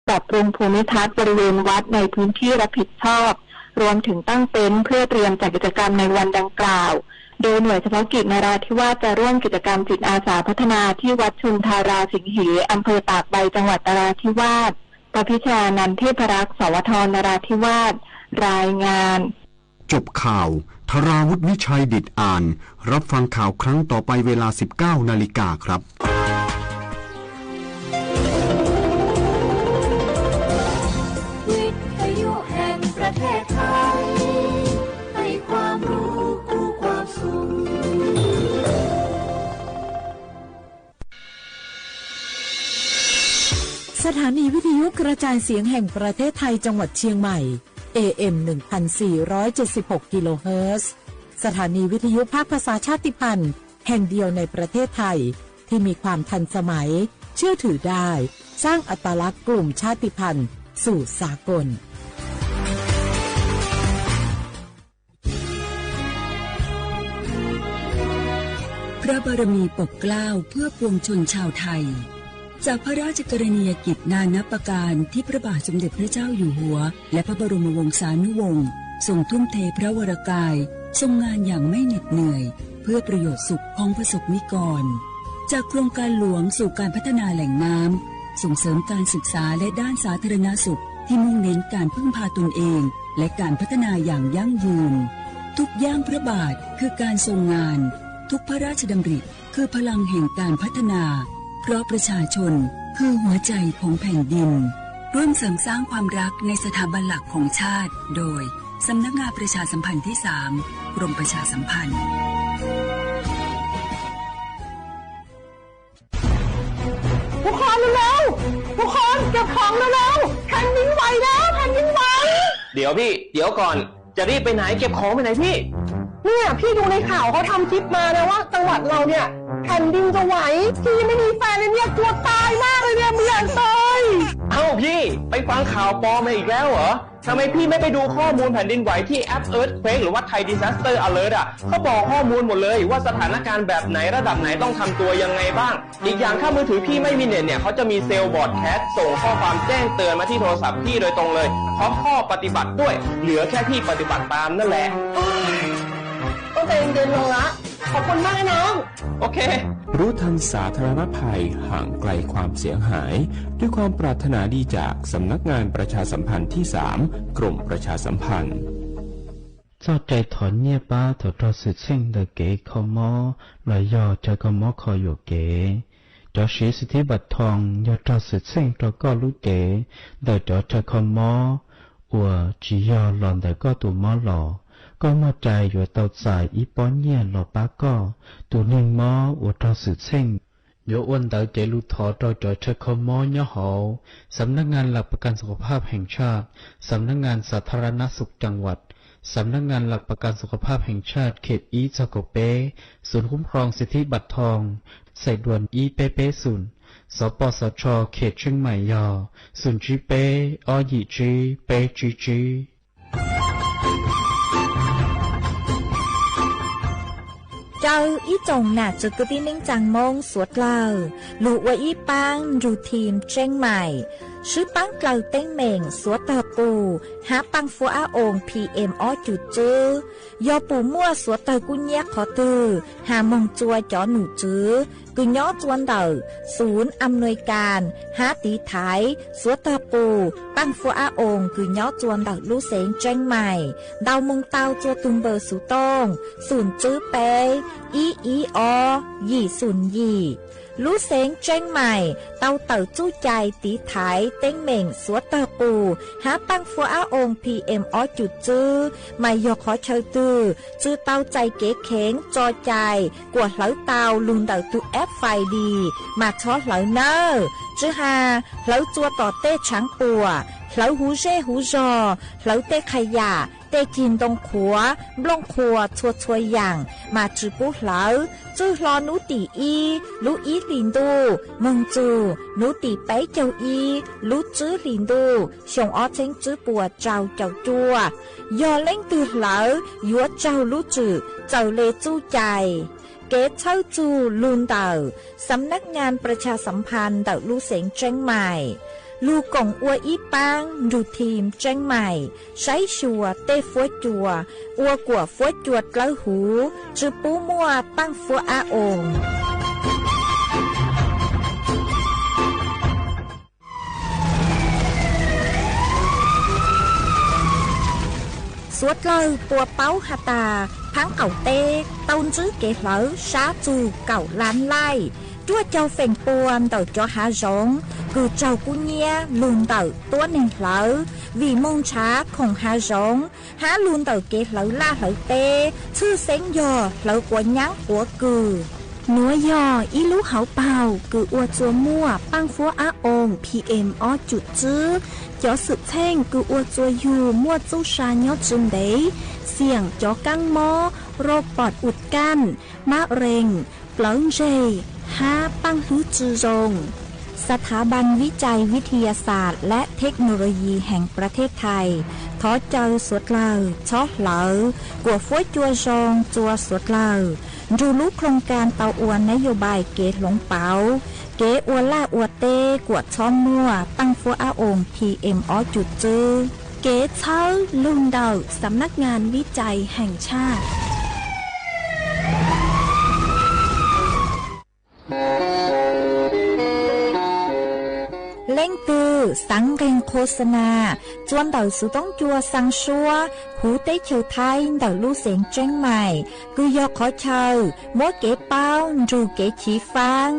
ปรับปรุงภูมิทัศน์บริเวณวัดในพื้นที่รับผิดชอบ รวมถึงตั้งเต็นท์เพื่อเตรียมจัดกิจกรรมในวันดังกล่าว โดยหน่วยเฉพาะกิจนราธิวาสจะร่วมกิจกรรมจิตอาสาพัฒนาที่วัดชุมทาราสิงเห อำเภอตากใบ จังหวัดนราธิวาส ประพิชานันเทพรักษ์ สวท นราธิวาส รายงาน จบข่าว ธราวุฒิ วิชัยดิตอ่าน รับฟังข่าวครั้งต่อไปเวลา สิบเก้านาฬิกาครับ วิทยุแห่งประเทศไทย ให้ความรู้คู่ความสุข สถานีวิทยุกระจายเสียงแห่งประเทศไทยจังหวัดเชียงใหม่ เอ เอ็ม หนึ่งพันสี่ร้อยเจ็ดสิบหก กิโลเฮิรตซ์ สถานีวิทยุภาคภาษาชาติพันธุ์แห่งเดียวในประเทศไทย ที่มีความทันสมัย เชื่อถือได้ สร้างอัตลักษณ์กลุ่มชาติพันธุ์สู่สากล พระบารมีปกเกล้าเพื่อปวงชนชาวไทย จากพระราชกรณียกิจนานับประการที่พระบาทสมเด็จพระเจ้าอยู่หัว และพระบรมวงศานุวงศ์ทรงทุ่มเทพระวรกาย ทรงงานอย่างไม่เหน็ดเหนื่อย เพื่อประโยชน์สุขของประสบนิกร จากโครงการหลวงสู่การพัฒนาแหล่งน้ำ ส่งเสริมการศึกษาและด้านสาธารณสุข ที่มุ่งเน้นการพึ่งพาตนเอง และการพัฒนาอย่างยั่งยืน ทุกย่างพระบาทคือการทรงงาน ทุกพระราชดำริคือพลังแห่งการพัฒนา เพราะประชาชนคือหัวใจของแผ่นดิน ร่วมเสริมสร้างความรักในสถาบันหลักของชาติ โดย สำนักงานประชาสัมพันธ์ที่สาม กรมประชาสัมพันธ์ ทุกคนเร็วๆ ทุกคนเก็บของเร็วๆ แผ่นดินไหวแล้ว แผ่นดินไหว เดี๋ยวพี่ เดี๋ยวก่อน จะรีบไปไหน เก็บของไปไหนพี่ เนี่ย พี่ดูในข่าวเขาทำคลิปมานะว่าจังหวัดเราเนี่ย แผ่นดินจะไหว พี่ยังไม่มีแฟนเลยเนี่ย กลัวตายมากเลยเนี่ย ไม่อยากตาย เอ้าพี่ ไปฟังข่าวปลอมมาอีกแล้วเหรอ ทำไมพี่ไม่ไปดูข้อมูลแผ่นดินไหวที่แอป Earthquake หรือว่า Thai Disaster Alert อ่ะ เขาบอกข้อมูลหมดเลยว่าสถานการณ์แบบไหนระดับไหนต้องทำตัวยังไงบ้าง อีกอย่างถ้ามือถือพี่ไม่มีเน็ตเนี่ย เขาจะมีเซลล์ broadcast ส่งข้อความแจ้งเตือนมาที่โทรศัพท์พี่โดยตรงเลย พร้อมข้อปฏิบัติด้วย เหลือแค่พี่ปฏิบัติตามนั่นแหละ ต้องใจเย็นๆ ลงละ ขอบคุณมากนะน้อง โอเค รู้ทันสาธารณภัย ห่างไกลความเสียหาย ด้วยความปรารถนาดีจากสำนักงานประชาสัมพันธ์ที่สาม กรมประชาสัมพันธ์ သီၣ်တဲထီၣ်ညၣ်ပၢ်ထီၣ်တြီၢ်သုးဆ့ၣ် ဒီးက့ၤခီမီ လီၤယီၢ်ထၢခီမီခီယိာ်က့ၤ ဒီးစံးစထံဘၣ်ထီၣ်ယိၣ်တြီၢ်သုးဆ့ၣ်ထီၣ်ကီၢ်လူၤက့ၤ ဒီးတြီၢ်ထၢခီမီ အိၣ်စံယီၢ်လီၤဒီးကီၢ်တူၢ်မီလီၤ. ကီၢ်မီၢ်တၢ်ယွဲၢ်တီၢ်သးအံၤပီၢ်ညၣ်လီၤပၢ်ကီၢ် တူၢ်နံၣ်မီအိၣ်တြီၢ်သုးဆ့ၣ် ယိၣ်အိၣ်ဒၣ်က့ၤလူၤထီၣ်တြီၢ်တြီၢ်ထၢခီမီညီဟီၣ် สำนักงานหลักประกันสุขภาพแห่งชาติ สำนักงานสาธารณสุขจังหวัด สำนักงานหลักประกันสุขภาพแห่งชาติ เขต อี ซอยเก้าแปด ศูนย์คุ้มครองสิทธิบัตรทอง สายด่วน อี แปดแปดศูนย์ สปสช เขตเชียงใหม่ยอ ศูนย์ แปดแปด แปดแปด แปดแปด ကၠၢအံၣ်ကၠီၣ်နၢ်စၢၤကတံၢ်နံၣ်ကၠၢင်မိၢ် စွးတၢၢ် လူၤဝဲအံၣ်ပၢ် Blue Team ကၠ့ၣ်မး ဆှုပၢ်ကျၢၤတ့ၢ်မဲာ် စွးတၢၢ်ပူၤ ဟါပၢ်ဖှိအါအီၤ PM အီကူးစု ယီၤပူၤမုၢ် စွးတၢၢ်ကူၣ်ညါခီတုၤ ဟါမီၢ်ကၠိ ကၠီနုာ်စု ကညီကၠိဒၢး ศูนย์อำนวยการ ဟါတံၢ်ထဲ စွးတၢၢ်ပူၤ ပၢ်ဖှိအါအီၤ ကညီကၠိဒၢး လူစ့ၣ်ကၠ့ၣ်မး ဒီးမုၢ်တၢ်ကၠိတုၤဘၢၣ်စူၤတီၣ် သုၣ်စုပဲ အံအံအီ ယံာ်သုၣ်ယံာ် လူစ့ၣ်ကၠ့ၣ်မး တၢ်တၢၣ်ကူၣ်ကၠဲးတံၢ်ထဲ တ့ၢ်မဲာ် စွးတၢၢ်ပူၤ ဟါပၢ်ဖှိအါအီၤ PM အီကူးစု မၤယီၤခီဆၢတုၤ စုတီၢ်ကၠဲးက့ၤခ့ၣ် ကၠီကၠဲး ကွီၢ်ဟၢတၢ်လူၤဒၢးတုၤ FID မၤဆီလၢနၢ စုဟါ ဟၢကၠိတီၢ်တ့ၢ်ဆၣ်ပှၢ် ဟၢဟူရ့ၣ်ဟူရီၤ ဟၢတ့ၢ်ခယၣ် တ့ၢ်ကံၢ်ဒိၣ်ခွါ ဘျီၣ်ခွါ ဆွါဆွါယၣ် မၤစုပူၤဟၢ စုဟၢ နူတံၢ်အံၣ် လူအံၣ်လံၤဒူၣ် မုၢ်စူၤ နူတံၢ်ပဲကၠီအံၣ် လူစုလံၤဒူၣ် ဆူၣ်အီၣ်ဆ့ၣ်စုပှၢ် ကၠီကၠိကၠိ ယီၤလ့ၣ်တုၤဟၢ ယွၤကၠီလူစု စၢၢ်လ့ၤကူၣ်ကၠဲး က့ၤဆၢစုလူၤဒၢး สำนักงานประชาสัมพันธ์ ဒၢးလူစ့ၣ်ကၠ့ၣ်မး လူၤကိာ်အိၣ်အံပၢ် ရူၤထံး ကၠ့ၣ်မး, စဲးဆှၢတ့ၢ် ဖိကၠိၤ, အိၣ်ကွံာ် ဖိကၠိၤ တၢ်ဟူး, စုပူမူအပၣ်ဃုအအိၣ် စူးတြၢၤပှၤပၢဟးတၢ် ဖးကီၢ်တ့ တၢ်စုက့ၤလၢ စးစူၤ ကီၢ်လါလဲၣ်, တြူၢ်ကၠီၤဖဲးပှၤ ဒၢးကၠီၤဟးယိင်, ကုၢ်စီၤကူညါ လူၤဒၢး တြူၢ်န့ၢ်လၢ ဝံၣ်မိၢ်ဆါ ခိၣ်ဟးယိင်, ဟးလူၤဒၢးက့ၤလၢ လၢ်လၢ်တ့, ဆူစ့ယီၤ လၢကွီၢ်ညါ ဃိးကုၢ် နွံယီၤ အံလူဟီၣ်ပီၣ် ကုၢ်အိၣ်ကွံာ်မူး ပၣ်ဃုအအိၣ် PM အီကုၢ်စု, ကၠီၤစုးဆ့ၣ် ကုၢ်အိၣ်ကွံာ်ယူၤ မူးစုစါ ညီစုဒ့, စံၣ်ကၠီၤကၣ်မီ, ရိးပီးအုးကၣ်, မးရ့ၣ်, ပျၢၤကၠ့ၣ်, ဟးပၣ်ဃုစုယိင်. สถาบันวิจัยวิทยาศาสตร์และเทคโนโลยีแห่งประเทศไทย ထီၣ်ကၢၤစူးတြၢၤ ဆီၣ်လီၤ ကွီၢ်ဖိကၠိၤယိင် ကွီၢ်စူးတြၢၤ ရူၢ်လူၤโครงการ တၢ်အိၣ်နယိၤဘၣ် က့ၤလိာ်ပီး, က့ၤအိၣ်လၢ်အိၣ်တ့ ကွီၢ်ဆီမူး ပၣ်ဃုအအိၣ် PM အီကုၢ်စု, က့ၤဆၢလူၤဒၢး สำนักงานวิจัยแห่งชาติ လ့ၣ်သုး စၣ်က့ၣ် โฆษณา, ကွၢ်ဒၢး စူးတိကၠိၤသီဆှါ ဟူးတ့ၢ်ဆၢၣ်ထံ ဒၢးလူစ့ၣ်ကၠ့ၣ်မး, ကုၢ်ယီၤခီဆၢၣ် မိၢ်က့ၤပီ ရူၢ်က့ၤဆံးဖၣ်,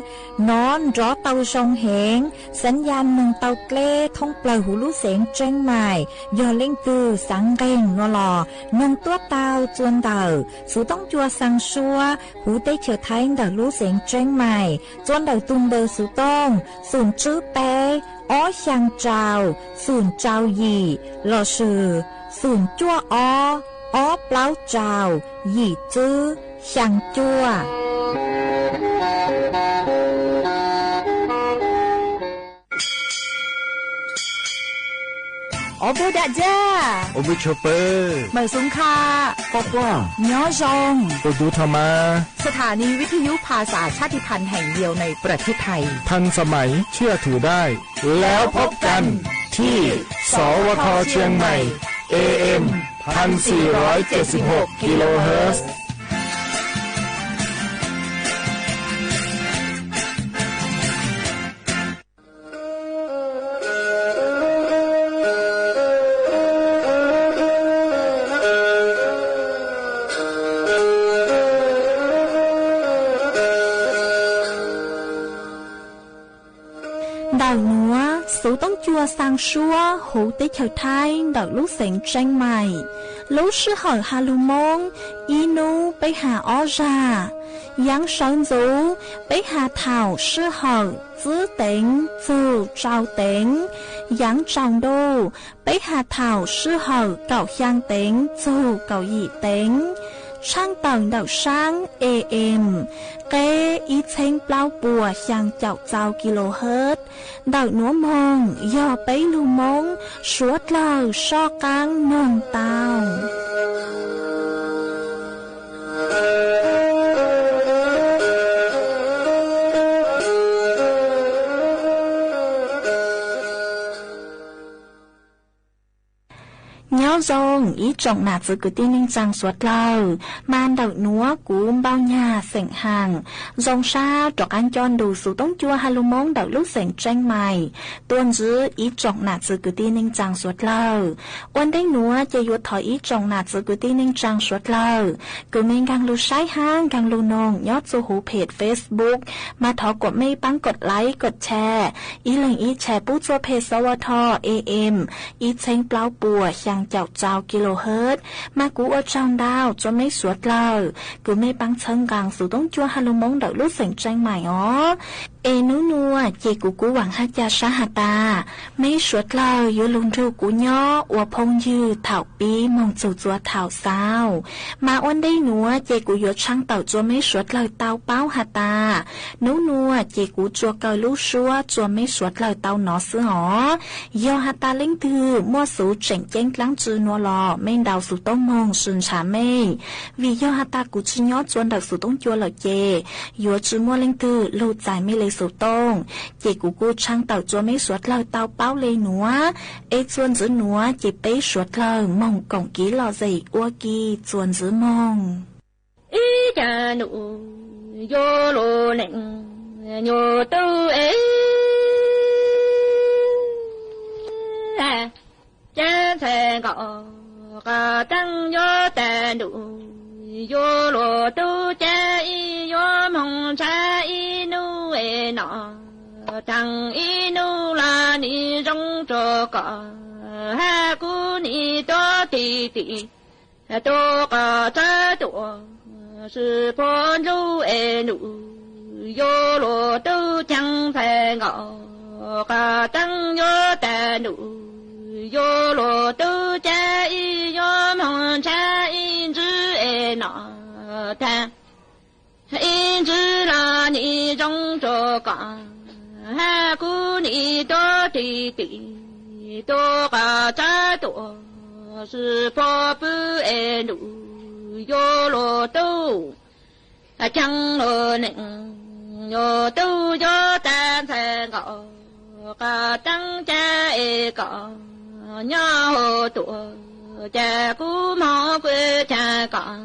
နီၢ်ဒီးတၢ်ယိင်ဟ့ၣ်, สัญญาณเมืองเตาเกล็ด ထီၣ်ပျၢၤဟူးလူစ့ၣ်ကၠ့ၣ်မး, ယီၤလ့ၣ်သုး စၣ်က့ၣ်နီၤလီၤ, နီၢ်တၢ်တၢ်ကွၢ်ဒၢး စူးတိကၠိၤသီဆှါ ဟူးတ့ၢ်ဆၢၣ်ထံ ဒၢးလူစ့ၣ်ကၠ့ၣ်မး, ကွၢ်ဒၢး တူၢ်ဘၢၣ်စူးတိၢ် သုးစုတဲ အီၣ်ဃၣ်ကၠီၤ သုးကၠီၤယံာ်, လီၤစၢၤ သုးကွၢ်အီ အီပျီကၠီၤ ယံာ်စု ဃၣ်ကၠီၤ အိၣ်ဘှံးဒးဒၢ, အိၣ်ဘှံးဆိးပၢၤ, မုၢ်စူၤခါ, ကွၢ်ကွၢ်, ညီယိင်, အိၣ်ဒူထီၣ်မး, สถานีวิทยุภาษาชาติพันธุ์แห่งเดียวในประเทศไทย ทันสมัย เชื่อถือได้ แล้วพบกันที่ สวท เชียงใหม่ เอ เอ็ม พันสี่ร้อยเจ็ดสิบหก กิโลเฮิรตซ์ ဒၢးနွံ စူးတိကၠိၤသီဆှါ ဟူးတ့ၢ်ဆၢၣ်ထံ ဒၢးလူစ့ၣ်ကၠ့ၣ်မး, လူစ့ၢ်ဟၢၣ်ဟါလူၤမိၢ်, အံနူ ပ့ဟးအီၣ်ယၤ, ယၣ်စၢၤဒူ ပ့ဟးထီၣ်စ့ၢ်ဟၢၣ် တၢတ့ၣ် စိၤ ကၠီတ့ၣ်, ယၣ်စၢၤဒူ ပ့ဟးထီၣ်စ့ၢ်ဟၢၣ် ကၠီတ့ၣ် စိၤ ကၠီတ့ၣ်, ဆၣ်တၢၢ်ဒၢးဆၣ် เอ เอ็ม เอ เอ็ม အံသ့ၣ်ပျီပှဲၤဃၣ်ကၠီၤ กิโลเฮิรตซ์ ဒၢးနွံမိၢ် ယီၤပ့လူၤမိၢ် စူးတြၢၤ စီၤကၣ်မိၢ်တၢ် ညီယိင် အံကၠီၣ်နၢ်သုးကတံၢ်နံၣ်ကၠၢင် စူးတြၢၤ, မၤဒၢးနွံ ကူဘီညၣ် စ့ၣ်ဟၣ်, ယိင်စါ တြီကၣ်ကၠီၣ်ဒူ စူးတိကၠိၤဟါလူၤမိၢ် ဒၢးလူစ့ၣ်ကၠ့ၣ်မး, တွၢ်ယုၢ် အံကၠီၣ်နၢ်သုးကတံၢ်နံၣ်ကၠၢင် စူးတြၢၤ, အိၣ်ဒ့နွံ က့ၤယိးထီၣ် အံကၠီၣ်နၢ်သုးကတံၢ်နံၣ်ကၠၢင် စူးတြၢၤ, ကုၢ်မ့ၢ်ကၢၢ်လူၤဆှါဟါ ကၢၢ်လူၤနိၣ် ညီသူၣ်ဟူး เพจ Facebook မၤထီၣ်ကွဲးမ့ၢ်ပၢ် กดไลค์ กดแชร์ အံလၢၣ်အံဆဲး ပူၤကွံာ် เพจ สวท เอ เอ็ม အံသ့ၣ်ပျီပှဲၤဃၣ်ကၠီၤ กิโลเฮิรตซ์ မၤကူအိၣ်ကၠီၣ်ဒၣ် ကွဲးမ့ၢ်စူးတြၢၤ, ကုၢ်မ့ၢ်ပၢ် ဆၢၣ်ကၣ် စူးတိကၠိၤဟါလူၤမိၢ် ဒၢးလူစ့ၣ်ကၠ့ၣ်မးအီၤ, အ့နူနူ က့ၤကူကူဝၣ်ဟါကၠၢ်စါဟးတၢ်, မ့ၢ်စူးတြၢၤ ယိးလူၤဒူကူညီ အိၣ်ဖီၣ်ယုၢ် ထီၣ်ပံမိၢ် စိၤကွၢ်ထီၣ်စၢ် မၤအိၣ်ဒ့နွံ က့ၤကူယိးဆၣ်တၢၢ် ကွဲးမ့ၢ်စူးတြၢၤတၢ်ပၢဟးတၢ်, နူနူ က့ၤကူကွၢ်ကၢၢ်လူစူး ကွဲးမ့ၢ်စူးတြၢၤတၢ်နီၢ်စုအီၤ, ယီၤဟးတၢ်လ့ၣ်သုး မီၢ်စူၤ စ့ၣ်ကၠ့ၣ်ကျၢၣ်စုနွံလီၤ မ့ၢ်ဒၣ်စူးတိၢ်မိၢ် စူးဆၣ်မ့ၢ်, ဝံၤယီၤဟးတၢ်ကူစုညီကွၢ်ဒၢးစူးတိကၠိၤလၢက့ၤ, ယိးစုမီၢ်လ့ၣ်သုး လူၤစဲးမ့ၢ်လ့ Số không, ces ကူကူ ဆၢင်တၢ် ကျိုးမ့ၢ် suối dlhau tao bao lê နွံ, ê ကျိုး nzir နွံ, ces ပ့ suối dlhau mông cộng ký lọ dệt အိၣ်ကံၢ်ကျိုး nzir မုၢ်. အ့ၣ် ကၢ်နူၣ် ယိလိၤန့ၣ် ညိၣ်တူၢ်အ့ၣ် ကၢ်ဆဲးကီး ကတၢၢ်ယိတၢ်နူၣ် ယိလိၤတူၢ်ကၢ်အံၤ ယိမုၢ်ဆါအံၤ နူၢ်အ့ၣ်နီၢ် ထၢင်အံၤနူၢ်လၢနံၤ ယိကၠိကီး ဟဲကူနံၤတိတံၢ်တံၢ် တိကတၢၢ်တိၢ် စံးဖိလူၤအ့ၣ်နူၢ် ယိလိၤတူၢ် ကၢ်ဆဲးကီး ကတၢၢ်ယိတၢ်နူၣ် ယိလိၤတူၢ်ကၢ်အံၤ ယိမုၢ်ဆါအံၤ နံၤအ့ၣ်နီၢ် ထၢ အ့ၣ် နံၤလၢနံၤ ယိကၠိကီး ဟဲကူနံၤတိတံၢ်တံၢ် တိကတၢၢ်တိၢ် စံးဖိပုၢ်အ့ၣ်နူၢ် ယိလိၤတူၢ် ကၢ်လိၤန့ၣ် ယိတူၢ်ယိတၢ်ဆဲးကီး ကတၢၢ်ကၢ်အ့ၣ်ကီး ညီဟိတိၢ် ကၢ်ကူမီၤကွံာ်ဆၢကီး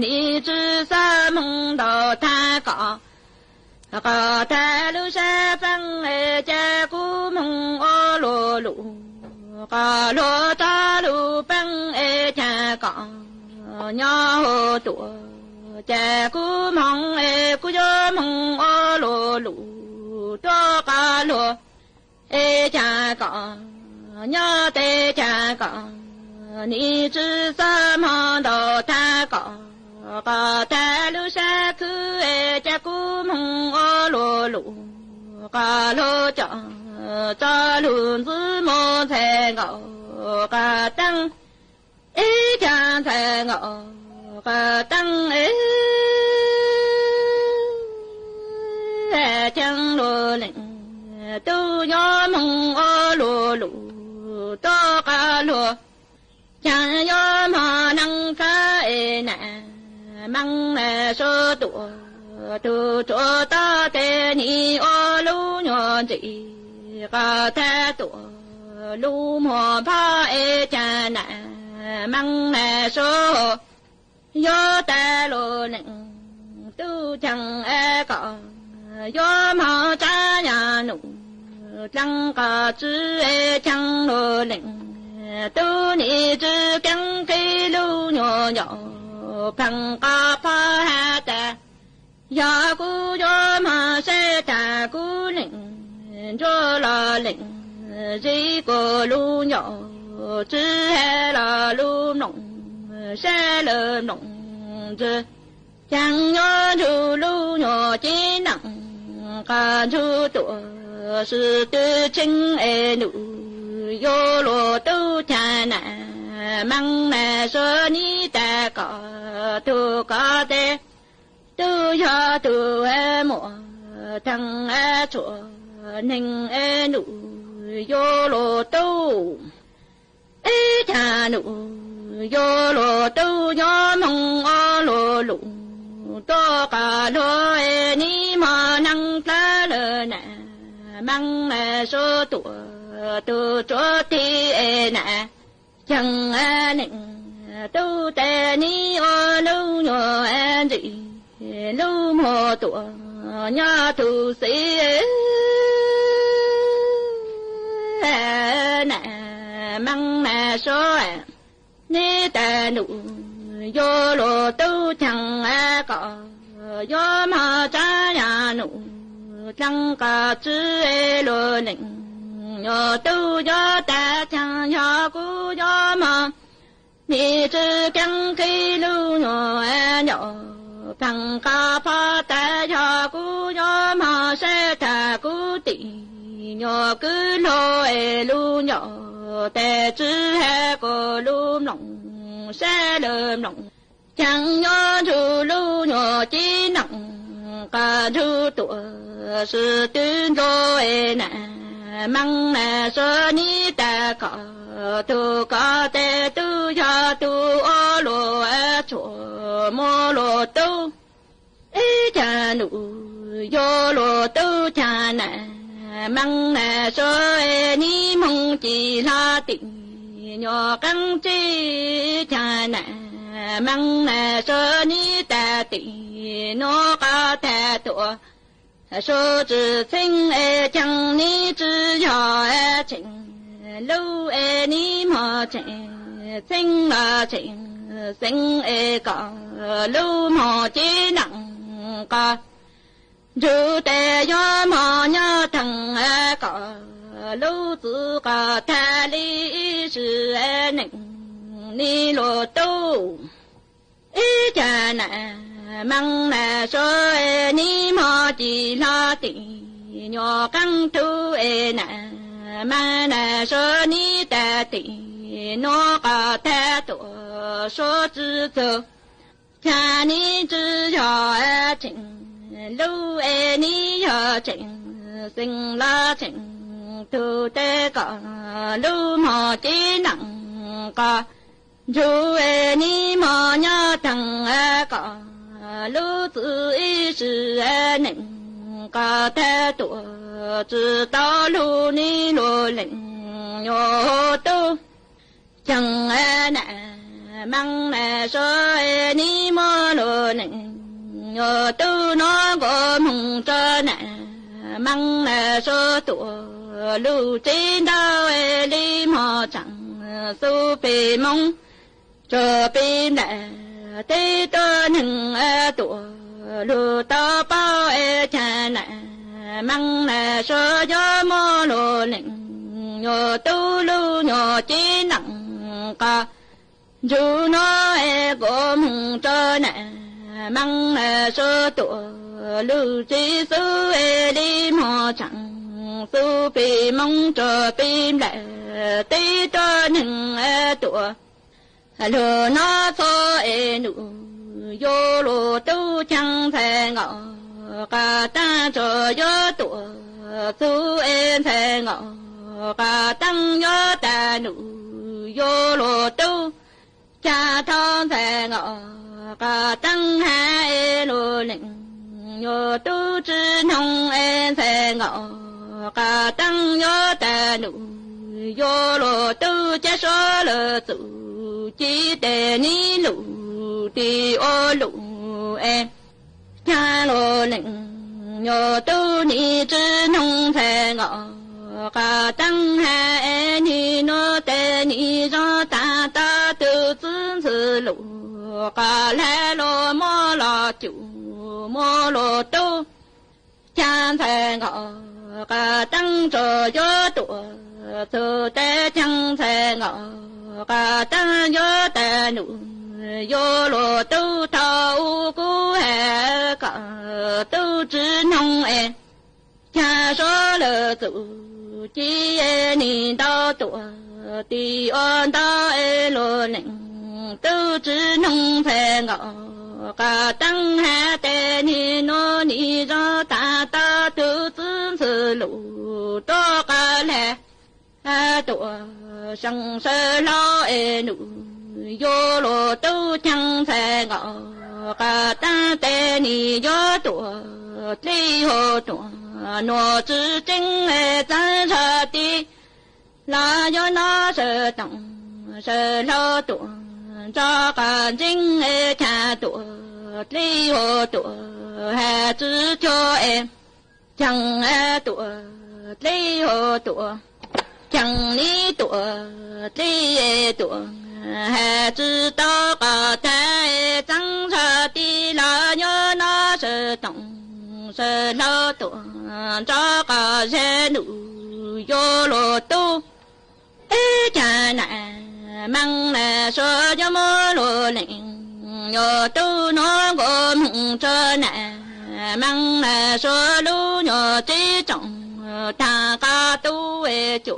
နံၤစုစၢ်မုၢ်ဒီးထါကီး ကီးထဲလူၤဆဲးပၢ်အ့ၣ် ကၢ်ကူမုၢ်အိၣ်လိၤလိၤ ကီးလိၤတီလိၤပၢ်အ့ၣ်ဆၢကီး ညီဟိတိၢ် ကၢ်ကူမီၤအ့ၣ် ကူယိမုၢ်အိၣ်လိၤလိၤ တိၢ်ကီးလိၤ အ့ၣ်ဆၢကီး ညီတဲဆၢကီး နံၤစုစၢ်မီၤဒီးထါကီး ကီးထဲလူၤဆဲးခုအ့ၣ် ကၢ်ကူမီၤအိၣ်လိၤလိၤ ကီးလိၤကၠီ ကၠီလူၤ နံၤမီၤဆဲးကီး ကတၢၢ် အ့ၣ်ဆၢဆဲးကီး ကတၢၢ်အ့ၣ် ဆၢလိၤန့ၣ် တူၢ်ယိမုၢ်အိၣ်လိၤလိၤ တိၢ်ကီးလိၤ ဆၢယိမီၤနၢ်ဖျါအ့ၣ်နၤ မၤနၢၤစိတိၢ် ထူၣ်ထူၣ်တီတီတဲနံၤအိၣ်လူညိၣ်စံး ကီးထဲတိၢ် လူမိၢ်ဖီအ့ၣ်ဆၢနၤ မၤနၢၤစိ ယိတၢ်လိၤန့ၣ် တူၢ်ဆၢအ့ၣ်ကီး ယိမီၤဆၢယၤနူၣ် ကျၢၣ်ကီးစုအ့ၣ်ဆၢလိၤန့ၣ် တူၢ်နံၤစုကၢၣ်ခံလူညိၣ်ယီၤ ဖၢ်ကီးဖီဟဲတဲ ယီၤကူယိမီၤစဲးတၢ်ကူန့ၣ် ယိလီၤလ့ၣ် စံးကိၣ်လူညိၣ် စုဟဲလီၤလူမျိာ် စဲးလၢမျိာ် စံး ဆၢယီၤဆူလူညိၣ်က့နၣ် ကီးဆူတိၢ် စုတုၤဆ့ၣ်အဲၣ်နူၣ် ယိလိၤတူၢ်ဆၢနၤ မၤနၢၤစိနံၤတၢ်ကီး ထူၣ်ကီးတဲ တူၢ်ယီၤတူၢ်ဝဲမိၢ် ထၢ်အဲၣ်ဆိး န့ၣ်အဲၣ်နူၣ် ယိလိၤတူၢ် အ့ၣ်ဆၢနူၣ် ယိလိၤတူၢ် ယိမီၤအိၣ်လိၤလိၤ တိၢ်ကီးလိၤအ့ၣ် နံၤမီၤနၢ်ဖျါလၢနၤ မၤနၢၤစိတိၢ် တူၢ်ဆိတံၢ်အဲၣ်နၤ ဆၢန့ၣ် တူၢ်တဲနံၤအိၣ်လူညိၣ်အဲၣ်စံး လူမိၢ်တိၢ် ညီထူၣ်စံး နၤ မၤနၢၤစိ နံၤတၢ်နူၣ် ယိလိၤတူၢ်ဆၢအ့ၣ်ကီး ယိမီၤဆၢယၤနူၣ် ကျၢၣ်ကီးစုအ့ၣ်လိၤန့ၣ် ယိတူၢ်ယိတၢ်ဆၢ ယီၤကူယိမီၤ နံၤစုကၢၣ်ခံလူညိၣ်အဲၣ်ညီ ဖၢ်ကီးဖီတဲ ယီၤကူယိမီၤစဲးတၢ်ကူတံၢ် ညီကုလိၤအ့ၣ်လူညိၣ် တဲစုဟဲကိၣ်လူမျိာ် စဲးလၢမျိာ် ဆၢယီၤဆူလူညိၣ်က့နၣ် ကီးဆူတိၢ် စုတုၤကျိၤအ့ၣ်နၤ မၤနၢၤစိနံၤတၢ်ကီး ထူၣ်ကီးတဲတူၢ်ယီၤတူၢ်အိၣ်လိၤအဆိး မိၢ်လိၤတူၢ် အ့ၣ်ဆၢနူၣ် ယိလိာ်တူၢ်ခၣ်နၢ်, မၤနၢၤစိၤအဲၣ်နံၤမူကံလီၤတံၢ်, ညီၣ်ကၣ်စ့ၢ်ခၣ်နၢ်, မၤနၢၤစိၤနံၤတၢ်တံၢ်, နီၢ်ကီၢ်တၢ်တိာ်, စိၤစှၤဆ့ၣ်အဲၣ်ခၣ်နံၤစှၤယီၤအဲၣ်ဆ့ၣ်, လူအဲၣ်နံၤမီၣ်ဆ့ၣ်, ဆ့ၣ်လီၤဆ့ၣ်, ဆ့ၣ်အဲၣ်ကီၢ်, လူမီၣ်က့နၢ်ကီၢ် ယူၤတဲယီၤမီၣ်ညီထၢၣ်အကီၢ်, လူသုးကီၢ်ထးလံအံၤစှၤအဲၣ်န့ၣ်, နံၤလိာ်တူၢ် အ့ၣ်ခၣ်နၢ်, မၤနၢၤစိၤအဲၣ်နံၤမီၣ်ကံလီၤတံၢ်, ညီၣ်ကၣ်ထူအဲၣ်နၢ်, မၤနၢၤစိၤနံၤတၢ်တံၢ်, နီၢ်ကီၢ်တၢ်တိာ်, စိၤစှၤစိၤ ခၣ်နံၤစှၤယီၤအဲၣ်ဆ့ၣ်, လူအဲၣ်နံၤယီၤဆ့ၣ်, ဆ့ၣ်လီၤဆ့ၣ်, ထူတဲကီၢ်, လူမီၣ်က့နၢ်ကီၢ်, ယူၤအဲၣ်နံၤမီၣ်ညီထၢၣ်အကီၢ်, လူသုးအံၤစှၤအဲၣ်န့ၣ်, ကီၢ်တၢ်တိာ်, စှၤတီလိၤနံၤလိၤလဲၣ်, ညီၣ်တူၢ် ခၣ်နၢ်, မၤနၢၤစိၤအဲၣ်နံၤမီၢ်လိၤန့ၣ်, ညီၣ်တူၢ်နီၢ်ကိးမုၢ်ကၠီနၢ်, မၤနၢၤစိၤတိာ်, လူၤစ့ဒီးအဲၣ်လံမီၢ်ဆၣ်, သူပ့ၤမိၢ် ကၠီပ့ၤဘျဲၣ်, တ့တိၢ်နုၢ်အတိာ်, လူၤတီပီအဲၣ်ခၣ်နၢ်, မၤနၢၤစိၤယီၤမီၢ်လိၤန့ၣ်, ညီၣ်တူၢ်လူၤညီၣ်က့နၢ်ကီၢ်, ယူၤနီၢ်အဲၣ်ကိးမုၢ်ကၠီနၢ်, မၤနၢၤစိၤတိာ်, လူၤစ့သူအဲၣ်လံမီၢ်ဆၣ်, သူပ့ၤမိၢ်ကၠီပ့ၤဘျဲၣ်, တ့တိၢ်နုၢ်အတိာ် လူၤနီၢ်သိအဲၣ်နုၢ်, ယိလိာ်တူၢ်ခၣ်ဆဲးငီၢ်, ကတၢၢ်ကၠီယီၤတိာ်, သူအဲၣ်ဆဲးငီၢ်, ကတၢၢ်ယီၤတၢ်နုၢ်, ယိလိာ်တူၢ် ခၣ်ထီၣ်ဆဲးငီၢ်, ကတၢၢ်ဟဲအဲၣ်လိၤန့ၣ်, ယိတူၢ်တဆၢနီၢ်အဲၣ်ဆဲးငီၢ်, ကတၢၢ်ယီၤတၢ်နုၢ်, ယိလိာ်တူၢ်ကဲဆိလၢသူၣ်, ကံတဲနံၤလူၤ, တံၤအိၣ်လူၤအဲၣ် ခၣ်လိၤန့ၣ်, ယိတူၢ်နံၤတဆၢနီၢ်ဆဲးငီၢ်, ကတၢၢ်ဟဲအဲၣ်နံၤနီၢ်တဲနံၤယီၤတၢ်တီတုၤသုသုလူၤ, ကလဲၤလိာ်မီၢ်လီၤစူၤ, မီၢ်လိာ်တူၢ် ခၣ်ဆဲးငီၢ်, ကတၢၢ်ကၠီယီၤတိာ်, သူတဲခၣ်ဆဲးငီၢ်, ကတၢၢ်ယီၤတၢ်နုၢ်, ယိလိာ်တူၢ်ထီၣ်အူကူဟဲကီၢ်, တူၢ်တဆၢနီၢ်အဲၣ် ခၣ်ဆိလၢသူၣ်, ကံအဲၣ်နံၤဒီးတိာ်, တံၤအိၣ်ဒီးအဲၣ်လိၤန့ၣ်, တူၢ်တဆၢနီၢ်ဆဲးငီၢ်, ကတၢၢ်ဟဲတဲနံၤနီၢ်နံၤယီၤတၢ်တီတုၤသုသုလူၤ, တီကလဲၤ တိာ်, ဆၣ်စၢလီၤအဲၣ်နုၢ်, ယိလိာ်တူၢ်ခၣ်ဆဲးငီၢ်, ကတၢၢ်တဲနံၤယီၤတိာ်, တ့ဟိတိာ်, နီၢ်စုက့အဲၣ်သၣ်ထီၣ်တံၢ်, လီၤယီၤနီၢ်စၢၤတီၢ်, စၢၤလီၤတိာ်, ကၠီကၠ့အဲၣ်ခၣ်တိာ်, တ့ဟိတိာ်, ဟဲစုဆိအဲၣ် ခၣ်အဲၣ်တိာ်, တ့ဟိတိာ်, ခၣ်နံၤတိာ်, တ့အဲၣ်တိာ်, ဟဲစုတီကီၢ်တၢ်အဲၣ်သၣ်ထီၣ်တံၢ်လီၤယီၤနီၢ်စၢၤတီၢ်, စၢၤလီၤတိာ်, ကၠီကၠ့နုၢ်, ယိလိာ်တူၢ် အ့ၣ်ခၣ်နၢ်, မၤနၢၤစိၤယီၤမီၢ်လိၤန့ၣ်, ယိတူၢ်နီၢ်ကိးမုၢ်ကၠီနၢ်, မၤနၢၤစိၤလူၤညီၣ်က့ကၠီ, တၢ်ကီတူၢ်အဲၣ်ကၠ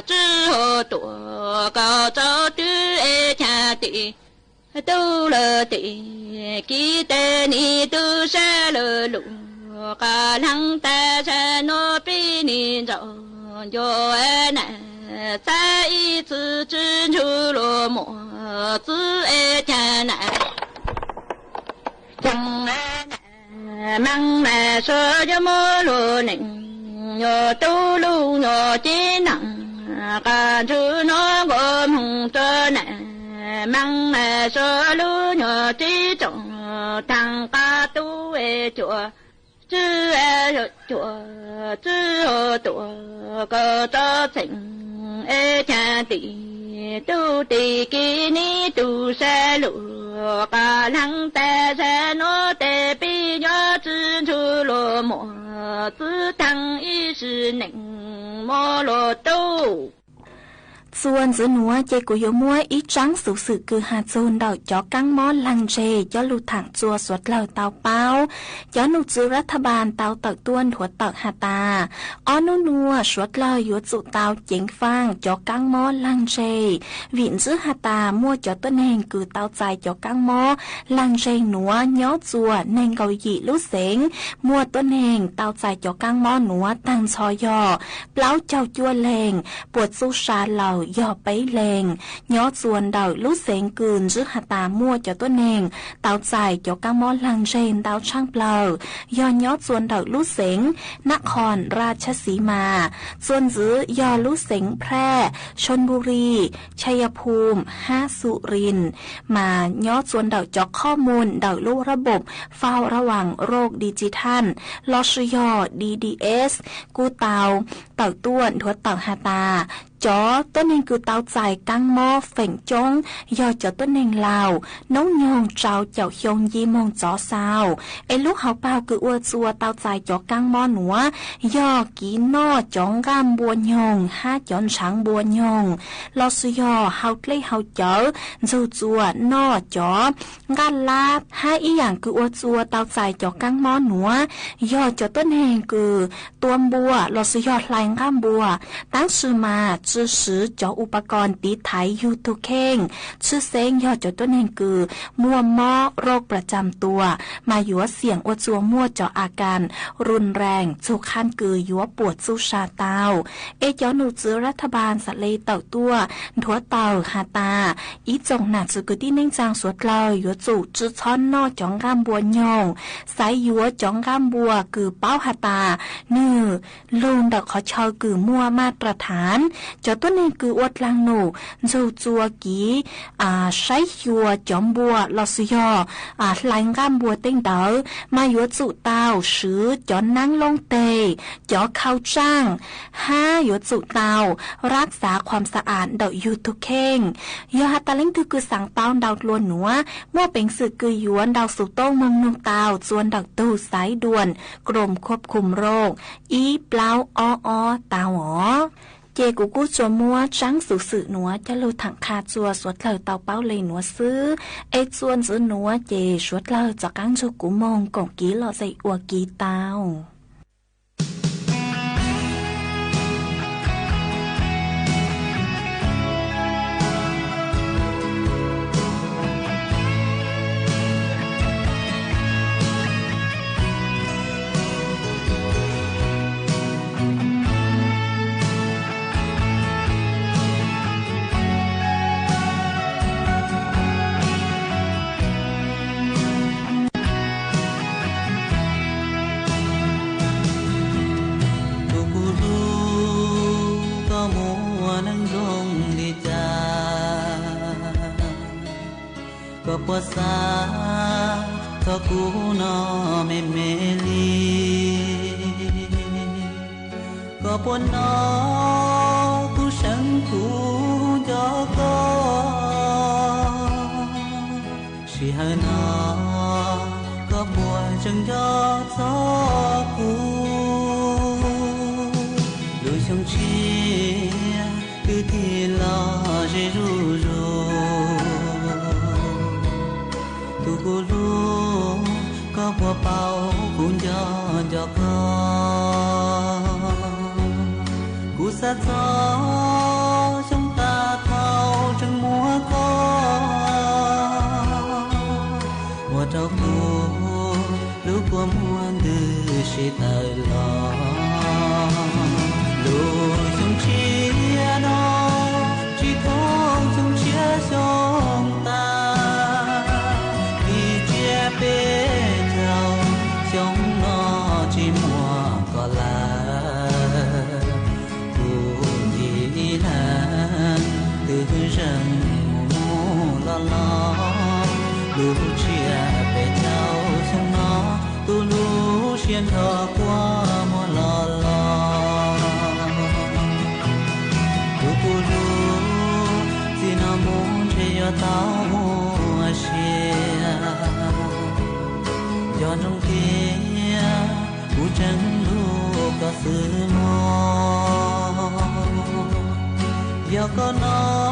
ီ, စုဟိတိာ်, ကီၢ်ကၠီတုၤအဲၣ်ခၣ်တံၢ် တူၢ်လၢတ့ၢ်, ကံတဲနံၤတုၤဆဲးလၢလူၤ, ကလၢ်တၢ်ဆဲးနီၢ်ပံၤနံၤကၠီ, ယိအဲၣ်နၢ်, သးအံၤသုစုဆူလိာ်မိၢ်, သုအဲၣ်ခၣ်နၢ်, ခၣ်နၢ် မၤမဲာ်ဆှၢယမိၢ်လိၤန့ၣ်, ညီတူၢ်လူၢ်ညီက့နၤ, ဃးဆူနီၢ်ကီၢ်မုၢ်တနၤ, မၤမဲာ်ဆှၢလူၢ်ညီက့ကၠီ, ထၢင်ကါတူၢ်ဝဲကၠီ, စုအဲကၠီ, စုအိၣ်တီ, ကၠီဆ့ၣ်, အဲကၠၢတံၢ်, တူၢ်တံၢ်က့ၤနံၣ်တူၢ်စဲလိာ်, ကလၢတဲဆဲနီၣ်တဲပံၤညီစုဆူလိာ်မီၢ်, စုထၢင်အံၤစံးန့ၣ်, မိၢ်လိာ်တူၢ် စွၣ်နသုနွၤက့ၤကူယိၤမွဲအံၤ ကၠၢ်သူးသုးကုၢ်ဟးစိၤဒီး ကၠီကၢ်မီလၢ်ကၠ့ၣ် ကၠီလူၤထၣ် ကၠိစွၣ်ကျၢၢ်တီပၢ်, ကၠီနုာ်စုရးထၢၣ်ဘၣ် တၢ်တၢၣ်တွၣ်ဒွးတၢၣ်ဟးတၢ်, အီနူနူ စွၣ်ကျၢၢ်ယွၤသူၣ်တီၤကၠ့ၣ်ဖၣ် ကၠီကၢ်မီလၢ်ကၠ့ၣ်, ဝံၣ်စုဟးတၢ် မ့ၢ်ကၠီတွၣ်န့ၢ်ကုၢ်တီၤစၢၤ ကၠီကၢ်မီလၢ်ကၠ့ၣ်နွၤ ညီစွၣ် နွံကယံာ်လူစ့ၣ်, မ့ၢ်တွၣ်န့ၢ်တီၤစၢၤ ကၠီကၢ်မီနွၤ တၢ်ဆီယီၤ ပျီကၠီကၠိလဲၣ်, ပှၤသူၣ်စှၤလီၤ ယီၤပ့လဲၣ်, ညီစွၣ်ဒီး လူစ့ၣ်ကုၢ်စုဟးတၢ် မ့ၢ်ကၠီတွၣ်န့ၢ် တီၤစၢၤ ကၠီကၢ်မီလၢ်ကၠ့ၣ် တၢ်ဆၣ်ပျီ, ယီၤညီစွၣ်ဒီး လူစ့ၣ် နခီၣ်ရၢၣ်ချၢၣ်စံမၣ်, စွၣ်နသု ယီၤလူစ့ၣ် แพร่, ชลบุรี, ชัยภูมิ, ဟါ สุรินทร์, မၤညီစွၣ်ဒီး ကၠီခီၣ်မူၣ်ဒီး လူရဘုပ်ၾောက်ระวังโรคดิจิทัล လီၤစှၤယီၤ ဒီး ဒီး ကူတီၤ တၢၣ်တွၣ်ဒွးတၢၣ်ဟးတၢ်, ကၠီတွၣ်န့ၢ်ကုၢ်တီၤစၢၤ ကၠီကၢ်မီ ဖဲၣ်ကၠိၣ်, ယီၤကၠီတွၣ်န့ၢ်လီၤ နူညိၣ် ကၠီကၠီၣ်ဃို ယံာ်မူၣ်ကၠီစၢ်, အ့လူဟီၣ်ပၢ် ကုၢ်အိၣ်စွါတီၤစၢၤ ကၠီကၢ်မီနွၤ, ယီၤကံနီၣ် ကၠီဂၣ်ဘှီညိၣ် ဟါ ကၠီဆၣ်ဘှီညိၣ်, လီၤစှၤယီၤ ဟီၣ်ချ့ဟီၣ်ကၠီ, စူၤစွါနီၣ်ကၠီ ဂၣ်လါ, ဟါ အံၤယၣ် ကုၢ်အိၣ်စွါတီၤစၢၤ ကၠီကၢ်မီနွၤ, ယီၤကၠီတွၣ်န့ၢ်ကုၢ် တွၢ်ဘှီ, လီၤစှၤယီၤ လှိုင်ဂၣ်ဘှီ, တၢ်စှၤမၤ စှၤစှၤ ကၠီအုပကီၢ် တံထၢၣ် ယူၤထူၣ်ခ့ၣ်, ဆှၢစ့ၣ် ယီၤကၠီတွၣ်န့ၢ်ကုၢ် မူမီၣ် โรคประจำตัว, မၤယွၤစ့ၣ်အိၣ်စွါ မ့ၢ်ကၠီ อาการ รุนแรง စူၤခၣ်ကုၢ် ယွၤပှၤသူၣ်စှၤတီၤ, အ့ ကၠီနုာ်စုရးထၢၣ်ဘၣ် စးလ့တၢၣ်တွၣ်ဒွးတၢၣ်ဟးတၢ်, အံၤကၠီနၢ်စုကတံၢ်န့ၣ် ကၠၢ်စွၣ်ကျၢၢ် ယွၤသူၣ် စုထီၣ်နီၣ် ကၠီဂၣ်ဘှီညိၣ်, စဲယွၤ ကၠီဂၣ်ဘှီကုၢ်ပီဟးတၢ်, နုာ် လူၤဒီးခီဆၢကုၢ် မူမၤတြၢၣ်ထၣ်, ကၠီတွၣ်န့ၢ်ကုၢ်အိၣ်ကျၢ်နုာ်, စူၤစွါကံ စဲယွၤ ကၠီဘှီ လီၤစှၤယီၤ လှိုင်ဂၣ်ဘှီတ့ၢ်ဒၢး, မၤယွၤသူၣ်တီၤစှၤ ကၠီနၢင်းလိတ့ၢ်, ကၠီခီၣ်ကၠၢ်, ဟါ ယွၤသူၣ်တီၤ รักษาความสะอาด ဒီး ယူၤထူၣ်ခ့ၣ်, ယီၤဟးတၢ်လၢကုၢ်စၣ်တီၤဒၣ်ကျိနွၤ, မ့ၢ်ပ့ၣ်စ့ၢ်ကုၢ်ယွၤဒီးစူၤတိၢ်မုၢ်နုာ်တီၤ စွၣ်ဒီးတူၢ်စဲဒွၣ် กรมควบคุมโรค အံပျီအီအီတီၤအီၤ ကၠီကူကူစိမိၢ် ကၠၢ်သူးသုးနွၤ ကၠီလူၤထၣ်ခါ ကၠိစွၣ်ကျၢၢ်တီပာ်လၢနွၤစု, အဲၣ်စွၣ်နွၤကၠီ စွၣ်ကျၢၢ် ကၠီကၠိၣ်ကူမိၢ် ကိၣ်ကံလီၤစ့ၣ် အီၣ်ကံတီၤ ကီၢ်ပှၤသး ထီၣ်ကူနီၢ်မဲာ်မဲာ်လံ, ကီၢ်ပှၤနီၢ်ကူစၢၢ်ကူကီၢ်ကီၢ်, စံးဟါနီၢ် ကီၢ်ပှၤစၢၢ်ကီၢ်သီကူ, လူၤဆူၣ်ဆံး တုၤထံၣ်လီၤစ့ၢ်ရူၤရူၤ, ထူၣ်ကူလူၤ ကီၢ်ပှၤပာ်အိၣ်ကူကီၢ်ကီၢ်ကီၢ်, ကူစၢ်သီ ဆၢၣ်တၢ်ထီၣ်စၢၢ်မိၢ်ကီၢ်, အိၣ်ထီၣ်ကူ လူၤကွီၢ်မိၢ်ဒုး လူၤဆံးအပဲတၢ်အိၣ်ဆိးနီၤ, တူၢ်လူၤဆံးထီၣ်ကွၢ်မီၤလီၤလီၤ, တူၢ်ပူၤလူၤ သ့ၣ်နီၣ်မူထံယွၤတၢ်အိၣ်မူအဆံး, ယွၤဒိၣ်က့ၤ ပူၤကၢလူၤကီၢ်သုးမီၤ, ယီၢ်ကီၢ်နီၤ ပူၤ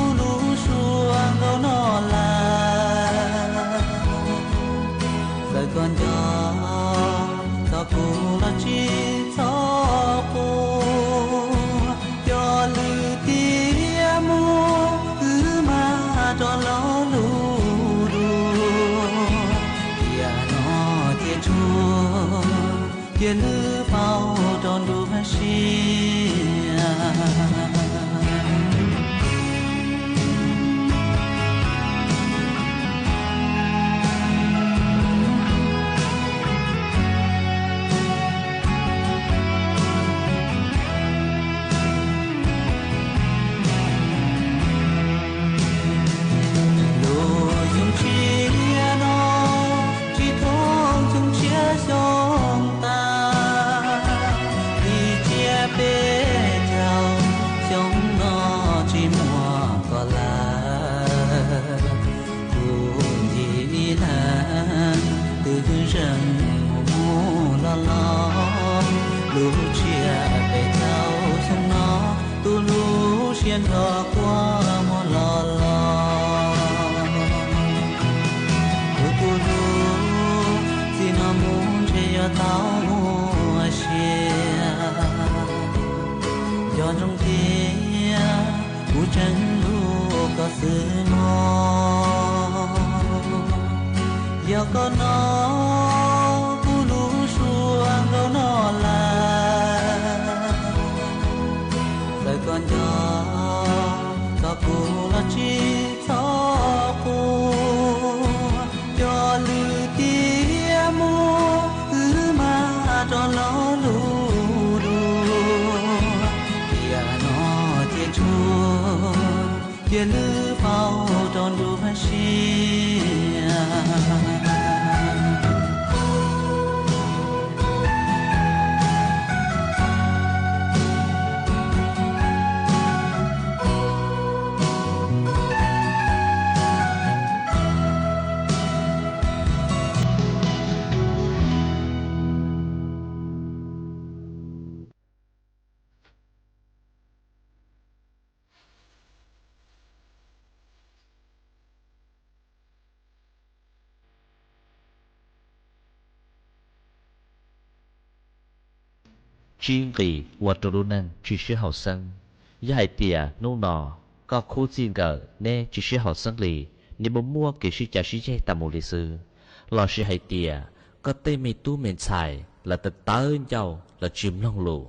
လူၤဆူအဂီၢ်နီၢ်လၢ်, သၢကီၢ်ညီ သီကူလီၤဆံးသီကူ, ယီၢ်လုၢ်တံၢ်အမူ သုမၤတီၢ်လီၤလူၤဒိၣ်, ယနီၢ်က့ၤထူ ယလုၢ်ဖးအိၣ်တီၢ်ဒိၣ်မးဆံး လူၤယိၣ်ဆံးနီၤ ဆံးထိၣ်ယိၣ်ဆံး ဆူတၢ် ဒ်ကဲပဲတၢ် ဆူနီၢ်ထံမိၢ်ကီၢ်လၢ် ကူၣ်ယံၤလၢ သုကစၢၢ်မူမူလီၤလီၤ, လူၤဆံးအပဲတၢ်အိၣ်ဆိးနီၤ တူၢ်လူၤဆံးထီၣ်ကွၢ်မီၤလီၤလီၤ, တူၢ်ပူၤလူၤ သ့ၣ်နီၣ်မူထံယွၤတၢ်အိၣ်မူအဆံး, ယီၢ်ဒိၣ်က့ၤ ပူၤကၢလူၤကီၢ်သုးမီၤ, ယီၢ်ကီၢ်နီၤ ပူၤလူၤဆူအဂီၢ်နီၢ်လၢ်, သၢကီၢ်ညီ သီကူလီၤဆံးသီကူ, ယီၢ်လုၢ်တံၢ်အမူ သုမၤတီၢ်လီၤလူၤဒိၣ်, ယနီၢ်က့ၤထူ ယလုၢ်ဖးအိၣ်တီၢ်ဒိၣ်မးဆံး ကၠံဂံၢ် ဝၤတိၤလူနၢ် ကၠံစ့ဟီၣ်စၢၣ်, ယဟဲတဲ နူနီၢ် ကီၢ်ခူစံၣ်ကၢၢ် နဲကၠံစ့ဟီၣ်စၢၣ်လံ, န့ၣ်ဘၣ်မူက့ၤစံၣ်ကၠးစံၣ်ယဲၢ်တၢ်မူလံစ့ၢ်, လီၤစံးဟဲတဲ ကီၢ်သ့ၣ်မ့ၢ်တူၢ်မ့ၢ်ဆဲး လၢတတၢ်ကၠီ လၢကၠံမျီလိၤ,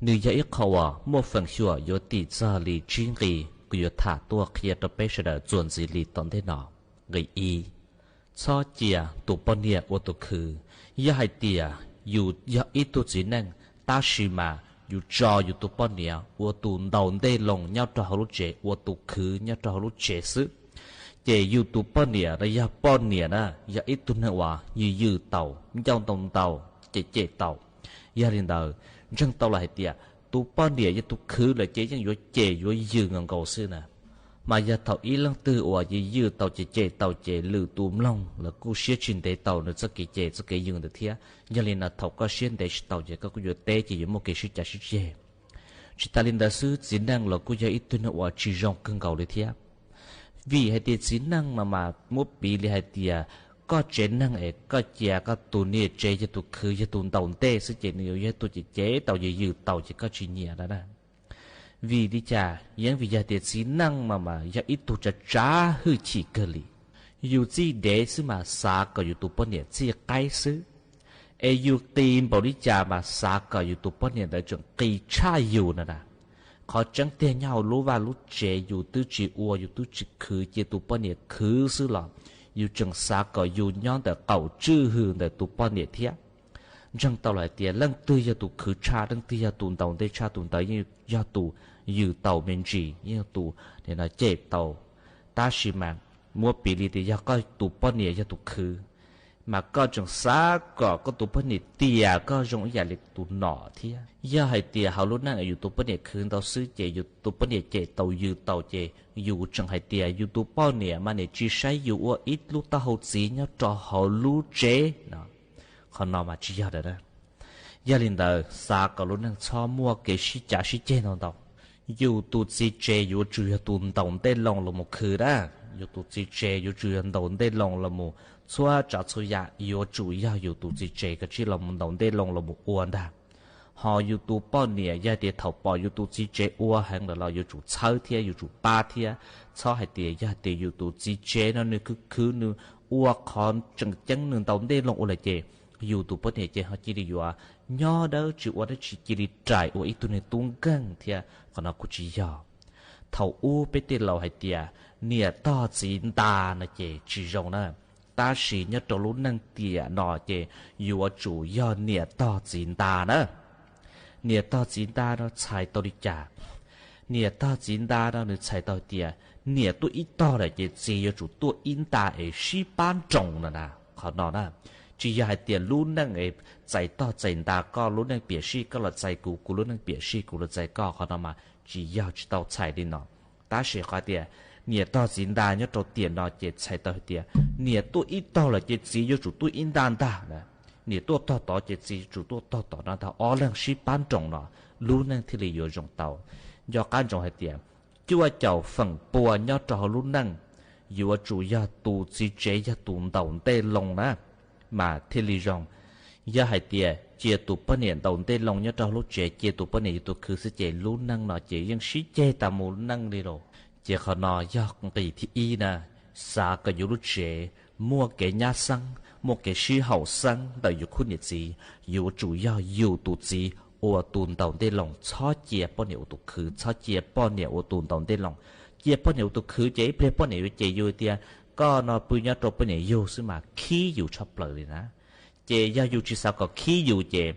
နုာ်ယဲၢ်အံၤခီဝဲ မိၢ်ဖၢၣ်ဆူၣ် ယိၤတံၢ်စၢ်လံ ကၠံဂံၢ် ကယိၤထးတိၢ်ခံအတီၤပဲဆၢဒီး ကၠိၣ်စ့လံတီၤဒဲးနီၢ်ဂ့ၢ်အံၤ, ဆီကၠံ တူၢ်ပီၢ်နံၤအိၣ်တူၢ်ခု, ယဟဲတဲ ယူၤယီၢ်အံၤတူၢ်စံးနၢ် တၢ်စံးမး ယူၤကၠီယူၤတူၢ်ပီၢ်နံၤ အိၣ်တူၢ်ဒိၣ်ဒဲးလီၤ ညီတၢ်ဟိလိစဲး အိၣ်တူၢ်ခု ညီတၢ်ဟိလိစဲးစ့ၢ်, ကဲယူၤတူၢ်ပီၢ်နံၤ လၢယပီၢ်နံၤန့ၣ် ယီၢ်အံၤတူၢ်နၢ်ဝဲ ယူၤယူၤတီၤ ညီတီၤတီၤ ကဲးကဲးတီၤ, ယၤလံဒီး ကၠၢ်တီလီၤဟဲတဲ တူၢ်ပီၢ်နံၤ ယတူၢ်ခုလၢကဲ ယဲၢ်ယူၤကဲးယူၤယူၤ ငိုင် ကိးစ့ၢ်န့ၣ်, မ့ၢ်ယၤထီၣ်အံၤလီၤတုၤအိၣ် ယူၤယူၤတီၤ ကဲးကဲးတီၤ ကဲးလုၢ်တူၢ်မျီ လၢကူၣ်စ့ဆံးဒဲးတီၤ နုာ်စ့ၢ်ကီးကဲးစ့ၢ်ကီးယူၤန့ၣ်တထံၣ်, ယၤလံန့ၣ် ထီၣ်ကီၢ်စ့ဒဲးစံးတီၤ ကဲ ကီၢ်ကယိၤတဲက့ၤ ယမိၢ်က့ၤစံၣ်ကၠးစံၣ်ယဲၢ် စံးတၢ်လံဒီး ဆူစံးနၢ်လီၤ ကူၣ်ယီၢ်အံၤတူၢ်နၢ်ဝဲ ဆံးစီၤ ငိုင် ကိးလံတထံၣ်, ဝံၤဟဲတဲစံးနၢ်မးမး မိၢ်ပံၤလံဟဲတဲ ကီၢ်စဲးနၢ်အဲၣ် ကီၢ်စဲးကီၢ်တူၢ်နံၤစဲး ယတူၢ်ခု ယတူၢ်ဒိၣ်ဒဲးစ့ၢ်ကီးန့ၣ် ယတူၢ်ကဲးကဲးတီၤ ယူၤယူၤတီၤ ယကီၢ်စံၣ်ညီၣ်ဒၣ်ဒၣ်, ဝံၤဒ်ကၢ် ယဲၢ်ဝံၤယၤတဲစံးနၢ်မးမး ယီၢ်အံၤတူၢ်ကၠးကၠးဟုၣ်ဆံးကၢၢ်လံ, ယူၤစံၣ်ဒဲးစ့ၢ်မး စးကီးယူၤတူၢ်ပီၢ်နံၤစံၣ်ကဲးစ့ၢ် အဲၣ်ယူၤက့ၤဘီဒ်ကၢ်မး စးကီးယူၤတူၢ်ပီၢ်နံၤဒီး ကၠိၣ်က့ၤဆၣ်ယူၤနၤဒၣ်, ခီကၠၢ်တဲာ်ညါအိၣ်လိဝဲလူၤစဲး ယူၤတုၤစံၣ်အိၣ် ယူၤတုၤစံၣ်ခု က့ၤတူၢ်ပီၢ်နံၤခုစ့ၢ်လီၤ, ယူၤကၠိၣ်စးကီးယူၤညီဒီး ကိးစုဟုၣ်ဒီးတူၢ်ပီၢ်နံၤတထံၣ်, ကၠၢ်တီလီၤတဲ လၢတုၤယီၢ်တူၢ်ခုဆၣ် လၢတုၤယီၢ်တူၢ်ဒိၣ်ဒဲးဆၣ်တူၢ်ဒီး ယီၢ်တူၢ်ယူၤတီၤမ့ၢ်ကၠံ ယီၢ်တူၢ်န့ၣ်နီၢ်ကဲးတီၤ, တၢ်စံးမး မ့ၢ်ပျံၤလံတ့ၢ် ယၤ ကီၢ်တူာ်ပီၢ်န့ၣ် ယၤတူာ်ခု, မ့ၢ်ကီၢ်ကၠိၣ်စးကီး ကီၢ်တူာ်ပီၢ်န့ၣ်တံၢ်ဧါ ကီၢ်ယိၤအံၤယၤလၢတူာ်နီၣ်ထံဧါ. ယၤဟဲတံၢ် ဟးလူၤနၢ်အံၤ ယၤတူာ်ပီၢ်န့ၣ်ခုတၢ်စုကဲး ယၤတူာ်ပီၢ်န့ၣ်ကဲးတၢ်ယုၢ်တၢ်ကဲး, ယၤကၠိၣ်ဟဲတံၢ် ယၤတူာ်ပီၢ်န့ၣ်မးန့ၣ် ကၠံၣ်ဆှဲယၤအိၣ်အံၤလူတၢ်ဟူးစံ ညီၣ်တီၢ်ဟီလူၤကၠ့, ခီနီၤမး ကၠံၣ်ယၤဒီး ယၤလံဒီး စးကီးလူၤနၢ်ဆီမိၢ်က့ၤ ဆံကးဆံကဲနီၣ်ဒီး ယၤတူာ်စံကဲး ယၤကၠိၣ်ယၤတူာ်နီၣ်ဒ့ၣ်လီၤလၢမူခိၣ်ဒၣ်, ယၤတူာ်စံကဲး ယၤကၠိၣ်ယၤနီၣ်ဒ့ၣ်လီၤလၢမူ, ဆိကၠးဆိယၤ ယၤကၠိၣ်ယၤ ယၤတူာ်စံကဲး ကၠံၣ်လီၤမူနီၣ်ဒ့ၣ်လီၤလၢမူအိၣ်ဒၣ်. ဟီယၤတူာ်ပီၢ်န့ၣ် ယၤတ့ၢ်ထီၣ်ပီၣ် ယၤတူာ်စံကဲးအိၣ်ဟဲလၢလီၤ ယၤကၠိၣ်ဆၢထံဧါ ယၤကၠိၣ်ပၢ်ထံဧါ, ဆီဟဲတံၢ် ယၤတ့ၢ်ယၤတူာ်စံကဲးနီၣ် နုာ်ခုခုနုာ်အိၣ်ခီ ကၠ့ကၠ့နုာ်နီၣ်ဒ့ၣ်လီၤအိၣ်လၢက့ၤ, ယၤတူာ်ပီၢ်န့ၣ်ကဲး ဟီကၠံၣ်လံယၤ ညီဒီး ကၠံၣ်အိၣ်ဒီး ကၠံၣ်ကၠံၣ်လံတၢ်အိၣ်အံၤတူၢ်န့ၣ်တူၢ်ကၢၢ်ထံဧါ, ခီနီၤ ကၠံၣ်ယၤ ထီၣ်အူ ပ့တ့ၢ်လီၤဟဲတံၢ် နံၣ်တီၢ်စံဒၤနီၣ်က့ၤ ကၠံၣ်ယၤနီၤ, တၢ်စံး ညီၣ်တီၢ်လူၤနၢ်တံၢ်နီၣ်က့ၤ ယၤကၠိၣ်ယၤ နံၣ်တီၢ်စံဒၤနီၤ, နံၣ်တီၢ်စံဒၤနီၤ ဆဲးတီၢ်လံကၠၢ် နံၣ်တီၢ်စံဒၤနီၤ နုာ်ဆဲးတီၢ်တံၢ်, နံၣ်တူၢ်အံၣ်တီၢ်ဒီးက့ၤ စံယၤကၠိၣ်တူၢ်အံၣ်တၢ်အ့ၣ် ဆံပၢ်တြိၣ်နီၤနီၤ, ခီနီၤနီၤ, ကၠံၣ်ယၤဟဲတံၢ်လူၤနၢ်အ့ၣ် စဲးတီၢ်စံဒၤ ကီၢ်လူၤနၢ်ပၠးစံၣ် ကီၢ်လီၤစဲးကူ ကူလူၤနၢ်ပၠးစံၣ် ကူလီၤစဲးကီၢ် ခီနီၤမး ကၠံၣ်ယၤ ကၠံၣ်တီၢ်ဆဲးလံနီၤ, တၢ်စံးဃီတံၢ် နံၣ်တီၢ်စံဒၤ ညီၣ်တီၢ်တံၢ်နီၣ်က့ၤ ဆဲးတီၢ်တံၢ်, နံၣ်တူၢ်အံၣ်တီၢ်လီၤက့ၤ စံယၤကၠိၣ်တူၢ်အံၣ်တၢ်ဒၣ်, နံၣ်တူၢ်တီၢ်တီၢ်က့ၤ စံယၤကၠိၣ်တူၢ်တီၢ်တီၢ်နီၤ တၢ်အီလၢ ဆံပၢ်တြိၣ်နီၤ, လူၤနၢ်ထံၣ်လံယၤ ယိၣ်တီၢ်, ယီၤကါကၠိၣ်ဟဲတံၢ် ကၠူအကၠီၣ် ဖၢင်ပူၤ ညီၣ်တီၢ်ဟီလူၤနၢ်, ယၤကၠိၣ်ယၤတူာ်စံကဲး ယၤတူာ်နီၣ်ဒ့ၣ်လီၤနီၤ, မးထံၣ်လံယၤ, ယၤဟဲတံၢ် ကၠံၣ်တူာ်ပီၢ်န့ၣ် နီၣ်ဒ့ၣ်လီၤ ညီၣ်တီၢ်ဟီလူၤကၠ့ ကၠံၣ်တူာ်ပီၢ်န့ၣ် ယၤတူာ်ခုစ့ၢ်ကီး လူၤနၢ်နီၣ်က့ၤ ယဲၢ်ဆံကဲး တၢ်မူနၢ်လံလီၤ, ကဲခီနီၤ ယီၤကံၢ်ထံအံၤနီၤ, စးကယၤလူၤကၠ့ မိၢ်က့ၤညါစၢ်, မိၢ်က့ၤဆံဟီၣ်စၢ် ဒီးယၤခူၣ်န့ၢ်စံ, ယၤကၠိၣ်ယၤ ယၤတူာ်စံ အိၣ်တူာ်နီၣ်ဒ့ၣ်လီၤ ဆီကၠံၣ်ပီၢ်န့ၣ်အိၣ်တူာ်ခု ဆီကၠံၣ်ပီၢ်န့ၣ်အိၣ်တူာ်နီၣ်ဒ့ၣ်လီၤ, ကၠံၣ်ပီၢ်န့ၣ်အိၣ်တူာ်ခုက့ၤ အံၤပျဲၢ်ပီၢ်န့ၣ် ယက့ၤယၤတံၢ်, ကီၢ်နီၣ်ပုၢ်ညီၣ်တီၢ်ပီၢ်န့ၣ် ယၤစုမး ခံယၤဆီဖျၢၣ်လံနီၤ, ကဲယၤယၤကံၢ်စးကီးခံယၤက့ၤ,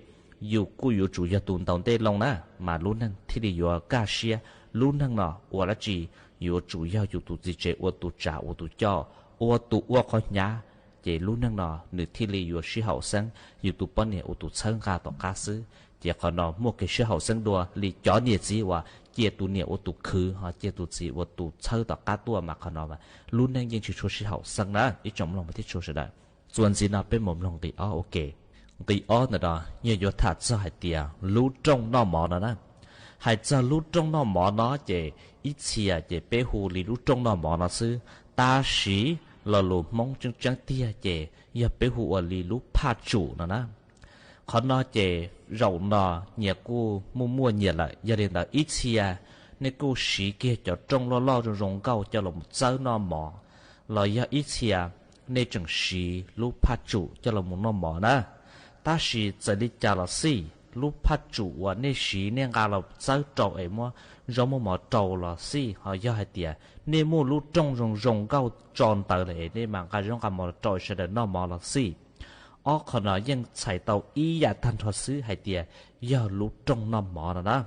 ယၤကူၣ်ယၤကၠိၣ်ယၤတူာ်နီၣ်ဒ့ၣ်လီၤနီၤ, မးလူၤနၢ်ထံၣ်လံယၤကၢ်ဆံ, လူၤနၢ်နီၤ အိၣ်လၢကၠံၣ်, ယၤကၠိၣ်ယၤ ယၤတူာ်စံကဲး အိၣ်တူာ်စၢ် အိၣ်တူာ်ကၠီၣ်, အိၣ်တူာ်အိၣ်ခီညါ, ကဲလူၤနၢ်နီၤ နုာ်ထံၣ်လံယၤဆံဟီၣ်စၢ်, ယၤတူာ်ပီၢ်န့ၣ်အိၣ်တူာ်ဆၢဂၤတီၤကါစု, ကဲခီနီၤ မိၢ်က့ၤဆံဟီၣ်စၢ်ဒိၣ် လံာ်ကၠီန့ၢ်စံဝဲ, ကၠံၣ်တူာ်န့ၣ်အိၣ်တူာ်ခု, ကၠံၣ်တူာ်စံအိၣ်တူာ်ဆၢတီၤကါတူၢ်မးခီနီၤ, လူၤနၢ်ယဲၢ်ဆံဆိဆံဟီၣ်စၢ်နီၤ, အံၤကၠီမလီၤမထံၣ်ဆိစဒၢး, စွဲနုာ်နီၤ ပမ့ၢ်မလီၤဂံၢ်အီၣ်အိၣ်က့ၤ, ဂံၢ်အီၣ်န့ၣ်ဒီး ယဲယထးစၢ်ဟဲတံၢ် လူၤတြီၣ်နီၣ်မီၤနီၤနီၤ, ဟဲစၢ်လူၤတြီၣ်နီၣ်မီၤနီၤက့ၤ, အံၤဆံးက့ၤ ပဟူးလံလူၤတြီၣ်နီၣ်မီၤနီၤစု, တၢ်စံး လီၤလူၤမိၢ်ကၠ့ကၠ့တံၢ်က့ၤ, ယဲပဟူးအီၤလံလူၤဖးစူၣ်နီၤနီၤ ခီနီၤက့ၤ, ယီၤနီၤ ညၣ်ကူၣ်မူၢ်မူၢ်ညၣ်လၢာ် ယဲလံဒီး အံၤဆံးဧါ, န့ၣ်ကူၣ်စံးက့ၤ ကၠီတြီၣ်လီၢ်လီၢ်ရိၣ်ရိၣ်ဂီၢ် ကၠီလီၤမူစၢနီၣ်မီၤ, လီၤယဲအံၤဆံးဧါ, န့ၣ်ကၠိၣ်စံး လူၤဖးစူၣ် ကၠီလီၤမူနီၣ်မီၤနီၤ, တၢ်စံးစဲးလံကၢ်လီၤစံး, လူၤဖးစူၣ်ဝဲန့ၣ်စံး န့ၣ်ဂၤလီၤစၢတီၤအံၤမ့ၢ်, ယီၤမူမီၤတီၤလီၤစံး, ဟီယီၤဟဲတံၢ်ဧါ, န့ၣ်မူလူၤတြီၣ်ရိၣ်ရိၣ်ဂီၢ်ကၠီတၢ်လၢအံၤ န့ၣ်မၤဂၤယီၤဂၤမီၤတီၤအံၤ ဆၢဒီးနီၣ်မီၤလီၤစံး အီၣ်ခီနီၤ ယဲၢ်ဆဲးတီၢ်အံၤယၤတၢ်ထီၣ်စု ဟဲတံၢ်ဧါ, ယီၤလူၤတြီၣ်နီၣ်မီၤနီၤနီၤ,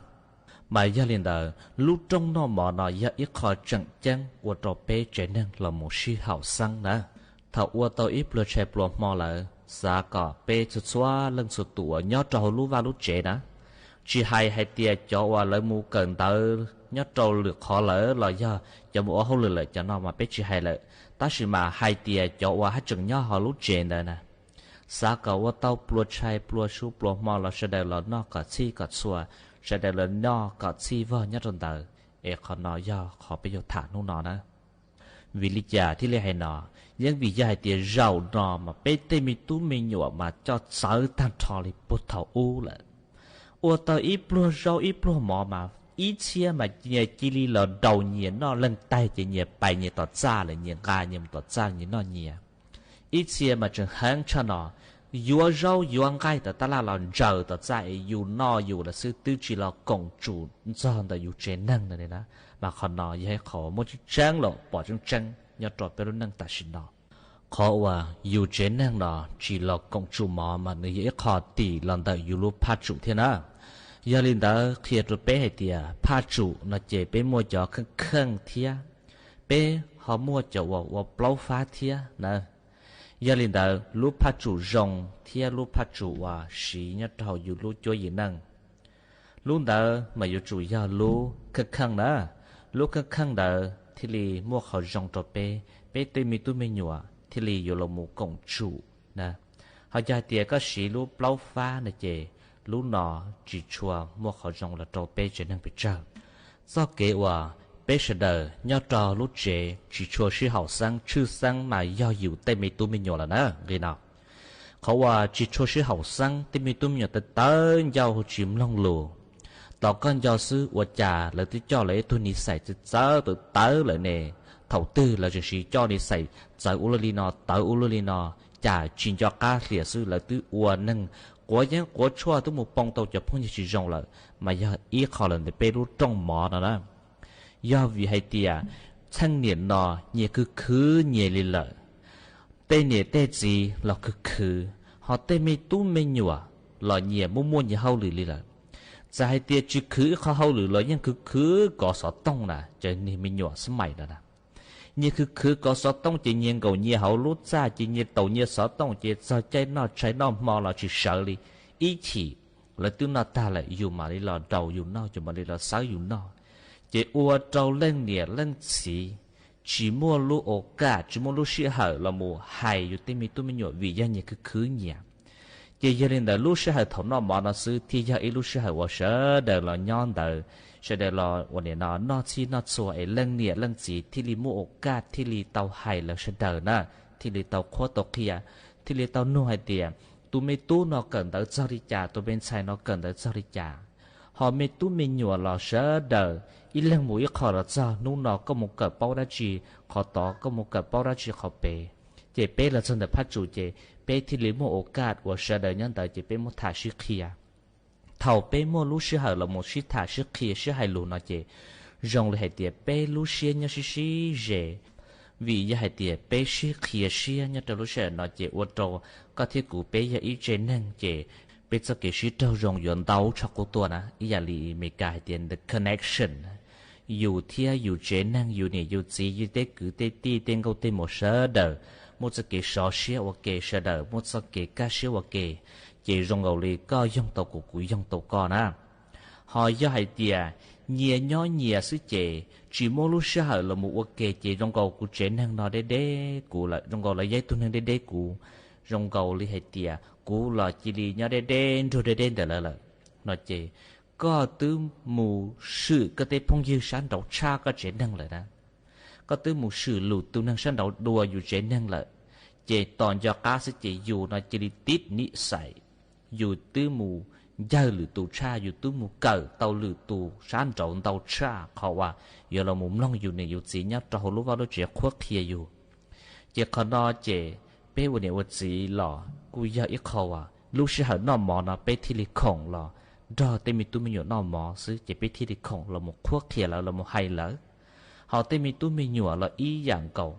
မၤယဲလံဒီး, လူၤတြီၣ်နီၣ်မီၤနီၤ ယဲအံၤခီကၠ့ကၠ့ အိၣ်တြီၣ်ပ့ကၠ့န့ၣ်လီၤမူဆံဟီၣ်စၢ်နီၤ, ထီၣ်အိၣ်တီၢ်အံၤပျိဆဲးပျိမီၤလၢ, စးကီးပ့ဆိဆိလၢ်ဆိတူာ်ညီၣ်တြီၣ်ဟီလူၤဝၣ်လူၤစ့နီၤ, ကၠံၣ်ဟဲဟဲတံၢ်ဧါ ကၠီဝဲလၢမူကၢၢ်ဒၢ ညီၣ်တြီၣ်လုာ်ခီလၢာ်လီၤယီၤ, ကၠီမူအီၣ်ဟီၣ်လုာ်လၢာ် ကၠီနီၣ်မီၤ ပ့ကၠံၣ်ဟဲလၢာ်, တၢ်စံးမးဟဲတံၢ်ဧါ ကၠီဝဲဟဲကၠ့ညီၣ်ဟီလူၤစ့ဒၢနီၤ စးကီးအိၣ်တီၢ်ပျိဆဲးပျိဆူပျိမီၤလီၤ ဆၢဒီးလီၤနီၢ်ကီၢ်ဆံၣ်ကီၢ်ဆူၣ်, ဆၢဒီးလီၤနီၢ်ကီၢ်ဆံၣ်ဝီၢ်ညီၣ်တၢ်ဒၢ, အဲၣ်ခီနီၤယီၤခီပယီၤထးနူၢ်နီၤနီၤ, ဝံၤလံကၢ်ထံၣ်လံဟဲနီၤ, ယဲၢ်ဝံၤယီၤဟဲတံၢ်ယီၤနီၤ မးပ့တ့ၢ်မံတူၢ်မံညိးမး ကၠီၣ်စၢတၢ်ထီလံ ပိၢ်ထီၣ်အူလၢာ် အိၣ်တီၢ်အံၤပျိယီၤအံၤပျိမီၤမး, အံၤဆံးမး ညၣ်ကၠံလံလီၤဒီးညၣ်နီၣ်လၢၢ်တၢ်က့ၤ ညၣ်ပာ်ညၣ်တီၤစၢ်လၢာ် ညၣ်ဂၤညၣ်မတီၤစၢ်လၢာ် ညၣ်နီၣ်ညၣ်, အံၤဆံးမး ကၠိဟၢဆၢနီၤ, ယီၤယီၤယီၤဂၤတီၤတၢ်လၢ်လီၤ ယၢၤတီၤစၢ်အံၤ ယူၤနီၣ်ယူၤလၢာ် စုတုၤကၠံၣ်လီၤကိၣ်ကၠူၣ် စီၤဒီးယူၤကၠ့နၢ်န့ၣ်နီၤ, မးခီနီၤ ယဟဲခီမိၢ်ကၠ့ကၠ့လီၤ ပိာ်ကၠ့ကၠ့ ညီၣ်တြီၣ်ပ့လူၤနၢ်တၢ်စံးနီၤ ခီဝဲ ယူၤကၠ့နၢ်နီၤ ကၠံၣ်လီၤကိၣ်ကၠူၣ်မီၤမးန့ၣ် ယအ့ၣ်ခီတံၢ်လီၤဒီးယူၤလူၤဖးစူၣ်ထံနီၤ, ယီၤလံဒီး ခံတြီၣ်ပ့ဟဲတံၢ်ဧါ ဖးစူၣ်နီၤက့ၤ ပ့မိၢ်ကၠီခၢၣ်ခၢၣ်ထံဧါ, ပ့ ဟီၣ်ခိၣ်ဟီၣ်မူကၠီဝီၤ အူပျီဖးထံဧါနၤ. ယဲလံာ်ဒၣ် လူဖးစူၣ်ယိၤ ထံလူဖးစူၣ်ဝီၤ စံးညီတၢ်ဟီၣ်ယူၤလူကၠိယံၤနၢၣ် လူဒၣ် မ့ၢ်ယူၤစူၣ်ယၢ်လူ ခခနၤ, လူခခနၤဒၣ် ထံလံာ်မူၢ်ခီၣ်ယိၤတြီပ့, ပ့တ့ၢ်မံတူၢ်မံညိၣ် ထံလံာ်ယူၤလီၤမူးကိၣ်စူၣ်နၤ. ဟီၣ်ယၢ်တံၢ်ကီၢ်စံးလူပျီဖးနက့ၢ်, လူနီၢ်စံးဆူၣ်မူၢ်ခီၣ်ယိၤလီၤတြီပ့ကၠ့ၣ်နၢၣ်ပစၢၢ်, သီၣ်က့ဝီၤ ပ့စၢၤဒၣ်ညီတြီလူကၠ့ၣ် စံးဆူၣ်ဆံဟီၣ်စၢ် ဆူၣ်စၢ်မၤယီၢ်ယူၤတ့ၢ်မံတူၢ်မံညိၣ်လီၤနၤ ဂ့ၤနီၤ. ခီဝီၤ စံးဆူၣ်ဆံဟီၣ်စၢ် တ့ၢ်မံတူၢ်မံညိၣ်တတၢ်ယီၢ်ဟူးဆံး မၢလီၤလိၤ, တီၤကီၢ်ယီၤဆူ အူကၢ်လၢတကၠီၣ်လၢအ့ၣ်ထူၣ်နံၣ်စဲး တစၢတတၢလၢာ်န့ၣ်, ထိၣ်တုၤလၢကၠ့ၣ်စံးကၠီၣ်နံၣ်စဲး စၢအူလီၢ်လံနီၤ တၢအူလီၢ်လံနီၤ, ကၠ့ၣ်စံၣ်ကၠီၣ်ကါသ့ၣ်ဆူ လၢတုၤအူနၢၣ် ကွၢ်ယဲၢ်ကွၢ်ဆှီ တုၤမူးပိာ်တီၢ်ကၠီၣ်ဖိယဲၢ်ဆံယိၤလၢာ်, မ့ၢ်ယီၢ်အ့ၣ်ခီလၢာ်န့ၣ် ပ့လူတြီမီၤနၤနၤ. ယီၢ်ဝံၤဟဲတံၢ်ဧါ, ဆဲးန့ၣ်နီၤ ညၣ်ခုခုညၣ်လံလၢာ် တ့ၢ်န့ၣ်တ့ၢ်စံလီၤခုခု, ဟီၣ်တ့ၢ်မံတူၢ်မံညိၣ် လီၤညၣ်မူးမူးညၣ်ဟီၣ်လံၤလံလၢာ်, စးဟဲတံၢ်စံခုအ့ၣ်ခီဟီၣ်လံၤလီၤ ညၣ်ခုခုကိးစီၤတီၢ်နၤ, ကၠ့ၣ်နံၣ်မံညိၣ်စမံၤနၤနၤ. ညၣ်ခုခုကိးစီၤတီၢ်က့ၢ် ညၣ်ကိၣ်ညၣ်ဟီၣ်လူၤစၢ်က့ၢ် ညၣ်တိၣ်ညၣ်စီၤတီၢ်က့ၢ် စၢကဲနီၢ်ဆဲးနီၢ်မီၤလီၤဆံးစၢလံ, အံၤထံၣ် လၢတုၤနီၢ်တၢ်လၢာ် ယူၤမၤလံလီၤ ဒီးယူၤနီၢ် ယူၤမၤလံလီၤ စၢယူၤနီၢ်, က့ၢ်အိၣ်တြီလၢန့ၣ်လၢစံ စံးမိၢ်လူအိၣ်ကၢ် စံးမိၢ်လူစံးဟၢၣ်လီၤမူး ဟဲယူၤတ့ၢ်မံတူၢ်မံညိၣ် ဝံၤယီၢ်ညၣ်ခုခုညၣ် က့ၢ်ယဲလံာ်ဒၣ် လူစံးဟၢၣ်ထိၣ်နီၢ်မီၤနီၤဆူ ထံယီၢ်အ့ၣ်လူစံးဟၢၣ်ဝီၤစၢၤဒၣ်လီၤညီဒၣ်, စၢၤဒၣ်လီၤဝဲန့ၣ်နီၤ နီၢ်ဆံနီၢ်ဆူ အ့ၣ်လၢန့ၣ်လၢစံ ထံလံမူးအိၣ်ကၢ် ထံလံတၢ်ဟဲလၢစၢၤဒၣ်နၤ, ထံလံတၢ်ခိတၢ်ခံဧါ, ထံလံတၢ်နူၢ်ဟဲတံၢ်ဧါ, တူၢ်မ့ၢ်တူၢ်နီၢ်ကၢၣ်ဒၣ်တၢ်လံၤကၠၢ် တူၢ်ဘ့ၣ်ဆဲးနီၢ်ကၢၣ်ဒၣ်တၢ်လံၤကၠၢ် ဟီၣ်မ့ၢ်တူၢ်မ့ၢ်ညိၣ်လီၤစၢၤဒၣ်, အံၤလဲၢ်မူးအံၤခီလီၤတၢ် နူနီၢ်ကီၢ်မူးကၢၣ်ပီဝဲဒၣ်ကံ, ခီတီ ကီၢ်မူးကၢၣ်ပီဝဲဒၣ်ကံခီပ့, က့ၢ်ပ့လီၤဆီၣ်သနၢၣ်ဖးစူၣ်က့ၢ်, ပ့ထံလံမူးအိၣ်ကၢ်ဝီၤစၢၤဒၣ်ညီဒၣ်က့ၢ် ပ့မိၢ်ထးစံခံဧါ ထီၣ်ပ့မိၢ်လူစံးဟၢၣ်လီၤမူး စံထးစံခံစံဟဲလူၤနီၤက့ၢ်, ယိၢ်လံဟဲတံၢ် ပ့လူစံးညီဆံဆံယဲၢ်, ဝံၤယဲဟဲတံၢ် ပ့စံခံစံညီတၢ်လူစံးနီၤက့ၢ် အိၣ်တြီ ကီၢ်ထံကူၣ် ပ့ယဲအံၤကၠ့ၣ်နၢၣ်က့ၢ်, ပ့စ့ၢ်က့ၤစံးတြီယိၢ်ယူၤဒီးဆၣ်ကိတိၢ်နၤ, အံၤယၤလံအံၤမ့ၢ်ကဟဲတံၢ် the connection ယူၤထံယူၤကၠ့ၣ်နၢၣ် ယူၤန့ၣ် ယူၤစံ ယူၤတ့ၢ်ကုၢ်တ့ၢ်တံၢ်တ့ၢ်ကိၣ်တ့ၢ်မူးစၢၤဒၣ်, မိၢ်စ့ၢ်က့ၤစီၤစံးအီၤက့ၢ်စၢၤဒၣ်, မိၢ်စ့ၢ်က့ၤကၢ်စံးအီၤက့ၢ်, က့ၢ်ယိၢ်လံ ကီၢ်ယိၢ်တိၢ်ကူၣ် ကူၣ်ယိၢ်တိၢ်ကီၢ်နၤ ဟီၣ်ယီၢ်ဟဲတံၢ်ဧါ, ညၣ်ညီညၣ်ဆူက့ၢ်, စံးမိၢ်လူစံးဟၢၣ်လီၤမူးအိၣ်က့ၢ်က့ၢ် ယိၢ်ကူၣ် ကူၣ်ကၠ့ၣ်နၢၣ်နီၤဒဲဒဲကူၣ်လၢာ်, ယိၢ်ကူၣ်လၢယဲတူၢ်နၢၣ်ဒဲဒဲကူၣ်, ယိၢ်ကူၣ်လံဟဲတံၢ်ဧါ, ကူၣ်လီၤက့ၤလံညီဒဲဒဲ ဒိၣ်ဒဲဒဲဒၣ်လၢာ်လၢာ်, နီၤက့ၢ်, ကီၢ်တုၤမူးဆူၣ် ကီၢ်တ့ၢ်ဖီၣ်ယုၢ် စၢ်ဒိၣ်ဆၣ် ကီၢ်ကၠ့ၣ်နၢၣ်လၢာ်နၤ ကီၢ်တုၤမူးဆူၣ် လူၢ်တူၢ်နၢၣ် စၢ်ဒိၣ်ဒိၣ်ယူၤကၠ့ၣ်နၢၣ်လၢာ်, က့ၢ်တီၤညီကါဆူက့ၢ် ယူၤနီၤက့ၤလံ တံၢ်နံၣ်စဲး, ယူၤတုၤမူး ယၢၢ်လုၢ်တူၢ်ဆၣ် ယူၤတုၤမူးကၢၣ်တီၤလုၢ်တူၢ် စၢ်ဒိၣ်ဒိၣ်ဆၣ် ခီဝဲ, ယိၢ်လီၤမူး မၢလီၤယူၤန့ၣ် ယူၤစံးညီတၢ်ဟိၣ်လူၤဝဲလူၤကၠ့ၣ် ခိၣ်ခံယူၤ က့ၢ်ခီနီၤက့ၢ်, ပ့ဝဲန့ၣ်ဝဲစံးလီၤ, ကူၣ်ယၢ်အံၤခီဝဲ, လူစံးဟၢၣ်နီၢ်မီၤနီၤ ပ့ထံလံခိၣ်လီၤ, ဒီးတ့ၢ်မံတူၢ်မံညိၣ်နီၢ်မီၤဆူ က့ၢ်ပ့ထံလံခိၣ်လီၤမူး ခိၣ်ခံလၢာ်လီၤမူးဟဲလၢာ်, ဟီၣ်တ့ၢ်မံတူၢ်မံညိၣ်လီၤအံၤယၣ်ကိၣ်,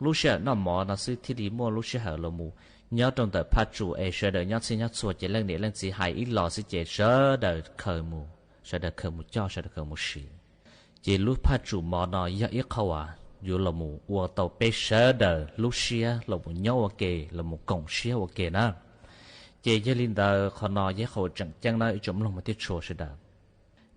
လူစံးဟၢၣ်နီၢ်မီၤနီၤဆူ ထံလံမူးလူစံးဟၢၣ်လီၤမူး, ညီတၢ်သးဖးစူၣ်အဲၣ်စၢၤဒၣ် ညီဆံညီဆူက့ၢ် လၢန့ၣ်လၢစံးဟဲအံၤလီၤဆူက့ၢ် စၢၤဒၣ်ခၢမူး, စၢၤဒၣ်ခၢမူးကၠီၣ် စၢၤဒၣ်ခၢမူးစံး က့ၢ်လူဖးစူၣ်မီၤနီၤ ယီၢ်အံၤခီဝဲ, ယူၤလီၤမူး အိၣ်တီၢ်ပ့စၢၤဒၣ် လူစံးလီၤမူး ညီဝဲက့ၢ် လီၤမူးကိၣ်စံးဝဲက့ၢ်နၤ, က့ၢ်ယဲလံဒီး ခီနီၤ ယဲခီဝဲ ကၠၢ်ကၠၢ်နၤ အံၤကၠိမၢလီၤမူးတ့ၢ်ဆိစံးဒၣ်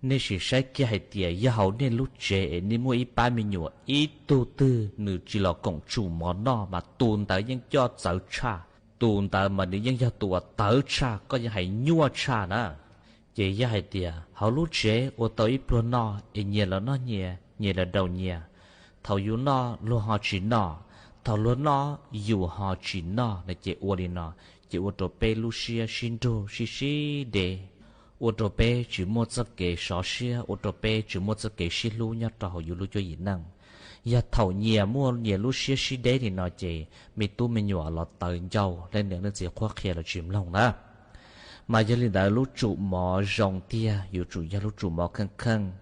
န့ၣ်စံးဆဲးကဲဟဲတံၢ် ယဟီၣ်န့ၢ်လူစ့ၢ်အံၤ န့ၢ်မူအံၤပၢ်မံညိၣ် အံၤတူၢ်တုၤ နုာ်စံးလီၤကိၣ်စူၣ်မီၤနီၢ် မးတူၢ်နတၢ်ယဲၢ်ကၠီၣ်စၢၤဆၣ်, တူၢ်နတၢ်မးန့ၣ်ယဲၢ်ယီၢ်တူၢ်အတၢ်ဆၣ် ကီၢ်ယဲၢ်ဟဲညိၣ်ဆၣ်နၤ, က့ၢ်ယဲဟဲတံၢ် ဟီၣ်လူစ့ၢ် အိၣ်တီၢ်အံၤပျိနီၣ် အံၤညၣ်လၢနီၣ်ညၣ် ညၣ်လၢဒိၣ်ညၣ် ထီၣ်ယူၤနီၣ် လူၤဟီၣ်ဆံးနီၣ်, ထီၣ်လူၤနီၣ် ယူၤဟီၣ်ဆံးနီၣ် နက့ၢ်အိၣ်လံနီၤ, က့ၢ်အိၣ်တြီပ့လူစံး စံးဒိၣ်စံးစံးဒဲး, အိၣ်တြီပ့စံးမိၢ်စ့ၢ်က့ၤစီၤစံး, အိၣ်တြီပ့စံးမိၢ်စ့ၢ်က့ၤစံးလူညီတၢ်ဟီၣ်ယူၤလူကၠိယံၤနၢၣ်, ယထီၣ်ညၣ်မိၢ်ညၣ်လူစံးစံးဒဲးန့ၣ်နီၤက့ၢ်, မ့ၢ်တူၢ်မ့ၢ်ညိၣ်အလီၤတၢ်ယီၢ် လၢန့ၣ်လၢစ့ၢ်ခိၣ်ခံလီၤစံးမၢလီၤနၤ မၤယဲလံဒီး လူစူၣ်မီၤယီၢ်တံၢ် ယူၤစူၣ်ယီၢ်လူစူၣ်မီၤခၢၣ်ခၢၣ်,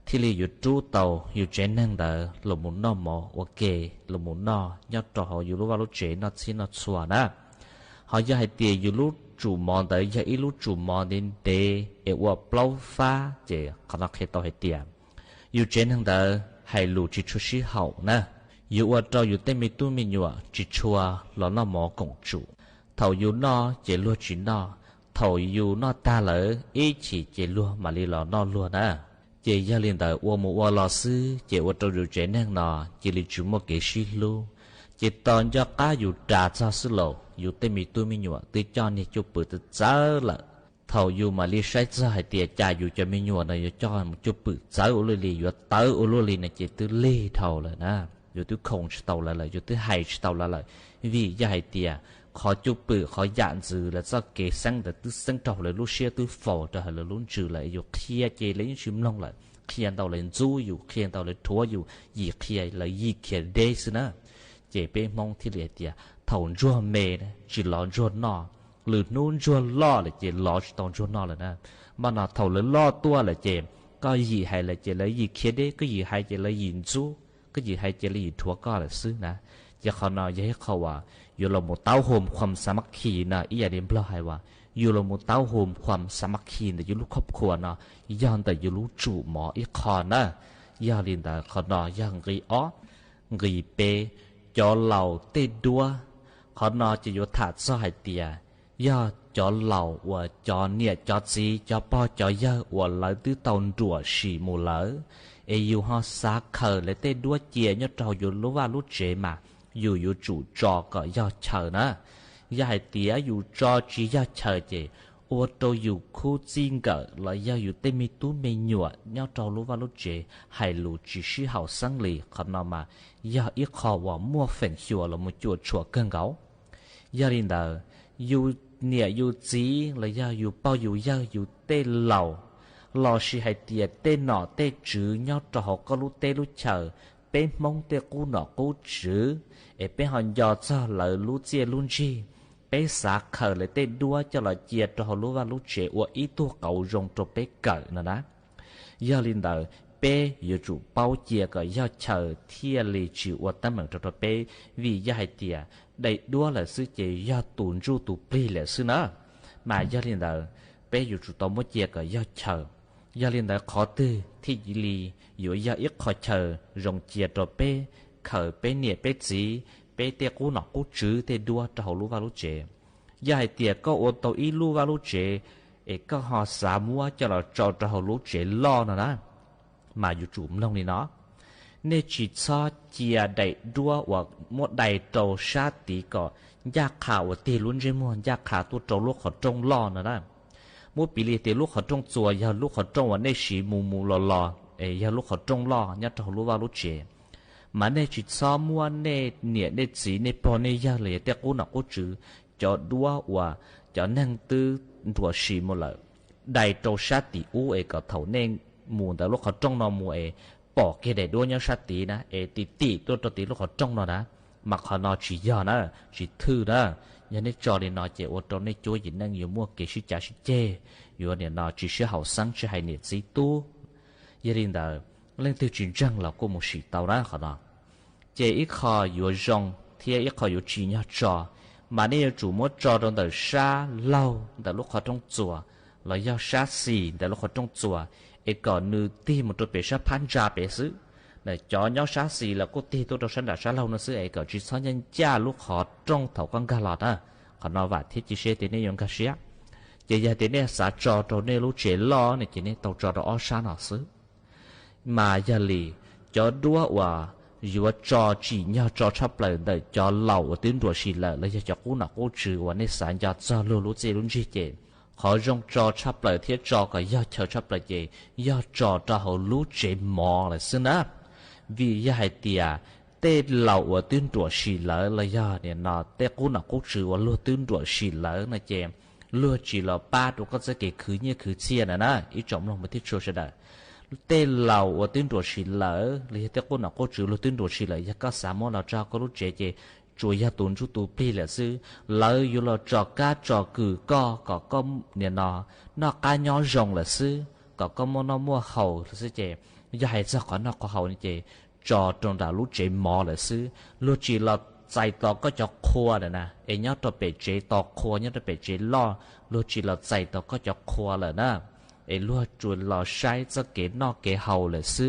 ထံလံယူၤတူၢ်တီၢ် ယူၤကၠ့ၣ်နၢၣ်ဒီး လီၤမူးနီၢ်မီၤအိၣ်က့ၢ် လီၤမူးနီၢ် ညီတၢ်ဟီၣ်ယူၤလူၤဝဲလူၤကၠ့ၣ် နီၢ်ဆံနီၢ်ဆူနၤ, ဟီၣ်ယီၢ်ဟဲတံၢ် ယူၤလူစူၣ်မီၤဒီး ယဲအံၤလူစူၣ်မီၤန့ၣ်ဒဲး အဲၣ်ဝဲပျီဖးက့ၢ် ခီနီၣ်ခ့တီၢ်ဟဲတံၢ် ယူၤကၠ့ၣ်နၢၣ်ဒီး ဟဲလူၤဆံးဆူစံးဟီၣ်နၤ ယိၤအိၣ်ဒီးယိၤတ့ၢ်မံတူၢ်မံညွး တဆှီလီၤနီၢ်မီၤကိၣ်စူး, ထိးယိၤနီၢ်က့ၤလိၤဆံနီၢ်, ထိးယိၤနီၢ်တၢ်လၢ အ့ၣ်ဆံးက့ၤလိၤမၤလံလီၤနီၢ်လိၤနၤ, က့ၤယဲၢ်လံဒီး အိၣ်မူအိၣ်လီၤစု, က့ၤအိၣ်ဒီးယိၤကဲးနၢ်နီၤ, က့ၤလံၤစုမုၢ်က့ၤဆံလူ, က့ၤတီၤကၠီကါယိၤတၤသီၣ်စုလိၤ, ယိၤတ့ၢ်မံတူၢ်မံညွး သုကၠီန့ၢ်ကၠိပုးတစၢလၢာ်, ထိးယိၤမၤလံစဲးစၢ်ဟဲတံၢ်ကၠီယိၤကၠီမံညွးနီၤ ယိၤကၠီမူကၠိပုးတစၢအိၣ်လိၣ်လံ, ယိၤတၢ်အိၣ်လိၣ်လံန့ၣ်က့ၤ သုလ့ၢ်ထီၣ်လၢၤနၤ, ယိၤသုခိးဆံတီၤလၢလၢာ်, ယိၤသုဟဲဆံတီၤလၢလၢာ်, ဝံၤယဲၢ်ဟဲတံၢ်ဧါ, ခီကၠိပုး ခီယၣ်နစုလၢ သီၣ်က့ၤစဲဒီး သုစဲထီၣ်လၢလူၤရှဲ သုဖီၣ်တၢ်ဟဲလၢလူၤစုလၢ ယိၤခံဂၤက့ၤလၢယ့ၣ်စုမူလၢာ်, ခံဂၤတီလၢနစုယိၤ, ခံဂၤတီလၢထိးယိၤ, ယံာ်ခံဂၤလၢယံာ်ခံဂၤဒ့စုနၤ, က့ၤပ့ၢ်မူထံၣ်လံတံၢ်ဧါ, ထိးယိၤမ့ၢ် စံၣ်လီၤယိၤနီၢ်, လုၢ်နူယိၤလီၢ်လၢက့ၤ လီၤစံတီၤယိၤနီၢ်လၢၤနၤ, မ့ၢ်နီၤ ထိးလၢလီၢ်တအိၣ်လၢက့ၤ, ကီၢ်ယံာ်ဟဲလၢက့ၤလၢယံာ်ခံဂၤဒ့, ကယံာ်ဟဲက့ၤလၢယံာ်နစု, ကယံာ်ဟဲက့ၤလၢယံာ်ထိးကီၢ်လၢာ်စုနၤ, က့ၤခီနီၤ ယဟ့ၣ်ခီဝဲ, ယိၤလီၤမူတၢ်ဟိမ်ခွမ်စၢမၢ်ခံနီၤ, အံၤယဒ့ဘျီဟဲဝဲ, ယိၤလီၤမူတၢ်ဟိမ်ခွမ်စၢမၢ်ခံဒီး ယိၤလူၢ်ခီၣ်ခိၣ်နီၤ, ယီၢ်ဒီးယိၤလူၤစူးမီၤအံၤခီနၤ, ယီၢ်လံဒီး ခီနီၤ ယီၢ်ဂံၢ်အီ, ဂံၢ်ပ့, ကၠီလီၤတ့ၢ်ဒွဲ, ခီနီၤ ကယိၤထးစၢ်ဟဲတံၢ်ဧါ, ယီၢ်ကၠီလီၤအိၣ် ကၠီနံၣ် ကၠီစံ ကၠီပီၢ် ကၠီယၢၢ် အိၣ်လၢသုတီဒွးဆံးမူလၢာ်, အ့ၣ် ယိၤဟီၣ်စၢခၢးလၢတ့ၢ်ဒွဲက့ၤညီထီၣ်ယိၤလူၤဘၣ်လူၤစဲးမး, ယိၤ ယိၤစူးကၠီကီးယီၢ်ဆၢနၤ, ယဲၢ်ဟဲတံၢ်ဧါ ယိၤကၠီကံယီၢ်ဆၢက့ၤ, အိၣ်တိယိၤခူစံၣ်ကၢး လၢယီၢ်ယိၤတ့ၢ်မံတူၢ်မံညွး ညီထီၣ်လူၤဘၣ်လူၤစဲး ဟဲလူၤစံးဆံးဟီၣ်စၢလံ ခီနီၤမး, ယီၢ်အံၤခီဝဲ မူၣ်ဖဲးဃိးလီၤမူၤကၠိၣ်ဆူၣ်ကၢၢ်ဂီၤ, ယီၢ်လံဒီး, ယိၤနံၣ်ယိၤစံ လၢယီၢ်ယိၤပီၢ်ယိၤယၢၢ်ယိၤတ့ၢ်လီၤ, လီၤဆံးဟဲတံၢ်ဧါ တ့ၢ်နီၣ်တ့ၢ်စုညီထီၣ်ဟီၣ်ကီၢ်လူၤတ့ၢ်လူၤဆၢ, ပ့ၢ်မူတ့ၢ်ကူနီၣ်ကူစု, အ့ၣ် ပ့ၢ်ဟီၣ်ယီၢ်စၢ်လၢလူၤစ့လူၤဆံး, ပ့ၢ်စၢခၢးလၢတ့ၢ်ဒွဲကၠီလီၤက့ၤထီၣ်ဟီၣ်လူၤဘၣ်လူၤစဲး အိၣ်အံၤတူၢ်ကီၤယိၤတိၤပ့ၢ်ကၢးနၤနၤ ယီၢ်လံဒီး, ပ့ၢ်ယိၤစူးပီက့ၤကီးယီၢ်ဆၢထံၣ်လံစံးအိၣ်တၢ်မုာ်တြီတြီပ့ၢ်, ဝံၤယဲၢ်ဟဲတံၢ်ဧါ, ဒဲးဒွဲလၢာ်စုက့ၤ ယီၢ်တူၤစူၣ်တူၤပျံၤလၢာ်စုနၤ, မးယီၢ်လံဒီး, ပ့ၢ်ယိၤစူးတီမူက့ၤကီးယီၢ်ဆၢ, ယီၢ်လံဒီး ခီတုၤထံၣ်လံ, ယိၤယီၢ်အံၤခီဆၢ, ယိၤက့ၤတိၤပ့ၢ်ခၢးပ့ၢ်နံၣ်ပ့ၢ်စံ, ပ့ၢ်တ့ၢ်ကူနီၣ်ကူစုတ့ၢ်ဒွဲထီၣ်ဟီၣ်လူၤဘၣ်လူၤစဲး ယဲၢ်ဟဲတံၢ်ဧါ ကီၢ်အိၣ်တိအံၤလူၤဘၣ်လူၤစဲး, အ့ၣ် ကီၢ်ဟီၣ်စၢမူကၠီလီၤကၠီတၢ်ဟီၣ်လူၤစဲးလီၢ်နၤနၤ, မးယိၤစူးမူလံနီၤ, န့ၣ်စံးဆီက့ၤဒဲးဒွဲအိၣ်မူဒဲးတိၤစါတံၢ်ကီး, ယၢ်ခးအိၣ်တ့ၢ်လူၤစ့မူ ယၢ်ခးတူၢ်တိၤလူၤခီၣ်တိၣ်လီၢ်နၤနၤ, မူပံၤလံတ့ၢ်လူၤခီၣ်တိၣ်စူၤ ယီၢ်လူၤခီၣ်တိၣ်ဝဲန့ၣ်စံးမူမူလီၤလီၤ, အ့ၣ် ယီၢ်လူၤခီၣ်တိၣ်လီၢ် ညီထီၣ်ဟီၣ်လူၤဘၣ်လူၤစဲး မးန့ၣ်စံးဆီမူန့ၢ်နံၣ်န့ၢ်စံန့ၢ်ပီၢ်န့ၢ်ယၢၢ်လၢယတ့ၢ်ကူနီၣ်ကူစု, ကၠီဒွဲအိၣ်, ကၠီနၢ်သုဒွးဆံးမူလၢာ်, ဒဲးတိၤစါတံၢ်အူအ့ၣ်ကီးထိၣ်န့ၢ်မူဒီးလူၤခီၣ်တိၣ်နီၤမူအ့ၣ်, ပိာ်က့ၤဒဲးဒွဲညီစါတံၢ်နၤ, အ့ၣ် တံၢ်တံၢ်တူၢ်တိၤတ့ၢ်လူၤခီၣ်တိၣ်နီၤနၤ, မၤခီနီၤစံးယီၢ်နၤ, စံးထုနၤ, ယန့ၢ်ကၠီလံနီၤက့ၤအိၣ်တိန့ၢ်ကၠိယံၤန့ၣ် ယမိၢ်က့ၤဆံကၠးဆံကဲ, ယိၤန့ၣ်နီၤ စံးဆံးဟီၣ်စၢ်ဆံးဟဲန့ၣ်စံးတူၢ် ယဲၢ်လံဒီး, လၢသုစံးကၠၢ်လီၤကိးမူၤစံးတီနၤဃီနီၤ, ကဲအံၤခီယိၤယီၢ်, ထံအံၤခီယိၤစံၣ်ညီၣ်ကၠီ, မးန့ၣ်ယိၤစူးမူကၠီတိၤဒီးစါလီၢ်ဒီးလူၤခီၣ်တိၣ်စူၤ, လီၤယီၢ်စါစံၣ်ဒီးလူၤခီၣ်တိၣ်စူၤ, အ့ၣ်ကီးနုာ်တ့ၢ်မူတိၤပ့ၢ်စါဖးကၠၢ်ပ့ၢ်စု, နကၠီညီစါစံၣ်လၢကိၣ်တ့ၢ်တိၢ်တိၤစါဒၣ်စါလီၢ်နုာ်စု အ့ၣ်ကီးစံးဆီညါကၠၢ်လူၤခီၣ်တိၣ်ထိၣ်ကီၢ်ကၢ်လီၤတၢ်, ခီနီၤဘၣ်ထံကံၢ်စ့တ့ၢ်န့ၢ်ယိၤကၢ်စံၣ်, ကဲယဲၢ်တ့ၢ်န့ၢ်စးကၠီတိၤန့ၢ်လူၤစဲးလီၢ်န့ၣ် က့ၤန့ၢ်တိၤကၠီဒီးအီၣ်စါနီၤစု မးယၢၢ်လံ, ကၠီဒွဲအိၣ်, ယိၤကၠီစံၣ်ညီၣ်ကၠီဆၣ်ပျၢၤဒီးကၠီလီၤအိၣ်သုဒွးဆံးလၢာ် လၢယီၢ်ကၠီကူနီၣ်ကူစုဝဲန့ၣ်စးယီၢ်စၢ်လိၤလူၤစ့လူၤဆံးက့ၤ, ခီယိၤကၠီဆၣ်ပျၢၤထံကၠီကီးယီၢ်ဆၢဆၣ်ပျၢၤက့ၤ, ယီၢ်ကၠီတၢ်ဟီၣ်လူၤစ့မီၤလၢာ်စုနၤ, ဝံၤယဲၢ်ဟဲတံၢ်ဧါ, တ့ၢ်လီၤအိၣ်သုဒွးဆံးလၢာ် လၢယီၢ်န့ၣ်နီၤ တ့ၢ်ကူနီၣ်ကူစုဝဲလိၤသုဒွးဆံးလၢာ်န့ၣ်က့ၤ, လိၤစံးလီၤပၢ်တိၤကီၢ်စ့ၢ်က့ၤခုညၣ်ခုဆံးနၤနၤ အံၤကၠီမူလီၤမူထံၣ်ဆိစဲဒၣ် တ့ၢ်လီၤအိၣ်သုဒွးဆံးလၢာ် လၢယတ့ၢ်ကူနီၣ်ကူစုလိၤသုဒွးဆံးလၢာ် ယကီၢ်စးမိၢ်လီၤစၢ်ကီၢ်လူၤစဲက့ၤ, ကၠိယီၢ်တူၤစူၣ်တူၤပျံၤလၢာ်စု, လၢယိၤလီၤကၠီၤကါကၠီၤကုာ်ကီၢ် ကီၢ်ကီၢ်န့ၣ်နီၤ, နီၢ်ကါညီယီၤလၢာ်စု, ကီၢ်ကီၢ်မိၢ်နီၢ်မိၢ်ဟီၣ်လၢာ်စုက့ၤ, ယဟဲစၢ်ကီးနီၢ်ကီၢ်ဟီၣ်န့ၣ်က့ၤ, ကၠီတိၤတၢ်လူၤစ့မီၤလၢာ်စု, လိၤစံးလီၤစဲးတီၤကီၢ်ကၠီၤခွါနၤနၤ အ့ၣ် ညီတီၤပဲာ်စ့တီၤခွါ ညီတီၤပဲာ်စ့လီၢ်, လိၤစံးလီၤစဲးတီၤကီၢ်ကၠီၤခွါလၢာ်နၤ, အ့ၣ် လိၤစံးလီၤစဲးစၢ်က့ၤနီၢ်က့ၤဟီၣ်လၢာ်စု,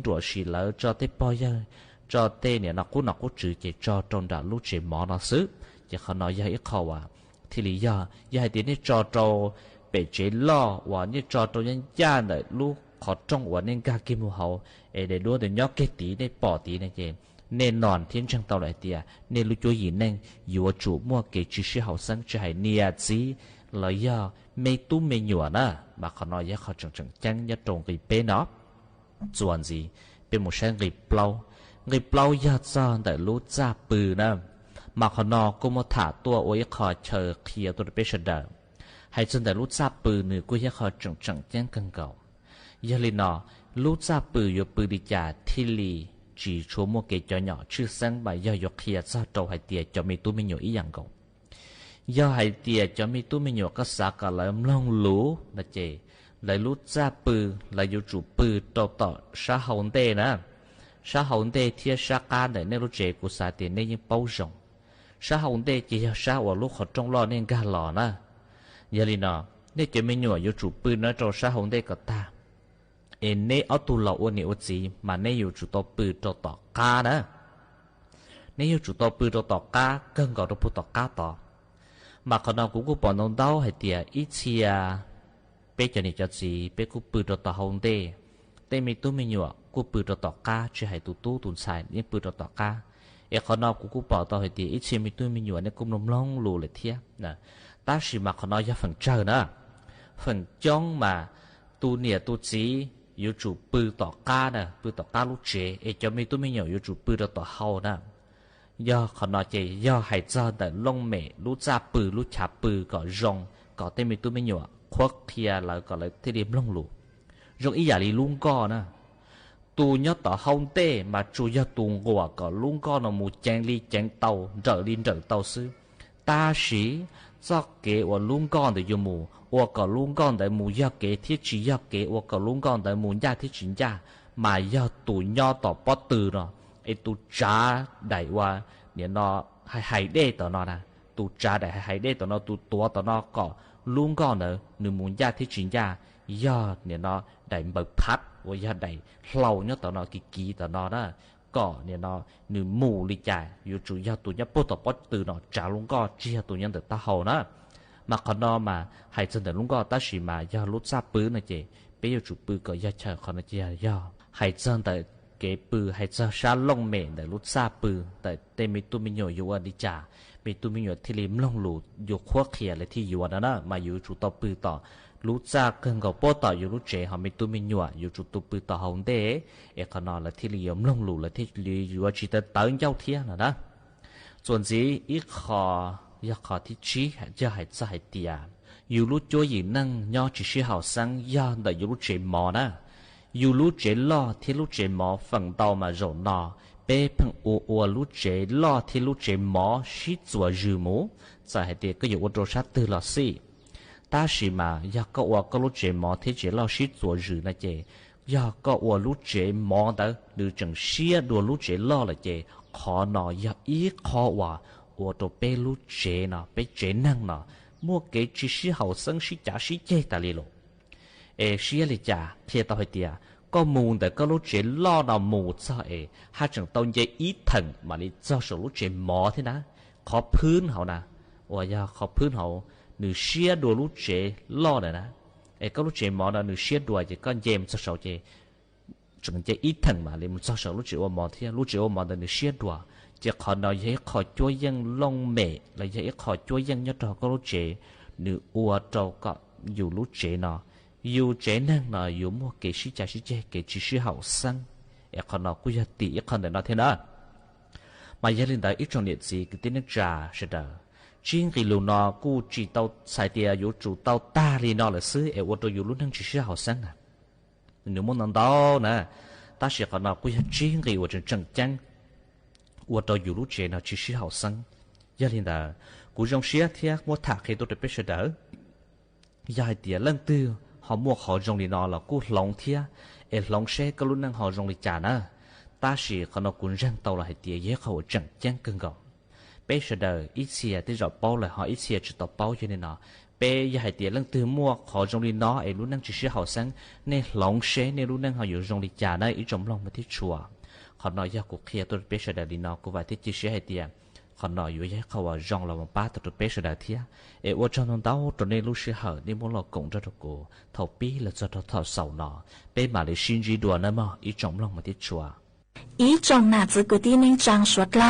နတၢ်မၤတံၢ်မၤသံတၢ်မၤဒိၣ်မၤထီၣ်လၢတၢ်လီၢ်တၢ်ကျဲန့ၣ် တၢ်လၢတၢ်ပီၢ်ယၢ် တၢ်သ့ၣ်ပီၢ်ယၢ် တၢ်သ့ၣ်န့ၣ်နီၢ်ကူၣ်နီၢ်ကူၣ်စုၤက့ၤ ကၠီၤတြီၤဒၣ်လူၤစ့ၤမီၤနီၤသု, ကဲခီနီၤ ယဲၢ်အံၤခီဝဲ ထံၣ်လံယီၤ ယဲၢ်ဟဲတံၢ်န့ၣ် ကၠီၤတြီၤ ပဲာ်စ့လီၢ်ဝဲန့ၣ် ကၠီၤတြီၤယါယါဒီး လူၤခီၣ်ထီၣ်ဝဲန့ၣ် ကၢ်က့ၤမူဟီၣ် အဲၣ်ဒိးဒိးတညီကဲတံၢ်န့ၣ် ပိာ်တံၢ်န့ၣ်က့ၤ န့ၢ်နီၢ်ထံၣ်ကၠၢၢ်တီလၢဟဲတံၢ် န့ၢ်လူၤကၠိယံာ်န့ၣ် ယူၤအီၤစူၤ မူက့ၤ ဆံးဆံးဟီၣ်စဲၣ် ကဟဲနံၣ်အသံ လၢယီၤ မ့ၢ်တူၢ်မ့ၢ်ညိၣ်နီၤ မၤခီနီၤ ယဲၢ်ခီ ကၠီၤကၠီၤကၠီၤ ညါတိၤဂံၢ်ပဲနီၤ ကၠီၤနံၣ် ပမ့ၢ်ဆဲဂံၢ်ပျီ, ဂံၢ်ပျီယဲၢ် ကၠီၤဒၣ်လူၤစၢ်ပုၢ်နီၤ, မၤခီနီၤ ကိးမီၤထး တအိၣ်အံၤခီ ဆၢခံအသိးတပ့ၢ်ဆၢဒၣ်, ဟဲဆၢဒၣ်လူၤစၢ်ပုၢ်န့ၣ် ကယဲၢ်ခီ ကၠီၤကၠီၤကၠီၤ ကၢၢ်ကီၤ, ယဲၢ်လံနီၤ, လူၤစၢ်ပုၢ် ယိၤပုၢ်ဒံးကၢ် ထံၣ်လံ ကၠီၤဆိမိၣ်က့ၤ ကၠီၤညီၣ် ဆူၣ်သၢဘၣ် ယီၤ ယိၤခံ အစၢ်တီၤ ဟဲတံၢ် ကၠီၤမ့ၢ်တူၢ်မ့ၢ်ညိၣ် အံၤယၣ်ကိၤ ယီၤ ဟဲတံၢ် ကၠီၤမ့ၢ်တူၢ်မ့ၢ်ညိၣ် ကစးကီးလၢ မၠိၣ်လူၤ နက့ၤ လၢလူၤစၢ်ပုၢ် လၢယိၤစူၤပုၢ် တီတီၤ ဆါဟီၣ်ဒ့ၣ်နီၤ, ဆါဟီၣ်ဒ့ၣ် ထံဆါကါဒီး န့ၢ်လူၤစ့ၤ ကူစါတ့ၢ် န့ၢ်ယံၤပီၣ်ယီၤ, ဆါဟီၣ်ဒ့ၣ် ကယီၤဆါ အိၣ်လူၤခီၣ်ထီၣ်လီၢ်န့ၣ် ကၢ်လီၤနီၤ, ယဲၢ်လံနီၤ, န့ၢ်ကၠီၤမ့ၢ်ညိၣ် ယိၤစူၤပုၢ် နီၢ်တြီၤ ဆါဟီၣ်ဒ့ၣ် ကတၢ် အ့ၣ် န့ၢ်အီၣ်တူၢ်လီၤ အိၣ်နံၤအိၣ်သံ မၤန့ၢ်ယိၤစူၤတီၤပုၢ် တီတီၤ ကါနီၤ, န့ၢ်ယိၤစူၤတီၤပုၢ် တီတီၤ ကါ ကၢၢ်ကီၤ တီၤပူၤတီၤ ကါတီၤ, မၤခီနီၤ ကူကူၣ်ပီၤနီၤ ဒီး ဟဲတံၢ် အံၤဆံးယါ ပ့ၢ်ကၠီၤနံၣ် ကၠီၤသံ ပ့ၢ်ကူၣ်ပုၢ် တီတီၤ ဟီၣ်ဒ့ၣ်, တ့ၢ်မ့ၢ်တူၢ်မ့ၢ်ညိၣ် ကူၣ်ပုၢ် တီတီၤ ကါ ဆံးဟဲ တူၢ်တူၢ်တူၢ်ဆါ န့ၢ်ပုၢ် တီတီၤ ကါ, အ့ၣ် ခီနီၤ ကူကူၣ်ပီၤတီၤ ဟဲတံၢ် အံၤဆံးမ့ၢ်တူၢ်မ့ၢ်ညိၣ် န့ၣ် ကူၣ်မၠိၣ်မၠိၣ်လူၤလၢထံ, တၢ်ဆံးမၤခီနီၤ ယီၤ ဖၢၣ်စၢၢ်နီၤ, ဖၢၣ်ကၠီမး တူၢ်နံၣ်တူၢ်သံ ယိၤစူၤပုၢ် တီၤ ကါနီၤ, ပုၢ် တီၤ ကါ လူၤစ့ၤ, အ့ၣ် ကၠီၤမ့ၢ်တူၢ်မ့ၢ်ညိၣ် ယိၤစူၤပုၢ် တီတီၤ ဟီၣ်နီၤ, ယီၤခီနီၤက့ၤ ယီၤ ဟဲစၢၢ်ဒီး လီၢ်မဲာ် လူၤစၢ်ပုၢ် လူၤဆါပုၢ် ကီး ယီၤ ကီးတ့ၢ်မ့ၢ်တူၢ်မ့ၢ်ညိၣ် ခိးခံဂၤလၢ ကီးလၢထံၣ်လံ မၠိၣ်လူၤ, ယီၤ အံၤယၣ်လံ လူၤကီၢ်နီၤ, တူၢ်ညီတီၤ ဟီၣ်ဒ့ၣ် မၤစူၤ ယီၤ တူၢ်ဂီၤ ကီးလူၤကီၢ်နီၤ မူၤကၠ့လံကၠ့တီၤ ဒၢးလံဒၢးတီၤ စု တၢ်ဆံး သီၣ်က့ၤအိၣ်လူၤကီၢ်ဒီး ယိၤမူၤ အိၣ်ကီးလူၤကီၢ်ဒီး မူၤယီၤက့ၤ ထံဆံးယီၤက့ၤ အိၣ်ကီးလူၤကီၢ်ဒီး မူၤယၢ် ထံဆံးယၢ်, မၤယီၤ တူၢ်ညီတီၤ ပီၣ်တုၤနီၤ, အ့ၣ် တူၢ်စှၤဒၣ်ဝဲ န့ၣ်နီၤ, ဟဲဟဲဒ့ၣ်တီၤနီၤ, တူၢ်စှၤဒၣ် ဟဲဟဲဒ့ၣ်တီၤနီၤ, တူၢ်တိၤတီၤနီၤ ကီးလူၤကီၢ်ဒီး နုၤမူၤယၢ် ထံဆံးယၢ်, ယီၤ န့ၣ်နီၤ ဒၣ်ဘၢၣ်ဖး အိၣ်ယီၤဒၣ်ဟျီညါတီၤနီၤ ကံၤကံၤတီၤနီၤနီၤ, ကီး န့ၣ်နီၤ နုၤမူၤလံကၢ် ယိၤစူၤ ယီၤ တူၢ်ညီပိၢ်တီၤ ပီၣ်တုၤနီၤ စှၤလူၤကီၢ် ကံၤယီၤ တူၢ်ညီဒီး တၢ်ဟီၣ်နီၤ, မၤခီနီၤမး ဟဲစၢၢ်ဒီး လူၤကီၢ် တၢ်ဆံးမး ယီၤ လူၤစၢ်ပုၢ်နီၤက့ၤ ပ့ၢ်ယိၤစူၤပုၢ် ကီးယီၤ ဆၢခီနီၤက့ၤ ယီၤ ဟဲစၢၢ်ဒီး က့ၤပုၢ် ဟဲစၢၢ် ဆါလီၢ်မဲာ်ဒီး လူၤစၢ်ပုၢ် ဒီးတ့ၢ်မ့ၢ်တူၢ်မ့ၢ်ညိၣ် ယိၤအီၤဒံးကၢ်, မ့ၢ်တူၢ်မ့ၢ်ညိၣ် ထံၣ်လံ မၠိၣ်လူၤ ယိၤ ခိးခံဂၤလၢထံၣ်ယိၤနီၤနီၤ, မၤယိၤစူၤတီၤပုၢ်တီၤ လူၤစၢ် ကၢၢ်ကီၤ ပိၢ်တီၤ ယိၤလူၤစ့ၤ ဟီၣ် မ့ၢ်တူၢ်မ့ၢ်ညိၣ် ယိၤစူၤတီၤပုၢ်တီၤ ဟီၣ်ဒ့ၣ်, အ့ၣ် ခီနီၤ လၢထံၣ်လံ ယိၤ မၠိၣ်လူၤ လၢထံၣ်လံ ယိၤ အီၤဆံတၢတၢ ယီၤထံနီၤနီၤ, ကၠီၤနံၣ် အံၤခီ ယီၤ ခီထံဆံး ယီၤ ဟဲစၢၢ် ဟဲတံၢ်ဧါ, ယူၤလူၤကၠိယံာ်န့ၣ် ညီဆံးဆံးဟီၣ်စဲၣ် ယီၤဒီး ယူၤလူၤစ့ၤမီၤနီၤ, ယူၤလူၤစ့ၤလီၢ် ထံလူၤစ့ၤမီၤ ဖၣ်တီမး ယိၤနီၤ, ပ့ၢ်ဖၣ်အူအူ လူၤစ့ၤလီၢ် ထံလူၤစ့ၤမီၤ ဆံးစိၤယုၢ်မူ, စးဟဲတံၢ် ကယီၤ အိၣ်တြီၤဆါတုၤလီၤစံၣ် တၢ်ဆံးမး ယီၤ ကီၢ်အူကီၢ်လူၤစ့ၤမီၤ ထံစ့ၤလီၢ် ဆံးစိၤယုၢ်နီၤက့ၤ, ယီၤ ကီၢ်အူလူၤစ့ၤမီၤဒီး နုၤစ့ၢ်ဆံးဒိၣ်လူၤစ့ၤလီၢ်လၢက့ၤ, ခီနီၤ ယီၤ အံၤခီဝဲ အိၣ်တ့ၢ်ပ့ၢ်လူၤစ့ၤနီၤ ပ့ၢ်စ့ၤန့ၣ်နီၤ, မူက့ၤဆံးဆံးဟီၣ်စဲၣ် ဆံးကၠးဆံးကဲတၢ်လံလီၤ အဲၣ် ဆံးလံကၢ် ခဲတီၤဟဲတံၢ်ဧါ, ကီၢ်မူၤဒီး ကီၢ်လူၤစ့ၤလီၢ်နီၤ မူၤစ့ၢ်အံၤ ဟးစ့ၢ်တီယဲအံၤထၢၣ်မးလံ စ့ၢ်ဆၢလူၤစ့ၤမီၤသ့ၣ်နီၤ, ခီဖုၣ်ဟီၣ်နီၤ, အိၣ်ယီၤ ခီဖုၣ်ဟီၣ်, နုၤဆံးဒိၣ်လူၤစ့ၤလီၢ်န့ၣ်နီၤ, အဲၣ် ကီၢ်လူၤစ့ၤမီၤဒီး နုၤဆံးဒိၣ်က့ၤ ကီၢ်ယဲမ့ၢ်စ့ၢ်ဆၢက့ၤ စ့ၢ်ကီးအံၤထၢၣ်မးလံ မ့ၢ်စ့ၢ်ဆၢလူၤစ့ၤအိၣ်မီၤသ့ၣ် လူၤစ့ၤအိၣ်မီၤဒီး နုၤဆံးဒိၣ်, ကဲခီနီၤ ယဟ့ၣ်ခီကၠိယဲၢ်လီၢ်မဲာ် လၢယဟ့ၣ်ခီကၠိယဲၢ်ညီတီၤကီၢ်လူၤစ့ၤ, နုၤအူအီၤတ့ၢ်ကီၢ်ယူၤလူၤစ့ၤနီၤ, ယူၤစ့ၤန့ၣ်နီၤ ယူၤမူက့ၤဆံးကၠးဆံးကဲက့ၤဆံးဆံးဟီၣ်စဲၣ်, အဲၣ် ခီနီၤ ကူယီၤတံၢ်အံၤခီန့ၣ်နီၤသ့ၣ်နီၤ မ့ၢ်ယဲၢ်လံဒီး အံၣ်စရ့လးစံး ကသ့ၣ်န့ၢ်စှၤစ့ၢ်ဒီး, ကၠံဂံၢ်လူၤနီၤ ကူၣ်စံၣ်တီဆဲးတ့ၢ် ယူၤစူၤတီတၢ်လံနီၤလၢၤဆူ အဲၣ် အိၣ်တ့ၢ်ယူၤလူၤန့ၣ်ဆံးဆံးဟီၣ်စဲၣ်နီၤ, နုၤမူနီၢ်ဒီးနီၤ, တၢ်စံးခီနီၤ ကူယီၤ ကၠံဂံၢ်အိၣ်စ့ၢ်ကၠၢ် အိၣ်တ့ၢ်ယူၤလူၤစ့ၤနီၤ ဆံးဆံးဟီၣ်စဲၣ်, ယဲၢ်လံဒီး ကူယီၤရှဲထံ မိၢ်ထးခ့တိတပ့ၢ်ဆၢဒီး ယဲၢ်ဟဲတံၢ်လၢၢ်တုၤ ဟီၣ်မူခီယီၤလံနီၤလီၤ ကူၣ်လီၤထံ အဲၣ် လီၤရှဲကလူးန့ၣ်ဟီၣ်ယီၤလံကၢ်နီၤ, တၢ်စံးခီနီၤ ကူယီၤတီလီၤဟဲတံၢ် ယဲၢ်ခီအိၣ်စ့ၢ်ကၠၢ်ကၢၢ်ကီၢ်, ပၢ်စၢၤဒၣ် အံးဆံးယၤတ့ၢ်ယီၤပီလၢၤဟီ အံးဆံးယၤစံးတီၤပီယဲန့ၣ်နီၤ, ပၢ်ယဟဲတ့ၢ်လၢသုမုၢ်ခီ ယိၤလံနီၤ အဲၣ်လူၤနၢ်စံးဆှၢဟီၣ်စဲ န့ၣ်လီၤရှဲန့ၣ်လူၤနၢ်ဟီၣ်ယိၤယိၤလံကၢ်န့ၣ် အံၤကၠီဘျီမၤတံဆူးဧါ. ခီနီၤ ယဟဲကိးခံအသိးတပၢ်စၢၤဒၣ်လံနီၤ ကိးဘၣ်သ့ၣ်က့ၤဆှၢဟဲတ့ၢ်ဧါ. ခီနီၤ ယိၤယဟဲခီဝဲယိၤလီၤမၤပၢ်တၢ်တပၢ်စၢၤဒၣ်ထံဧါ. အဲၣ်အိၣ်ကၠီနတၢ်အိၣ်တန့ၢ်လူၤဆှၢဟီၣ်န့ၣ် မုၢ်လီၤကိၣ်တၢ်တကိး ထိၣ်ပံလၢကၠီထီၣ်ထီၣ်စီၤနီၤ, ပၢ်မၤလၢဆံးကၠံဒွးန့ၣ်မး အံၤကၠီဘျီမၤတံဆူးဧါ. 一众男子哥的能长说道，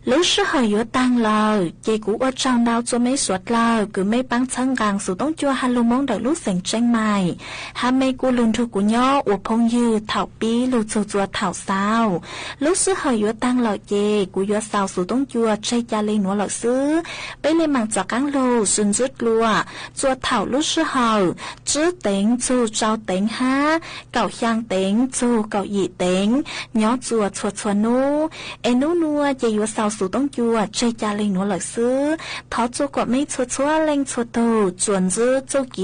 လၢစဟၢၣ်ယိၤတၢ်လၢာ် က့ၤကူအီၣ်ကၠီနၢ် ကၠိမ့ၢ်စွးတၢ် ကုမ့ၢ်ပၢ်ဆၢၣ်ဂၢ် သုးတုံးကၠိဟးလူၤမူဒီးလူၤစ့ၣ်ကၠ့မး, ဟးမ့ၢ်ကူလူၤထူကူညီ အိၣ်ဖူယုၢ်ထီၣ်ပံလူၤ သုးစှၤထီၣ်စှၤ လၢစဟၢၣ်ယိၤတၢ်လၢာ်က့ၤ ကူယွၤစှၤသုးတုံးကၠိ ဆဲးကၠၤလံနွါလၢာ်စု, ပၢ်လဲၤမၤစၢၤကၢ်လိာ် စုနစုကျိၤ, စှၤထီၣ်လၢစဟၢၣ်, တၢ်တ့ၢ်ဆူၣ်ကၠီတ့ၢ်ဟါ, ကၠီယၣ်တ့ၢ်ဆူၣ်ကၠီယံာ်တ့ၢ်, ညီစှၤဆှၤဆှၤနူ, အဲၣ်နူနူက့ၤယွၤစှၤသုးတုံးကၠိ ဆဲးကၠၤလံနွါလၢာ်စု, ထီၣ်စှၤကိးမ့ၢ်ဆှၤဆှၤလ့ၣ်ဆှၤထူၣ် စှၤနစုစှၤ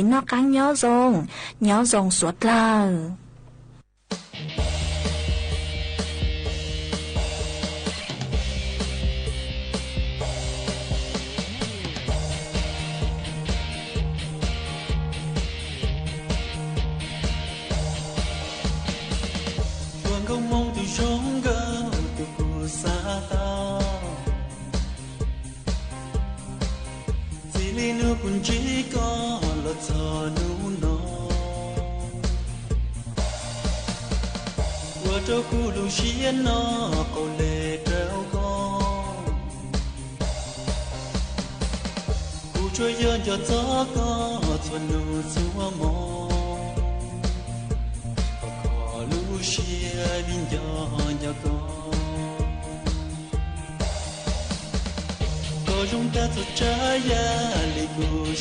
ကံနီၣ်ကၢ်ညီယိၤ, ညီယိၤစွးတၢ်လၢာ် ပှၤကမီၤတုၤဆူကၢ တုၤကူစါသး, စံးလံနုၤကူၣ်ကံကီၢ် လီၤဆီနူနီၤ, ဝဲတကူလူၤဆံးနီၤ ကိးလဲၤတၢ်ကီၢ် ကူၣ်ဆှၢယီၤကၠီသီကီၢ် ဆီနူဆိမီၤ, ကီၢ်လူၤဆံးဘံကၠီယီၤကီၢ်, ကီၢ်ယိၤတၢ်သူၣ်တၢ်ယၤ လံာ်ကူၣ်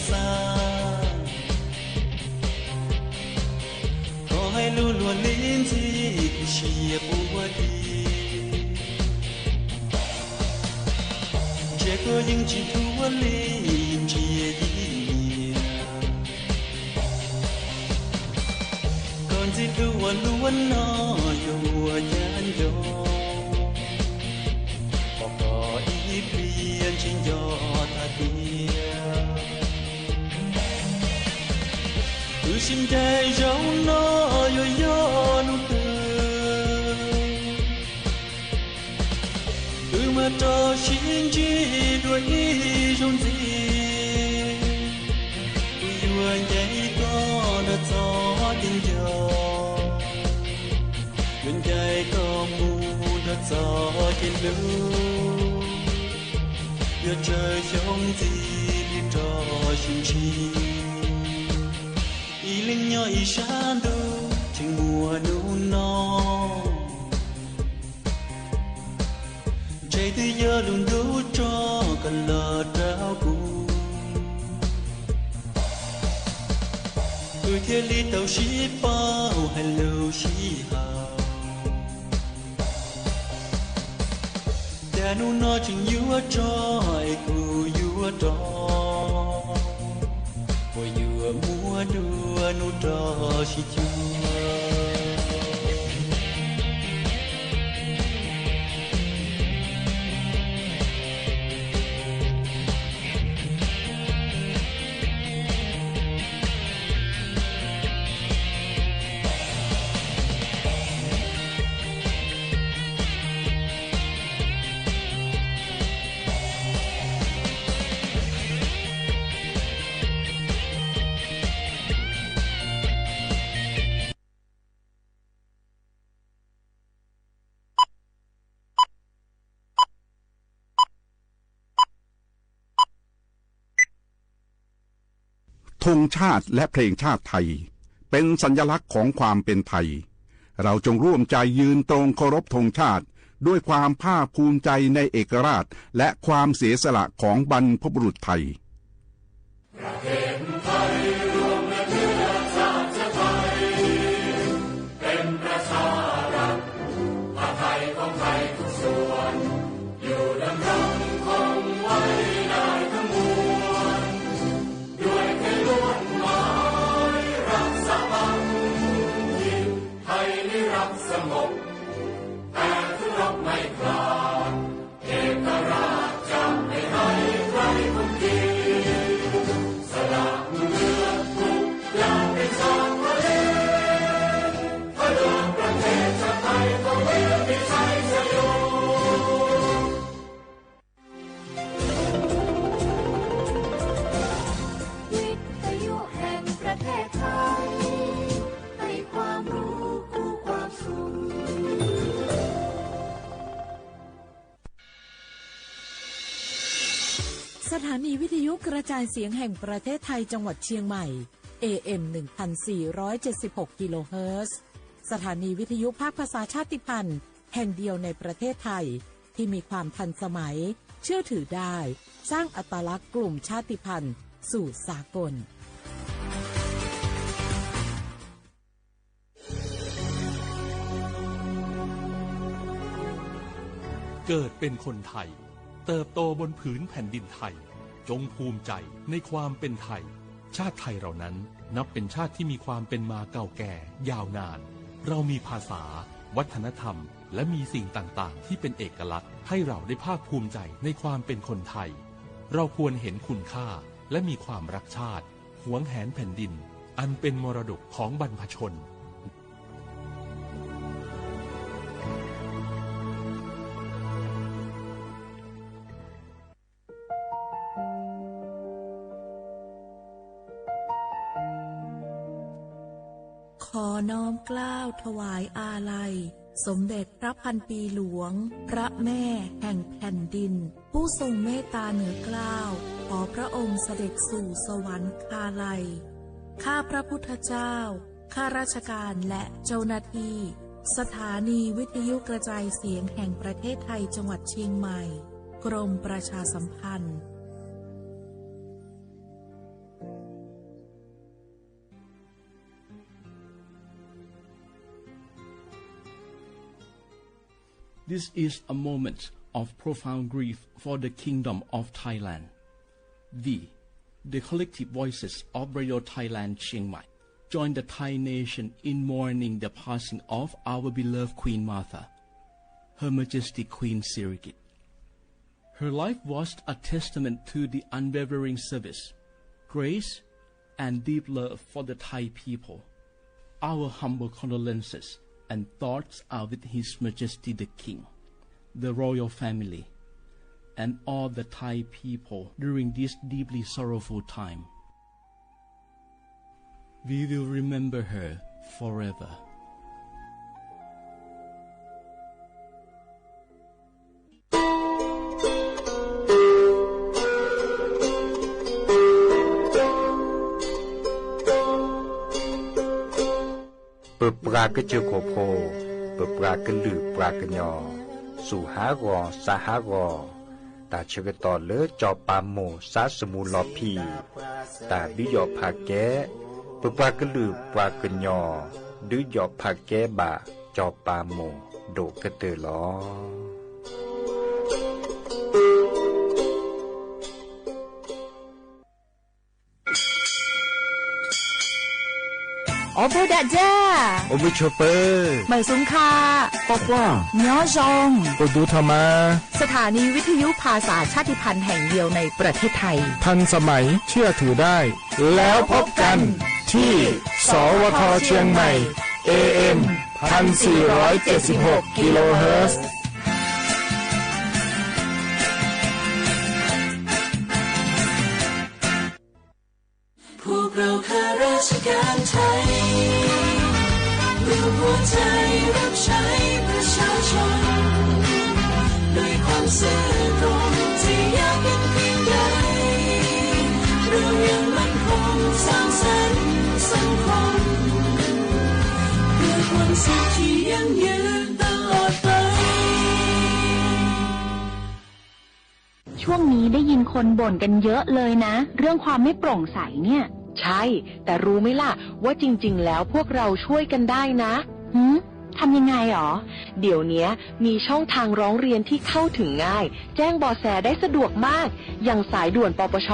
ဆံးအစၢ် ကီၢ်ဟဲလူၤလွံၢ်လံၤ ကူၣ်ဆံးအပူၤဝဲဒံး, ကဲကီၢ်ယ့ၣ်ဆံးထူဝဲလံ ယ့ၣ်ဆံးယံၤ, ကီၢ်စံးထူဝဲလူၤဝဲနီၤ ယိၤဝဲယၤယီၤ, ပကီၢ်အံၤပျံၤယဆံးယီၤတၢ်ဒံး သုးဆံးကဲယီၤနီၤ ယိၤယီၤနူၤတၢ်, သုးမၤတီၢ်ဆံးကၠံဒွဲၣ်အံၤယိၤစ့, သုးယွၤကဲကီၢ်ဒီးသီက့ၤယီၤ, ယွၤကဲကီၢ်မူဒီးသီက့ၤလူၤ, ယွၤကဲယိၤစ့ လံာ်တီၢ်ဆံးဆံး, အံၤလၢညီအံၤဆါဒိၣ် ထံမူအဒိၣ်နီၤ ဆဲးသုယီၤလူၤဒိၣ်ကၠီ ကလီၤတၢ်ကူၣ်, ဃုထံလံတၢ်ဆံးပီ ဟဲလူၤဆံးဟး, တၢ်နူနီၢ်ဆံးယူၤအကၠီ အဲၣ်ကူယူၤအတီၢ်, ပှၤယူၤအမူအဒိၣ်အနူၢ်တီၢ်ဆံးဆံး ธงชาติและเพลงชาติไทยเป็นสัญลักษณ์ของความเป็นไทย เราจงร่วมใจยืนตรงเคารพธงชาติด้วยความภาคภูมิใจในเอกราชและความเสียสละของบรรพบุรุษไทย ไทยนิรักสงบ แต่ทุรบไม่คลาด เอกราช สถานีวิทยุกระจายเสียงแห่งประเทศไทยจังหวัดเชียงใหม่ เอ เอ็ม หนึ่งพันสี่ร้อยเจ็ดสิบหก กิโลเฮิรตซ์ สถานีวิทยุภาคภาษาชาติพันธุ์แห่งเดียวในประเทศไทย ที่มีความทันสมัย เชื่อถือได้ สร้างอัตลักษณ์กลุ่มชาติพันธุ์สู่สากล เกิดเป็นคนไทย เติบโตบนผืนแผ่นดินไทย จงภูมิใจในความเป็นไทย ชาติไทยเรานั้นนับเป็นชาติที่มีความเป็นมาเก่าแก่ยาวนาน เรามีภาษา วัฒนธรรม และมีสิ่งต่างๆ ที่เป็นเอกลักษณ์ ให้เราได้ภาคภูมิใจในความเป็นคนไทย เราควรเห็นคุณค่าและมีความรักชาติ หวงแหนแผ่นดิน อันเป็นมรดกของบรรพชน ขอน้อมเกล้าถวายอาลัย สมเด็จพระพันปีหลวง พระแม่แห่งแผ่นดิน ผู้ทรงเมตตาเหนือเกล้า ขอพระองค์เสด็จสู่สวรรคาลัย ข้าพระพุทธเจ้า ข้าราชการและเจ้าหน้าที่ สถานีวิทยุกระจายเสียงแห่งประเทศไทยจังหวัดเชียงใหม่ กรมประชาสัมพันธ์ This is a moment of profound grief for the Kingdom of Thailand. We, the collective voices of Radio Thailand Chiang Mai, join the Thai nation in mourning the passing of our beloved Queen Mother, Her Majesty Queen Sirikit. Her life was a testament to the unwavering service, grace, and deep love for the Thai people. Our humble condolences and thoughts are with His Majesty the King, the royal family, and all the Thai people during this deeply sorrowful time. We will remember her forever. ပပှၤကစၢၢ်ခိၣ်ဖိ, ပပှၤကလုာ်ပှၤကညီ, စူၢ်ဟးဂီၤ စၢ်ဟးဂီၤ, တၢ်ဆၢကတီၢ်လၢစီၤပၤမိၢ်စါစမူလီၤဖံး, တၢ်ဒုးယီၣ်ဖးကဲ, ပပှၤကလုာ်ပှၤကညီ, ဒုးယီၣ်ဖးကဲဘၣ်စီၤပၤမိၢ်ဒိၣ်ကတၢၢ်လီၤ. အိၣ်ဘှံးဒးဒၢ, အိၣ်ဘှံးဆိးပၢၤ, မုၢ်ဆူၣ်ခါ, ကွၢ်ကွၢ်, ညီယွင်, အိၣ်ဒူထီၣ်မး. สถานีวิทยุภาษาชาติพันธุ์แห่งเดียวในประเทศไทย ทันสมัย เชื่อถือได้ แล้วพบกันที่ สวท เชียงใหม่ เอ เอ็ม พันสี่ร้อยเจ็ดสิบหก กิโลเฮิรตซ์ พวกเราข้าราชการไทย รวมหัวใจรับใช้ประชาชน ด้วยความซื่อตรง จะยากเย็นเพียงใด เรายังมั่นคงสร้างสรรค์สังคม เพื่อความสุขที่ยั่งยืนตลอดไป ช่วงนี้ได้ยินคนบ่นกันเยอะเลยนะ เรื่องความไม่โปร่งใสเนี่ย ใช่ แต่รู้ไหมล่ะ ว่าจริงๆ แล้วพวกเราช่วยกันได้นะ หืม ทำยังไงหรอ เดี๋ยวเนี้ยมีช่องทางร้องเรียนที่เข้าถึงง่าย แจ้งเบาะแสได้สะดวกมาก อย่างสายด่วน ปปช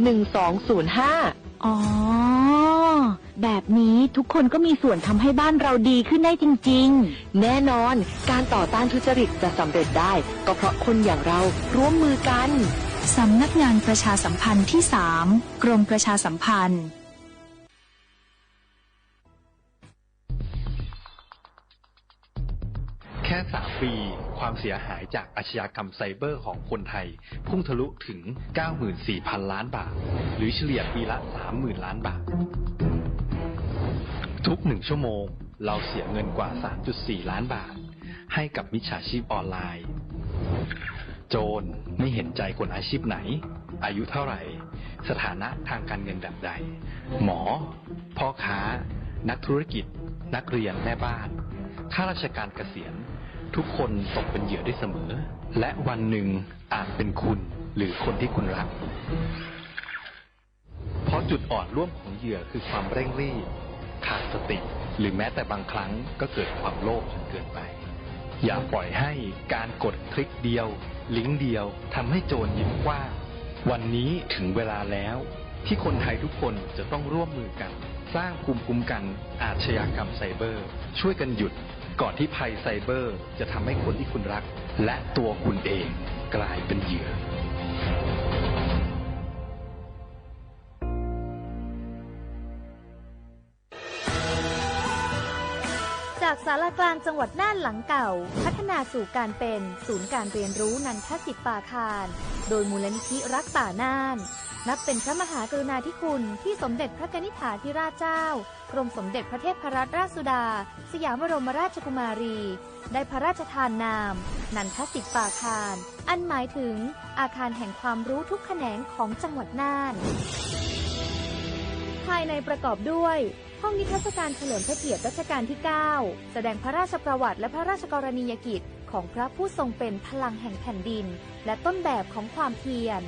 หนึ่งสองศูนย์ห้า อ๋อ แบบนี้ทุกคนก็มีส่วนทำให้บ้านเราดีขึ้นได้จริงๆ แน่นอน การต่อต้านทุจริตจะสำเร็จได้ ก็เพราะคนอย่างเราร่วมมือกัน สำนักงานประชาสัมพันธ์ที่สาม กรมประชาสัมพันธ์ แค่สามปี ความเสียหายจากอาชญากรรมไซเบอร์ของคนไทย พุ่งทะลุถึง เก้าหมื่นสี่พันล้านบาท หรือเฉลี่ยปีละ สามหมื่นล้านบาท ทุกหนึ่งชั่วโมง เราเสียเงินกว่า สามจุดสี่ล้านบาท ให้กับมิจฉาชีพออนไลน์ โจรไม่เห็นใจคนอาชีพไหน อายุเท่าไหร่ สถานะทางการเงินแบบใด หมอ พ่อค้า นักธุรกิจ นักเรียน แม่บ้าน ข้าราชการเกษียณ ทุกคนตกเป็นเหยื่อได้เสมอ และวันหนึ่งอาจเป็นคุณหรือคนที่คุณรัก เพราะจุดอ่อนร่วมของเหยื่อคือความเร่งรีบ ขาดสติ หรือแม้แต่บางครั้งก็เกิดความโลภจนเกินไป อย่าปล่อยให้การกดคลิกเดียว ลิงก์เดียวทำให้โจรยิ้มกว้าง วันนี้ถึงเวลาแล้ว ที่คนไทยทุกคนจะต้องร่วมมือกัน สร้างภูมิคุ้มกันอาชญากรรมไซเบอร์ ช่วยกันหยุด ก่อนที่ภัยไซเบอร์จะทำให้คนที่คุณรัก และตัวคุณเองกลายเป็นเหยื่อ จากศาลากลางจังหวัดน่านหลังเก่า พัฒนาสู่การเป็นศูนย์การเรียนรู้นันทสิทธิปาคาร โดยมูลนิธิรักป่าน่าน นับเป็นพระมหากรุณาธิคุณที่สมเด็จพระกนิษฐาธิราชเจ้า กรมสมเด็จพระเทพรัตนราชสุดา สยามบรมราชกุมารี ได้พระราชทานนาม นันทสิทธิปาคาร อันหมายถึงอาคารแห่งความรู้ทุกแขนงของจังหวัดน่าน ภายในประกอบด้วย ห้องนิทรรศการเฉลิมพระเกียรติรัชกาลที่ เก้า แสดงพระราชประวัติและพระราชกรณียกิจของพระผู้ทรงเป็นพลังแห่งแผ่นดิน และต้นแบบของความเพียร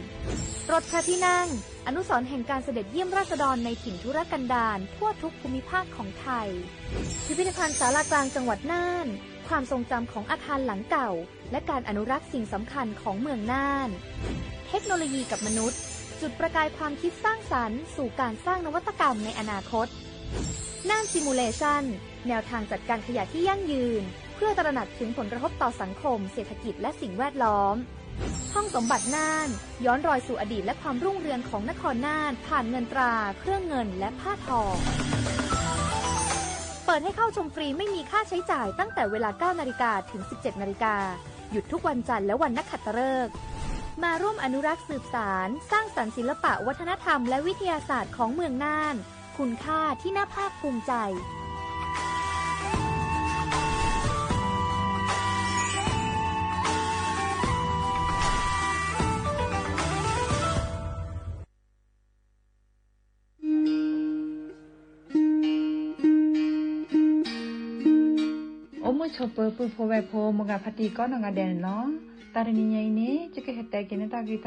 รถพระที่นั่ง อนุสรณ์แห่งการเสด็จเยี่ยมราษฎรในถิ่นทุรกันดารทั่วทุกภูมิภาคของไทย พิพิธภัณฑ์ศาลากลางจังหวัดน่าน ความทรงจำของอาคารหลังเก่า และการอนุรักษ์สิ่งสำคัญของเมืองน่าน เทคโนโลยีกับมนุษย์ จุดประกายความคิดสร้างสรรค์สู่การสร้างนวัตกรรมในอนาคต น่าน Simulation แนวทางจัดการขยะที่ยั่งยืน เพื่อตระหนักถึงผลกระทบต่อสังคม เศรษฐกิจ และสิ่งแวดล้อม ห้องสมบัติน่าน ย้อนรอยสู่อดีตและความรุ่งเรืองของนครน่าน ผ่านเงินตรา เครื่องเงิน และผ้าทอ เปิดให้เข้าชมฟรีไม่มีค่าใช้จ่ายตั้งแต่เวลา เก้านาฬิกา ถึง สิบเจ็ดนาฬิกา หยุดทุกวันจันทร์และวันนักขัตฤกษ์ มาร่วมอนุรักษ์สืบสาน สร้างสรรค์ศิลปะวัฒนธรรมและวิทยาศาสตร์ของเมืองน่าน คุณค่าที่น่าภาคภูมิใจ အိၣ်မုာ်ဆိးပၢၤပုၢ်ဖိဝဲၢ်ဖိ မိၢ်ဂၤဖါတံၢ်ကိးနီၢ်ဂၤဒဲးန့ၣ်လီၤ. တၢ်တနံၤညါအံၤန့ၣ် ယကဟဲတဲက့ၤန့ၢ်တၢ်ဂ့ၢ်တၢ်ကျိၤ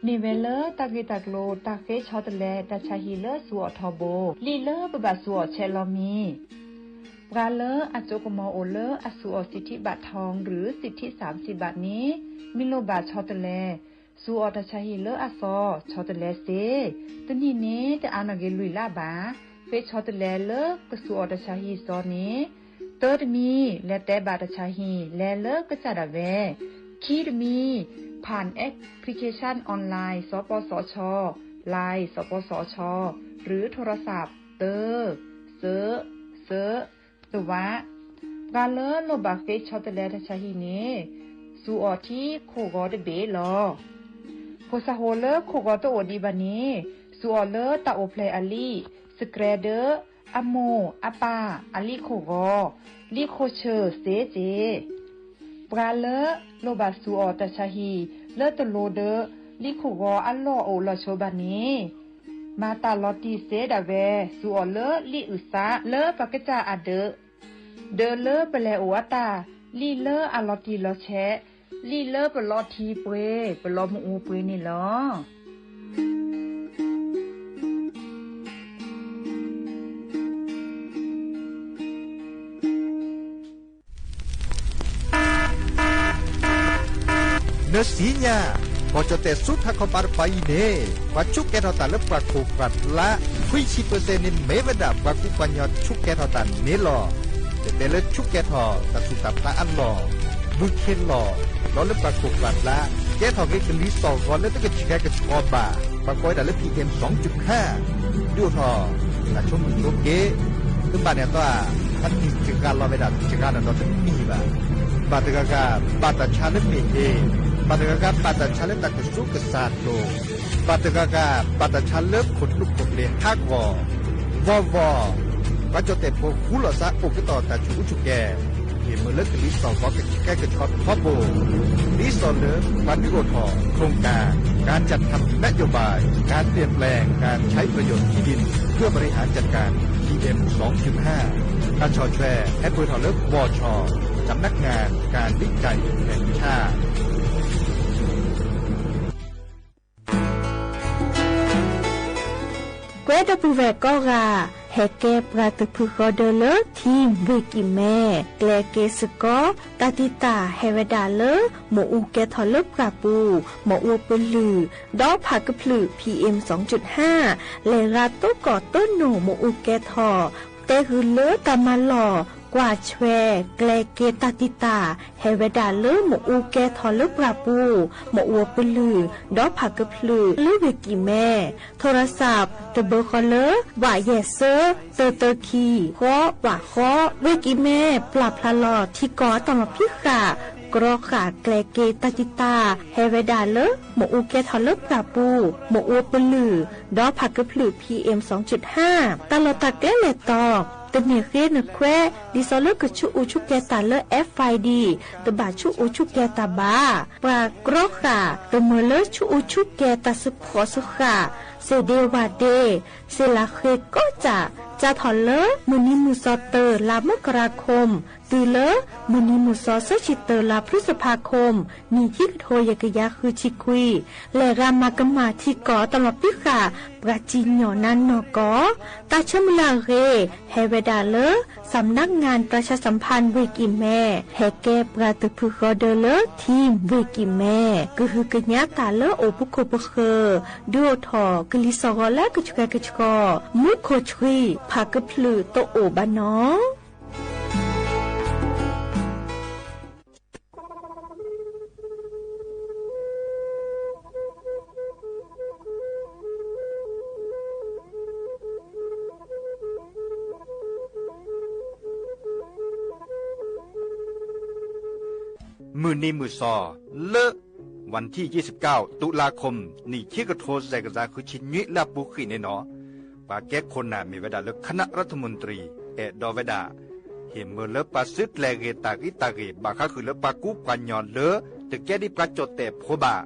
မ့ၢ်ဝဲလၢတၢ်ဂ့ၢ်တၢ်ကျိၤ တၢ်ဃ့ဆီတလဲတၢ်ဆါဟံၣ်လၢစူၤအီၣ်ထီဘိ လံာ်လၢပဘၣ်စူၤအီၣ်ဆဲးလီၤမံၤ ပှၤလၢအစိကမီၤအိၣ်လၢအစူၤအီၣ် สิทธิบัตรทอง หรือ สิทธิสามสิบบาท န့ၣ် မ့ၢ်လိၣ်ဘၣ်ဆီတလဲ စူၤအီၣ်တၢ်ဆါဟံၣ်လၢအစီ ဆီတလဲစ့ တနံၣ်န့ၣ် တအါနီၣ်က့ၤလွံၢ်လါဘၣ်. ဃ့ဆီတလဲလၢကစူၤအီၣ်တၢ်ဆါဟံၣ်စီန့ၣ် တၢတမံၤ လဲၤတဲဘၣ်တၢ်ဆါဟံၣ် လဲၤလၢကစၢ်ဒၣ်ဝဲ ခံတမံၤ ผ่านแอปพลิเคชันออนไลน์ สปสช Line สปสช หรือโทรศัพท์ တၢ စၢ စၢ တဝး ပှၤလၢလိၣ်ဘၣ်ဃ့ဆီတလဲတၢ်ဆါဟံၣ်န့ၣ် စူၤအီၣ်ထံခိၣ်ဂီၤတဘ့ၣ်လီၤ. ဖိသၣ်ဃိလၢခိၣ်ဂီၤတအိၣ်ဒံးဘၣ်န့ၣ် စူၤအီၣ်လၢတၢ်အိၣ်ဖျဲၣ်အလံာ် စကြဲဒၢ အမိၢ်အပၢ် အလံာ်ခိၣ်ဂီၤ လံာ်ခိၣ်ဆၢၣ်စ့စ့ ပှၤလၢလိၣ်ဘၣ်စူၤအီၣ်တၢ်ဆါဟံၣ် လၢတလိၤဒီး လံာ်ခိၣ်ဂီၤအလီၢ်အိၣ်လီၤဆိဘၣ်န့ၣ် မၤတၢ်လီၤတံၢ်စ့ဒၣ်ဝဲ စူၤအီၣ်လၢလံာ်အုၣ်သးလၢပကစၢ်အဒၢး ဒၢးလၢပလဲၤအိၣ်အတၢ် လံာ်လၢအလီၤတံၢ်လီၤဆဲး လံာ်လၢပလီၤထံပှ့ၤ ပလီၤမုၢ်အူပှ့ၤန့ၣ်လီၤ. နသ့ၣ်ညါ ကီၢ်ကၠီၣ်တဲၣ်ဆူထးခီပၤတပၤအံၤန့ၣ် ပှၤဆူးကဲထီၣ်တၢ်လၢပှၤခိၣ်ပှၤဖျါ ခွံဆံပၢၢ်စဲၣ်န့ၣ် မ့ၢ်ဝဲဒၣ်ပှၤကူပှၤကညီဆူးကဲထီၣ်တၢ်န့ၣ်လီၤ. ယတဲလၢဆူးကဲထီၣ်တၢ်ဆူးတၢ်ဖျါအလီၢ် ဘုခ့လီၢ် ဒီးလၢပှၤခိၣ်ပှၤဖျါ ကဲထီၣ်က့ၤကလံၤသီၣ်ဂီၤလၢတကဆှဲကဆှီဘၣ် ပှၤကိးဝဲဒၣ်လၢ PM စံကၣ် ဒုးအိၣ်ထီၣ် တၢ်ဆိကမိၣ်ဆိက့ တဘၣ်န့ၣ်အသီ အတံၢ်စှၤလီၤဝဲဒၣ်စှၤဒီးတမံၤဘၣ်. ဘၣ်တဂၤဂၤ ဘၣ်တၢ်ဆါလၢမ့ၢ်ဟ့ၣ်, ဘၣ်တဂၤဂၤ ဘၣ်တၢ်ဆါလၢတၢ်ကစူးကစၢ်ဒိၣ်, ဘၣ်တဂၤဂၤ ဘၣ်တၢ်ဆါလၢခိၣ်သူခိၣ်ပျ့ၤဟးဂီၤ, ဘီဘီ ပှၤကၠီၣ်တဲၣ်ဖိဃူလိာ်သးအိၣ်က့ၤဒီးတၢ်ဆူးအူဆူၣ်ကဲ ဟ့ၣ်မၢလၢကလံၤစိးကီးကဆှဲကဆှီထီဘိ, ဒ်သိးလၢပှၤဒုးအိၣ်ထီၣ် โครงการ การจัดทำนโยบาย การเปลี่ยนแปลงการใช้ประโยชน์ที่ดินเพื่อบริหารจัดการ พีเอ็มสองจุดห้า ตาช่อแชร์ แฮะเปิดหอเลิฟบอชอ สำนักงานการวิจัยแห่งชาติ ကွဲဒီပုၢ်ဝဲၢ်ကိးဂၤ ဟဲကဲပှၤတဖုဃီဒၢလၢ ထံၣ်ဝ့ၢ်ကံၣ်မဲ ကျဲက့ၤစ့ၢ်ကီး တၢ်တံာ်တာ်ဟဲဝဲဒၣ်လၢ မ့ၣ်အူကဲထီၣ်လၢပှၢ်ပူၤ မ့ၣ်အူပလုၢ် ဒီးဖးကဖျၢၣ် PM စင်ၣ်ကၠုၣ်ဟါ လဲၤရၤတိကီၢ်တိနိၣ်မ့ၣ်အူကဲထီၣ် တဲဂုာ်လၢတၢ်မၤလီၢ် ကွၢ်ဆွဲ ကျဲက့ၤတၢ်တံာ်တာ် ဟဲဝဲဒၣ်လၢမ့ၣ်အူကဲထီၣ်လၢပှၢ်ပူၤ မ့ၣ်အူပလုၢ် ဒီးဖးကဖျၢၣ်လၢဝ့ၢ်ကံၣ်မဲ โทรศัพท์ တဘၢဃီလၢ ဝးယဲၢ်စၢ သၢသၢခံ ဃိးဝးဃိး ဝ့ၢ်ကံၣ်မဲ ပျၢ်ဖျါလီၤထံကီၢ်အတၢ်မၤဖံးဃာ် ကြီဃာ်ကျဲက့ၤတၢ်တံာ်တာ် ဟဲဝဲဒၣ်လၢ မ့ၣ်အူကဲထီၣ်လၢပှၢ်ပူၤ မ့ၣ်အူပလုၢ် ဒီးဖးကဖျၢၣ် PM စင်ၣ်ကၠုၣ်ဟါ တၢ်လီၢ်တၢ်ကျဲလဲၤတီၤ တန့ၢ်ဃ့နခွဲး ဒ်သိးလၢကဆူးအူဆူၣ်ကဲၤတၢ်လၢ FID တဘၣ်ဆူးအူဆူၣ်ကဲၤတၢ်ဘၣ် ပှၤကြီဃာ် တမၢလၢဆူးအူဆူၣ်ကဲၤတၢ်စ့ဖှိၣ်စ့ဃာ် စ့ဒ့ဝၣ်ဒ့ စ့လးဃ့ကိးကၠၢ် စးထီၣ်လၢ မုၢ်နံၤမုၢ်စီၤတၢ လါမကရၤခိၣ် တုၤလၢ မုၢ်နံၤမုၢ်စီၤဆၢဆံတၢ လါဖျုစဖးခိၣ် နံၣ်ခံကထိယဲၢ်ကယၤဃုဆံခွံ လဲၤဂၤမၤကမၣ်ထံကီၢ်အတၢ်မၤဖံးဃာ် ပှၤစံၣ်ညီၣ်နါနီၢ်ကီၢ် တၢ်ဆၢမုၢ်လၢ်အဂ့ၢ် ဟဲဝဲဒၣ်လၢ สำนักงานประชาสัมพันธ์ ဝ့ၢ်ကံၣ်မဲ ဟဲကဲပှၤတဖုဃီဒၢလၢ ထံၣ်ဝ့ၢ်ကံၣ်မဲ ကဟုကညးတၢ်လၢအိၣ်ပခိၣ်ပဃၢၤ ဒုးအိၣ်ထီၣ်ကလံၤစိးဂီၤလၢကဆှဲကဆှီ မူခိၣ်ဆှံ ဖးကဖျၢၣ်တအိၣ်ဘၣ်နီၤ မုၢ်နံၤမုၢ်စီၤလၢ วันที่ยี่สิบเก้า ตุลาคม နံၣ်ခံကထိယဲၢ်ကယၤဃုဆံနွံလၢအပူၤဃံးန့ၣ်နီၤ ပှၤကဲခိၣ်နၢ်မ့ၢ်ဝဲဒၣ်လၢ คณะรัฐมนตรี အဲၣ်ဒိးဝဲဒၣ် ဟ့ၣ်မၢလၢပှၤစုကျဲၤဂ့ၤတၢ်ဂံၢ်တၢ်ဂ့ၢ် ဘၣ်ဃးဃုာ်လၢပှၤကူပှၤကညီလၢ တကဲဒ်ပှၤကၠီၣ်တဲၣ်ဖိဘၣ်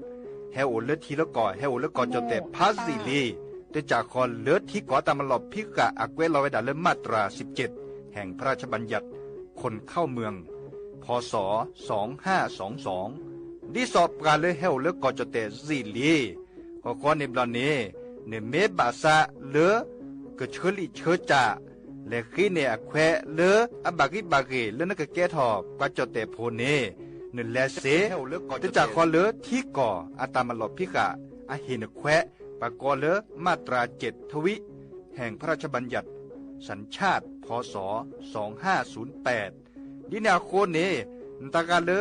ဟဲအိၣ်လၢထံလၢကီၢ် ဟဲအိၣ်လၢကီၢ်ကၠီၣ်တဲၣ်ဖးယံာ်လံ တစၢ်ဃီလၢထံကီၢ်တၢ်မၤလီၢ်ဖံးဃာ်အကွဲးလီၤဝဲဒၣ်လၢ มาตราสิบเจ็ด แห่งพระราชบัญญัติคนเข้าเมือง พ.ศ. สองห้าสองสอง ဒ်သိးပှၤလၢဟဲအိၣ်လၢကီၢ်ကၠီၣ်တဲၣ်ယံာ်လံ ဃီဃီန့ၣ်ဘျီန့ၣ် နမ့ၢ်ဘၣ်ဆၣ်လၢ ကဆၢလံာ်ဆၢကၠၢ် လဲၤဃ့န့ၢ်အခွဲးလၢ အဘၣ်ဂံၢ်ဘၣ်ဂ့ၢ်လၢနကကဲထီၣ်ပှၤကၠီၣ်တဲၣ်ဖိန့ၣ် နလဲၤစ့ တစၢ်ဃီလၢထံကီၢ်အတၢ်မၤလီၢ်ဖံးဃာ် အဟ့ၣ်နခွဲး ပှၤကိးလၢ มาตราเจ็ดทวิ แห่งพระราชบัญญัติสัญชาติ พ.ศ. สองห้าศูนย์แปด ဒ်န့ၣ်အဃိန့ၣ် နတဂၤလၢ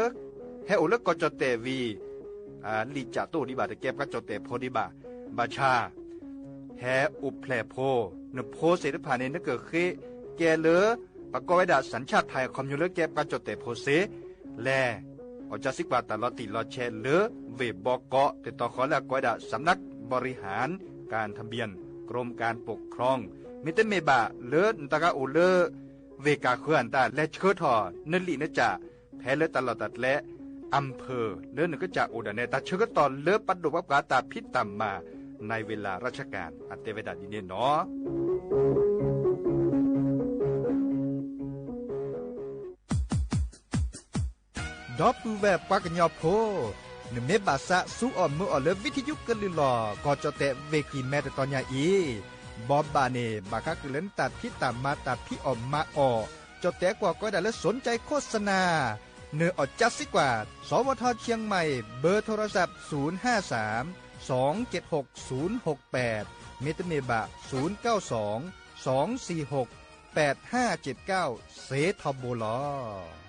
ဟဲအိၣ်လၢကီၢ်ကၠီၣ်တဲၣ်ဝံၤ လံာ်ကၠၢ်တအိၣ်ဒံးဘၣ် တကဲပှၤကၠီၣ်တဲၣ်ဖိဒံးဘၣ် ဘၣ်ဆၣ် ဟဲအိၣ်ဖျဲၣ်ဖိ နဖိသ့ၣ်တဖၣ်န့ၣ် နကဃ့ကဲလၢ ပှၤကိးဝဲဒၣ် สัญชาติไทย အခီပညီလၢကဲပှၤကၠီၣ်တဲၣ်ဖိစ့ လဲၤ အီၣ်ကၢစံကွၢ်တၢ်လီၤတံၢ်လီၤဆဲးလၢ ဝ့ၢ်ဘီကီး တတီၤဃီလၢအကိးဝဲဒၣ် สำนักบริหารการทะเบียน กรมการปกครอง မ့တမ့ၢ်ဘၣ်လၢနတဂၤအိၣ်လၢ ဝ့ၢ်ကၢ်ဃၢၤအတၢ် လဲၤဆှၢထီၣ်နလံာ်နကၠၢ် ဖဲလၢတၢ်လီၢ်တၢ်ကျဲ อำเภอ လၢနကစၢ်အိၣ်ဒၣ်နဲ တၢ်ဆၢကတီၢ်လၢပဒိၣ်ပှၤပှၤတၢ်ဖံးတၢ်မၤ ในเวลาราชการ အတဲဝဲဒၣ်ဒ်န့ၣ်နီၤ ဒီပုၢ်ဝဲၢ်ပှၤကညီဖိ, နမ့ၢ်ဘၣ်ဆၣ်ဆူအီၣ်မုာ်အီၣ်လၢ ဝံထယုကလုၢ်လီၢ် ကီၢ်ကၠီၣ်တဲၣ်ဝ့ၢ်ကံၣ်မဲတတီၤညါအံၤ, ဘိးဘၣ်န့ၣ် ဘၣ်ဃးဃုာ်လၢနတၢ်ဖံးတၢ်မၤတၢ်ဖံးအီၣ်မၤအီၣ်, ကၠီၣ်တဲၣ်ကွီၢ်ကိးဝဲဒၣ်လၢ สนใจโฆษณา နအီၣ်ကၢစံကွၢ် สวท เชียงใหม่ เบอร์โทรศัพท์ ศูนย์ห้าสาม สองเจ็ดหก ศูนย์หกแปด မ့တမ့ၢ်ဘၣ် ศูนย์เก้าสอง สองสี่หก แปดห้าเจ็ดเก้า စ့ထီဘိလီၤ.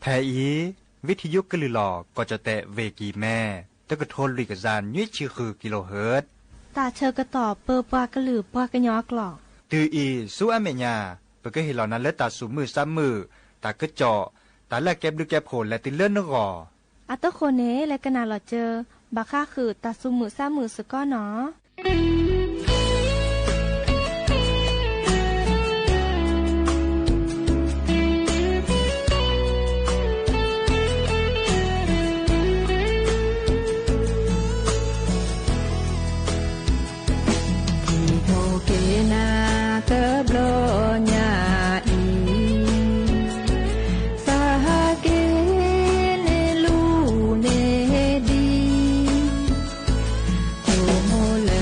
ဖဲအံၤ ဝံထံယိကလုၢ်လီၤ ကီၢ်ကၠီၣ်တဲၣ် ဝ့ၢ်ကံၢ်မဲ တကထိလွံၢ်ကယၤနွံဆံဃုကံလိဟၢၣ်, တၢ်ဆၢကတီၢ်ပၢပှၤကလုာ်ပှၤကညီအကျိာ်, တုၤအံၤဆူအမဲာ်ညါ ပကဟ့ၣ်လီၤနၤလၢတၢ်သူၣ်မုာ်သးမုာ်, တၢ်ကစီၣ်, တၢ်လၢအကဲဘျုးကဲဖှိၣ်လဲၤတုၤလၢနဂီၢ်. အတဃိန့ၣ် လဲၤကနၣ်လီၤစၢၤ ဘၣ်ဃးဃုာ်တၢ်သူၣ်မုာ်သးမုာ်စ့ၢ်ကီးနီၤ. ဟံၣ်ဖိဃ့နၤတဘျီညါအံၤ, သးဟးက့ၤန့ၣ်လူၤန့ၢ်ဒံး, ဆိကမိၣ်လၢ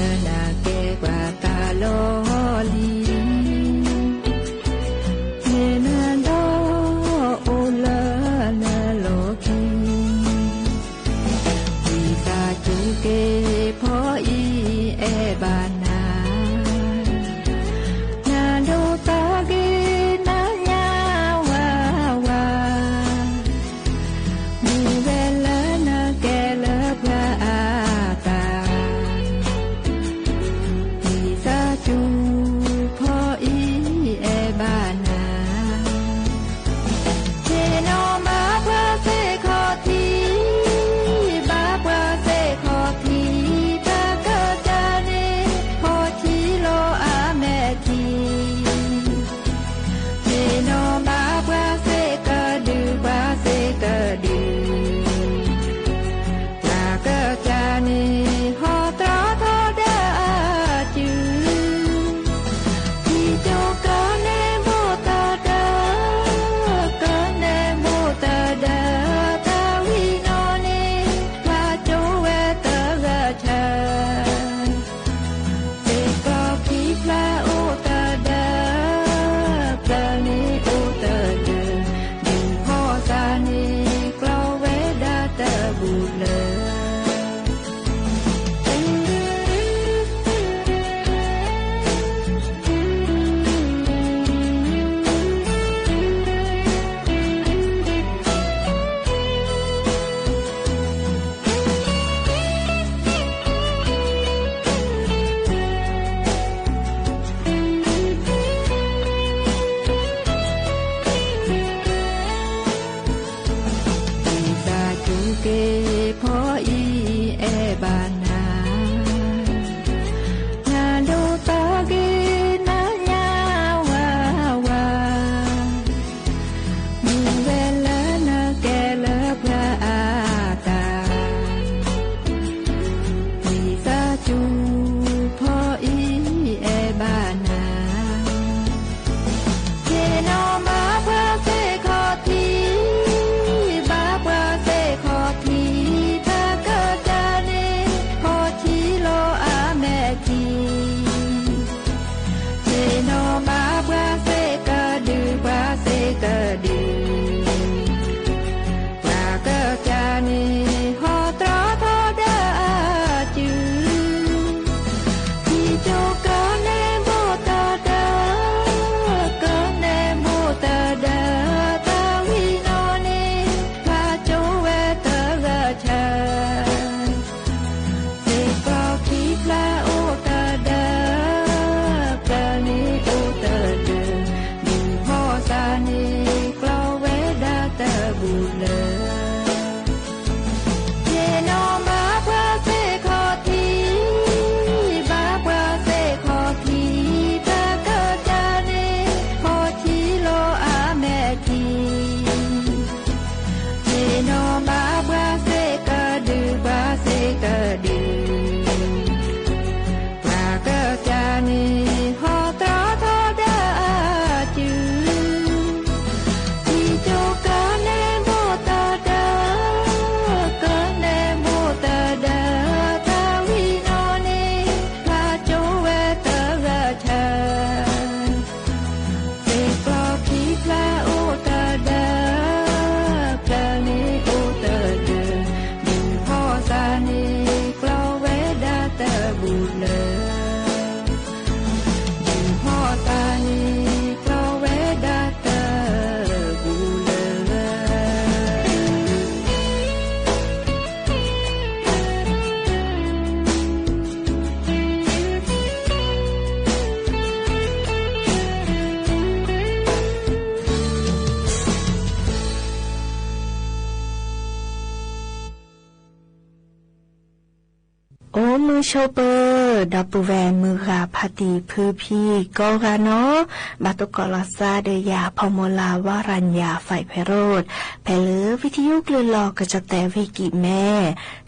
မုၢ်ဆိပၢၤ ဒီပုၢ်ဝဲၢ်မုၢ်ဂၤဖါတံၢ်ဖုဖံကိးဂၤနီၣ်, ဘၣ်သကိးလီၤသးဒီးယၤ ဖီမိၢ်လၢ် ဝါရၤညၣ် ဖဲးဖဲးရိၣ်, ဖဲလၢဝံၤထယုကလုၢ်လီၢ်ကစီၣ်သဲးဝ့ၢ်ကံၣ်မဲ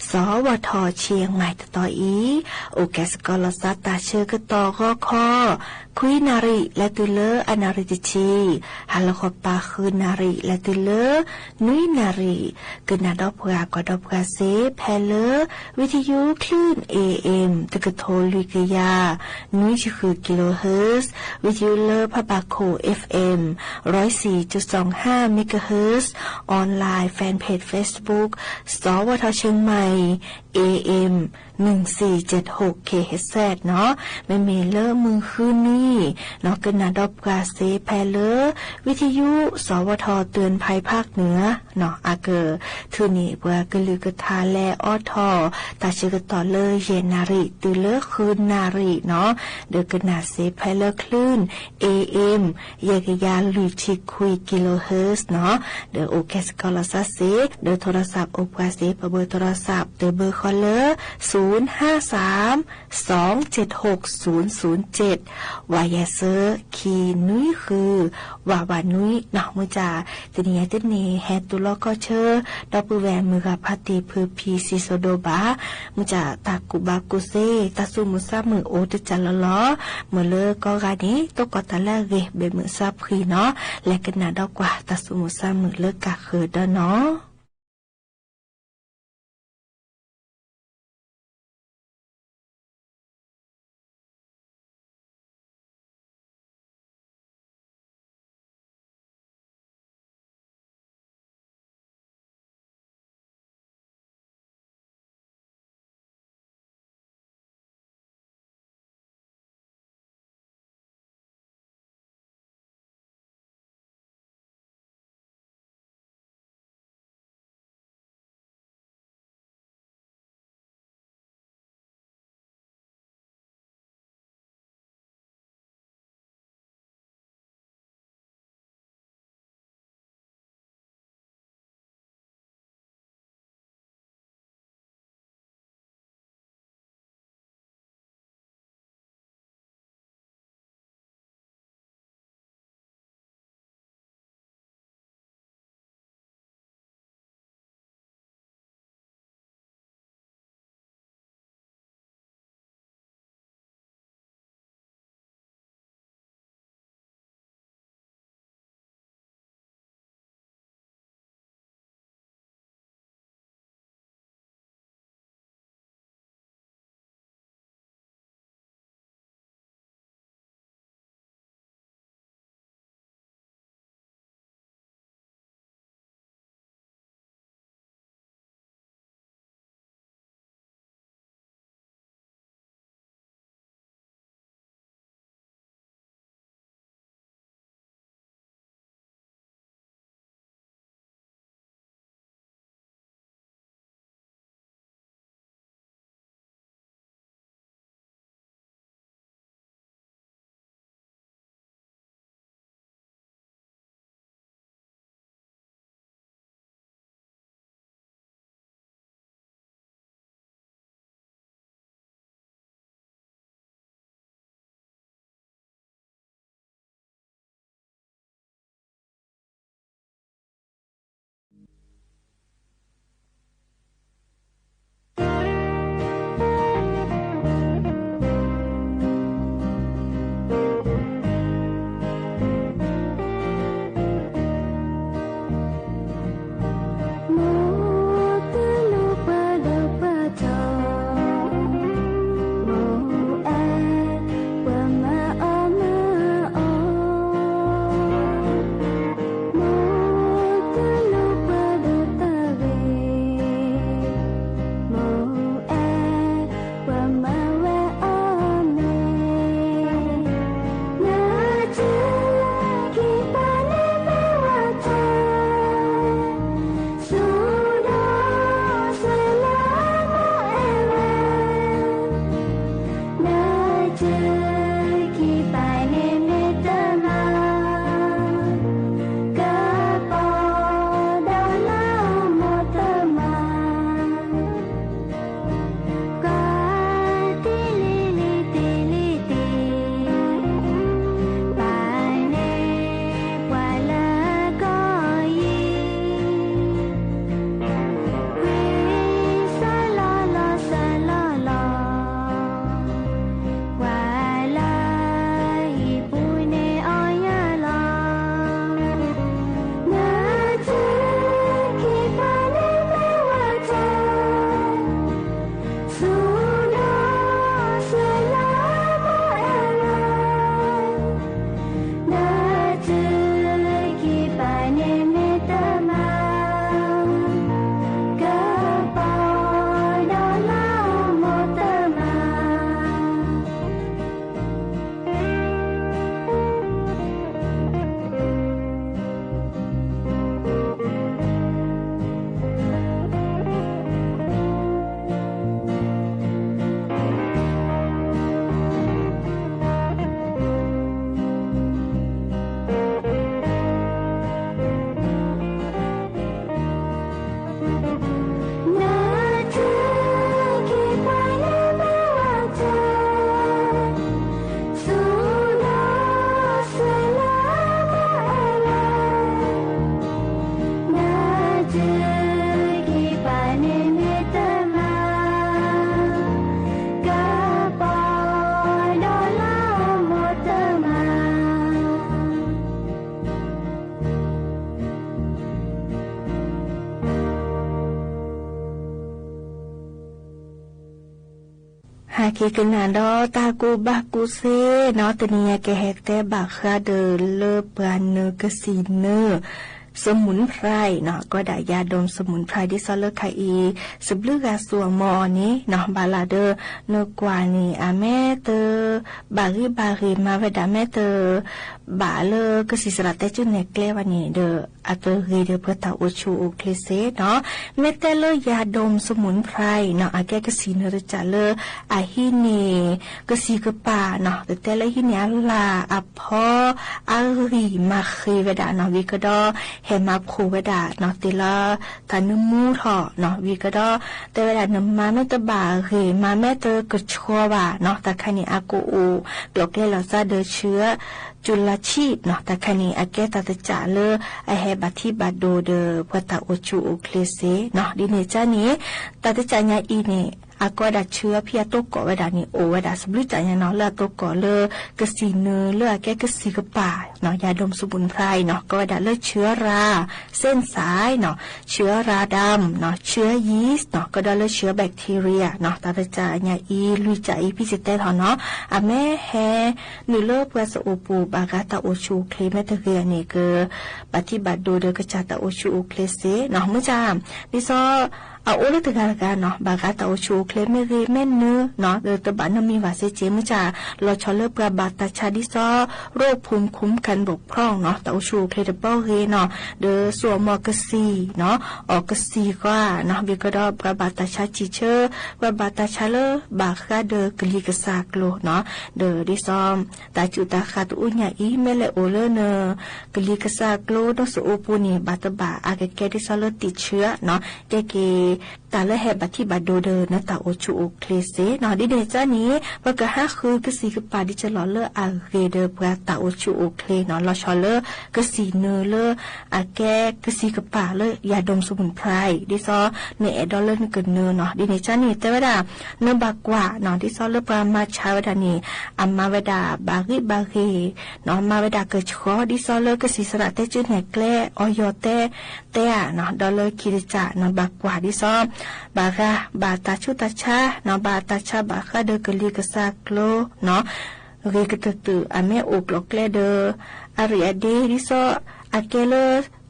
စီၤဝီၤထီၣ်ဆံးအမုၢ်တသီအံၤ, အိၣ်ကဲစ့ၢ်ကီးလီၤသးတၢ်ဆၢကတီၢ်ဂီၤခီ ခွံနၣ်ရံၣ် လဲၤတုၤလၢအနၣ်ရံၣ်တဆံ, ဟါလီၤခီပၤဃုနၣ်ရံၣ် လဲၤတုၤလၢ နွံနၣ်ရံၣ်, ကနၣ်ဒီးပှၤကွၢ်ဒီးပှၤစ့ ဖဲလၢ ဝံၤထယုကလုၢ် A M တကထိလွံၢ်ကယၤ နွံဆံဃု kilohertz, ဝံၤထယုလၢဖးဘၣ်ခိၣ် F M ร้อยสี่จุดสองห้า megahertz, online fan page Facebook စီၤဝီၤထီၣ်ဆံးအမုၢ် A M หนึ่งสี่เจ็ดหก kilohertz နီၣ်, မ့မ့ၢ်လၢမုၢ်ဃုနွံ နီၣ် ကနၣ်ဒီးပှၤစ့ဖဲလၢ ဝံၤထယု စီၤဝီၤထီၣ် เตือนภัยภาคเหนือ နီၣ် အကထုးန့ၢ်ပှၤကလုာ်ကထါလဲၤအိးထီၣ် တၢ်ဆၢကတီၢ်လၢယဲၢ်နၣ်ရံၣ်တုၤလၢဃုနၣ်ရံၣ်နီၣ်, ဒီးကနၣ်စ့ဖဲလၢ คลื่น A M ယဲၢ်ကယၤလွံၢ်ဆံခွံ kilohertz နီၣ်, ဒီးအိၣ်ကဲစ့ၢ်ကီးလီၤသးစ့ ဒီးထိရသးအိၣ်ပှၤစ့ ပဘၢၣ်ထိရသးတဘၢၣ်ဃီလၢ ศูนย์ห้าสาม สองเจ็ดหก ศูนย์ศูนย์เจ็ด ဝးယဲၢ်ဆၢ ခံနွံဃု ဝးဝးနွံနီၣ်, မုၢ်ကၢ် တနံၤအံၤတနံၤ ဟဲတူၢ်လိာ်ကီၢ်ဆၢ ဒီပုၢ်ဝဲၢ်မုၢ်ဂၤဖါတံၢ်ဖုဖံစံးစိၤဒိၣ်ဘၣ်, မုၢ်ကၢ်တၢ်ကူၣ်ဘၣ်ကူၣ်သ့ တၢ်သူၣ်မုာ်သးမုာ်အိၣ်တကးလီၤလီၤ, မ့ၢ်လၢကိးဂၤန့ၣ် သကိးတၢ်လၢအဂ့ၤ ဘဲးမုာ်စၢ်ဖှံနီၣ်, လဲၤကနၣ်ဒီးကွၢ်တၢ်သူၣ်မုာ်သးမုာ်လၢကၢ်ဃၢၤဒီးနီၣ်. နာ်က့ၤကနၣ်ဒီးတၢ်ကူၣ်ဘၣ်ကူၣ်သ့နီၤ, တနံၤအံၤကဟဲတဲဘၣ်ဃးဒီးလၢပှၤနုာ်ကစံၣ်နုာ် สมุนไพรနီၤ, ကီးဒၣ်ယၤဒိၣ် สมุนไพร ဒ်သိးလၢခဲအံၤ စဘျုးဂၤစိာ်အမီၢ်အီၤန့ၣ်နီၤ, ဘၣ်လၢဒီး နကွၢ်န့ၣ် အမဲတ ဘၣ်ဂံၢ်ဘၣ်ဂ့ၤမၤဝဲဒၣ်မဲတ ဘၣ်လၢကစံၣ်စရၣ်တဲကၠုၢ်နဲၣ်ကျဲဘၣ်န့ၣ်ဒီး အတဂ့ၤဒီးပှၤတၢ်အိၣ်ဆူၣ်အိၣ်ချ့စ့နီၤ, မ့ၢ်တဲလၢယၤဒိၣ် สมุนไพรနီၤ, အကဲကစံၣ်နုာ်တစၢ်လၢအဟံးန့ၢ် ကစံၣ်ကပၤနီၤ, တတဲလၢဟံးန့ၢ်အလၢ်အဖီ အဂံၢ်မၤဃ့ဝဲဒၣ်နီၤ, ဝံၤကဒီး ဟဲမၤဖှိၣ်ဝဲဒၣ်နီၤ, တ့ၢ်လၢတၢ်နၢမူထီၣ်နီၤ, ဝံၤကဒီး တဲဝဲဒၣ်နမၤမ့ၢ်တဘၣ်ဂ့ၤ မၤမ့ၢ်တကဆှီဘၣ်နီၤ, တၢ်ခါန့ၣ် အကအိၣ်ကျိၤကျဲလီၤသးဒီးဆၢ ကၠူလါဆံနီၤ, တၢ်ခါန့ၣ် အကဲတၢ်တစၢ်လၢအဟဲဘၣ်ထံဘၣ်ဒိဒီးပှၤတၢ်အိၣ်ဆူၣ်အိၣ်ချ့စ့နီၤ, ဒ်န့ၣ်ကန့ၣ် တၢ်တစၢ်ညါအံၤန့ၣ် အကီးဒၣ်ဆၢဖံအတိကိးဝဲဒၣ်န့ၣ် အိၣ်ဝဲဒၣ်စဘျုးစၢ်ညါနီၤ, လၢအတိကိးလၢကစံၣ်နုာ်လၢအကဲကစံၣ်ကပၤနီၤ, ယၤဒိၣ် สมุนไพรနီၤ, ကီးဝဲဒၣ်လၢဆၢရၤ เส้นสายနီၤ, ဆၢရၤဒၢမ်နီၤ, ဆၢယံၣ်နီၤ, ကဒီးလၢဆၢ bacteriaနီၤ, တၢ်တစၢ်ညါအံၤ လွံၢ်စၢ်အံၤ ဖံစတဲထီၣ်နီၤ, အမ့ၢ်ဟဲနုာ်လၢပှၤစအိၣ်ပူၤဘၣ်ဂၤတၢ်အိၣ်ဆူၣ်အိၣ်ချ့ မ့ၢ်တဂ့ၤအန့ၣ် ကဘၣ်ထံဘၣ်ဒိဒီးကစၢ်တၢ်အိၣ်ဆူၣ်အိၣ်ချ့စ့နီၤ, မုၢ်စၢ် ဒ်သိး အအိၣ်လၢတဂၤတဂၤနီၤ, ဘၣ်ဂၤတၢ်အိၣ်ဆူၣ်အိၣ်ချ့မ့ၢ်ဂ့ၤမ့ၢ်နုာ်နီၤ, ဒီးတဘၣ်နမံၤဘၣ်စ့ၢ်ကီး မုၢ်စၢ် လီၤဆီလၢပှၤဘၣ်တၢ်ဆါဒ်သိး โรคภูมิคุ้มกันบกพร่องနီၤ, တၢ်အိၣ်ဆူၣ်အိၣ်ချ့တဘီဂ့ၤနီၤ, ဒီးစိာ်အမီၢ်ကစံၣ်နီၤ, အီၣ်ကစံၣ်ဃီနီၤ, ဝံၤကဒီးပှၤဘၣ်တၢ်ဆါစံၣ်ဆၢ, ပှၤဘၣ်တၢ်ဆါလၢဘၣ်ဃးဒီးကလံၤကစၢ်ကျိၤနီၤ, ဒီးဒ်သိး တၢ်စူၢ်တၢ်ဃၣ်တအူညၣ်အံၤ မ့ၢ်လဲၤအိၣ်လၢန ကလံၤကစၢ်ကျိၤ နစိာ်အိၣ်ပူၤန့ၣ် ဘၣ်တဘၣ်အကကဲဒ်သိးလၢတံာ်ဆၢနီၤ, ကဲက့ၤ တၢ်လၢဟဲဘၣ်ထံဘၣ်ဒိဒီး နတၢ်အိၣ်ဆူၣ်အိၣ်ချ့စ့နီၤ, ဒ်န့ၣ်ကန့ၣ် ပကဟးဃုကစံၣ်ကပၤဒ်ကလီၤလၢအဂ့ၤဒီးပှၤတၢ်အိၣ်ဆူၣ်အိၣ်ချ့နီၤ, လီၤဆီလၢ ကစံၣ်နုာ်လၢ အကဲကစံၣ်ကပၤလၢယၤဒိၣ် สมุนไพร ဒ်သိး နအဲၣ်ဒိးလၢနကနုာ်နီၤ, ဒ်န့ၣ်ကန့ၣ် တဲဝဲဒၣ် နဘၣ်ကွၢ်နီၤ, ဒ်သိးလၢပှၤမၤဆါဝဲဒၣ်န့ၣ် အမၤဝဲဒၣ်ဘၣ်ဂံၢ်ဘၣ်ဂ့ၤနီၤ, မၤဝဲဒၣ်ကဆှီ ဒ်သိးလၢကစံၣ်စရၣ်တဲကၠုၢ်နဲၣ်ကျဲ အီယီၤတဲ တဲဧါနီၤ, ဒီးလၢခံတစၢ်နီၤ ဘၣ်ကွၢ်ဒ်သိး ဘၣ်ဂၤ ဘၣ်တၢ်ဆူးတၢ်ဆါနီၤ, ဘၣ်တၢ်ဆါဘၣ်ဃးဒီးကလံၤကစၢ်ကျိၤနီၤ, ဂ့ၤကတၢၢ်တၢၢ် အမ့ၢ်အိၣ်ကျိၤကျဲဒီး အရ့အဒ့ ဒ်သိး အကဲလၢ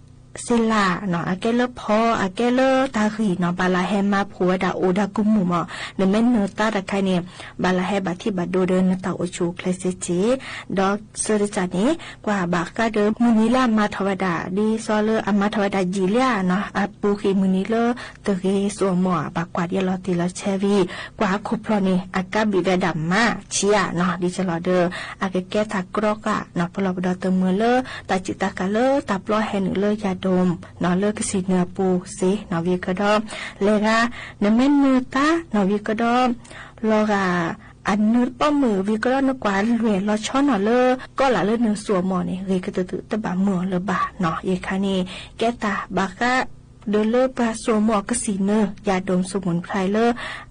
စ့လးနီၤ, အကဲလၢဖီ, အကဲလၢတၢ်ဂံၢ်နီၤ, ဘၣ်လၢဟဲမၤဖှိၣ်ဝဲဒၣ်အိၣ်ဒီးကမူၣ်မး, နမ့ၢ်နုာ်တၢ်တခါန့ၣ် ဘၣ်လၢဟဲဘၣ်ထံဘၣ်ဒိဒီးနတၢ်အိၣ်ဆူၣ်အိၣ်ချ့စ့ၢ်ကီး, ဒီးဆၢတစၢ်န့ၣ် ကွၢ်ဘၣ်ဃးဒီးမုၢ်နံၤလၢအမၤထီၣ်ဝဲဒၣ် ဒ်သိးလၢအမၤထီၣ်ဝဲဒၣ်ယံာ်လံဧါနီၤ, အပူၤဃ့ၢ်မုၢ်နံၤလၢတဂ့ၤစိာ်အမီၢ်ဧါ, ဘၣ်ကွၢ်ဒ်အလီၤတံၢ်လီၤဆဲးဝံၤ ကွၢ်ဟီၣ်ခိၣ်ဖျီၣ်န့ၣ် အကါဘံၣ်ဝဲဒၣ်မးဆံးဧါနီၤ, ဒ်ကလီၤဒီး အကကဲတၢ်ကြီဃာ်နီၤ, ပလီၢ်ပဒီတမုာ်လၢ တၢ်စူၢ်တၢ်ဃၣ်လၢတၢ်ပျီဟဲနုာ်လၢယၤဒိၣ်နီၤ, လၢကစံၣ်နုာ်အပူၤစ့နီၤ, ဝံၤကဒီး လဲၤဂၤ နမ့ၢ်နုာ်တၢ်နီၤ, ဝံၤကဒီး လီၤဂာ် အနုာ်တပီၢ်မုၢ် ဝံၤကဒီးနကွၢ်လွဲၢ်လီၤဆီနီၤလၢ ကီးလၢ်လၢနစိာ်အမီၢ်န့ၣ် ဂ့ၤကတၢၢ်တၢၢ် တဘၣ်မုာ်အီၤလၢၤဘၣ်နီၤ, ယခါန့ၣ် ကဲတၢ်ဘၣ်ဃး ဒီးလၢပှၤစိာ်မီၢ်ကစံၣ်နုာ် ယၤဒိၣ် สมุนไพร လၢ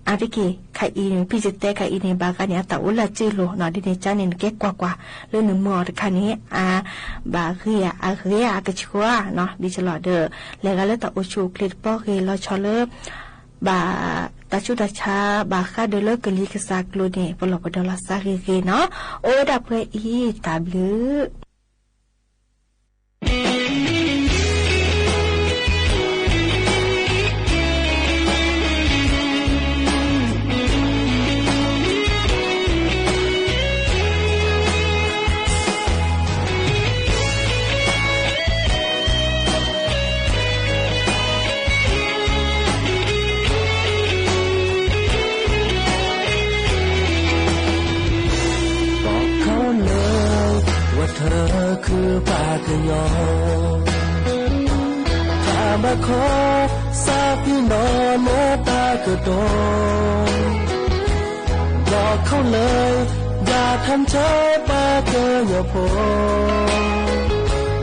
အါတက့ၢ်ခဲအံၤန့ၣ် ဖံစတဲခဲအံၤန့ၣ် ဘၣ်ဂၤန့ၣ် အတၢ်အိၣ်လၢအစုလိၤနီၤ, ဒ်န့ၣ်ကန့ၣ် နကဲကွၢ်ကွၢ် လၢနမုာ်အီၤတခါန့ၣ် အဘၣ်ဂ့ၤဧါ အဂ့ၤဧါ အကဆှီဧါနီၤ, ဒ်ကလီၤဒီး လဲၤဂၤလၢတၢ်အိၣ်ဆူၣ်အိၣ်ချ့တပီၢ်ဂ့ၤလီၤဆီလၢ ဘၣ်တၢ်ဆူးတၢ်ဆါ ဘၣ်ဃးဒီးလၢကလံၤကစၢ်ကျိၤန့ၣ် ပလီၢ်ပဒီလီၤသးဂ့ၤဂ့ၤနီၤ, အိၣ်ဝဲဒၣ်ပှဲၤအံၤ တၢ်ဘျုး ဘီခီလၢ ဝဲထၢခုပှၤကညီ တၢ်ဘၣ်ခီ စးဖံနီၤမ့ၢ်တၢ်ကတိၤ ဘီခီလၢ ယၤထၢမ်ဆၢပှၤကညီဖိ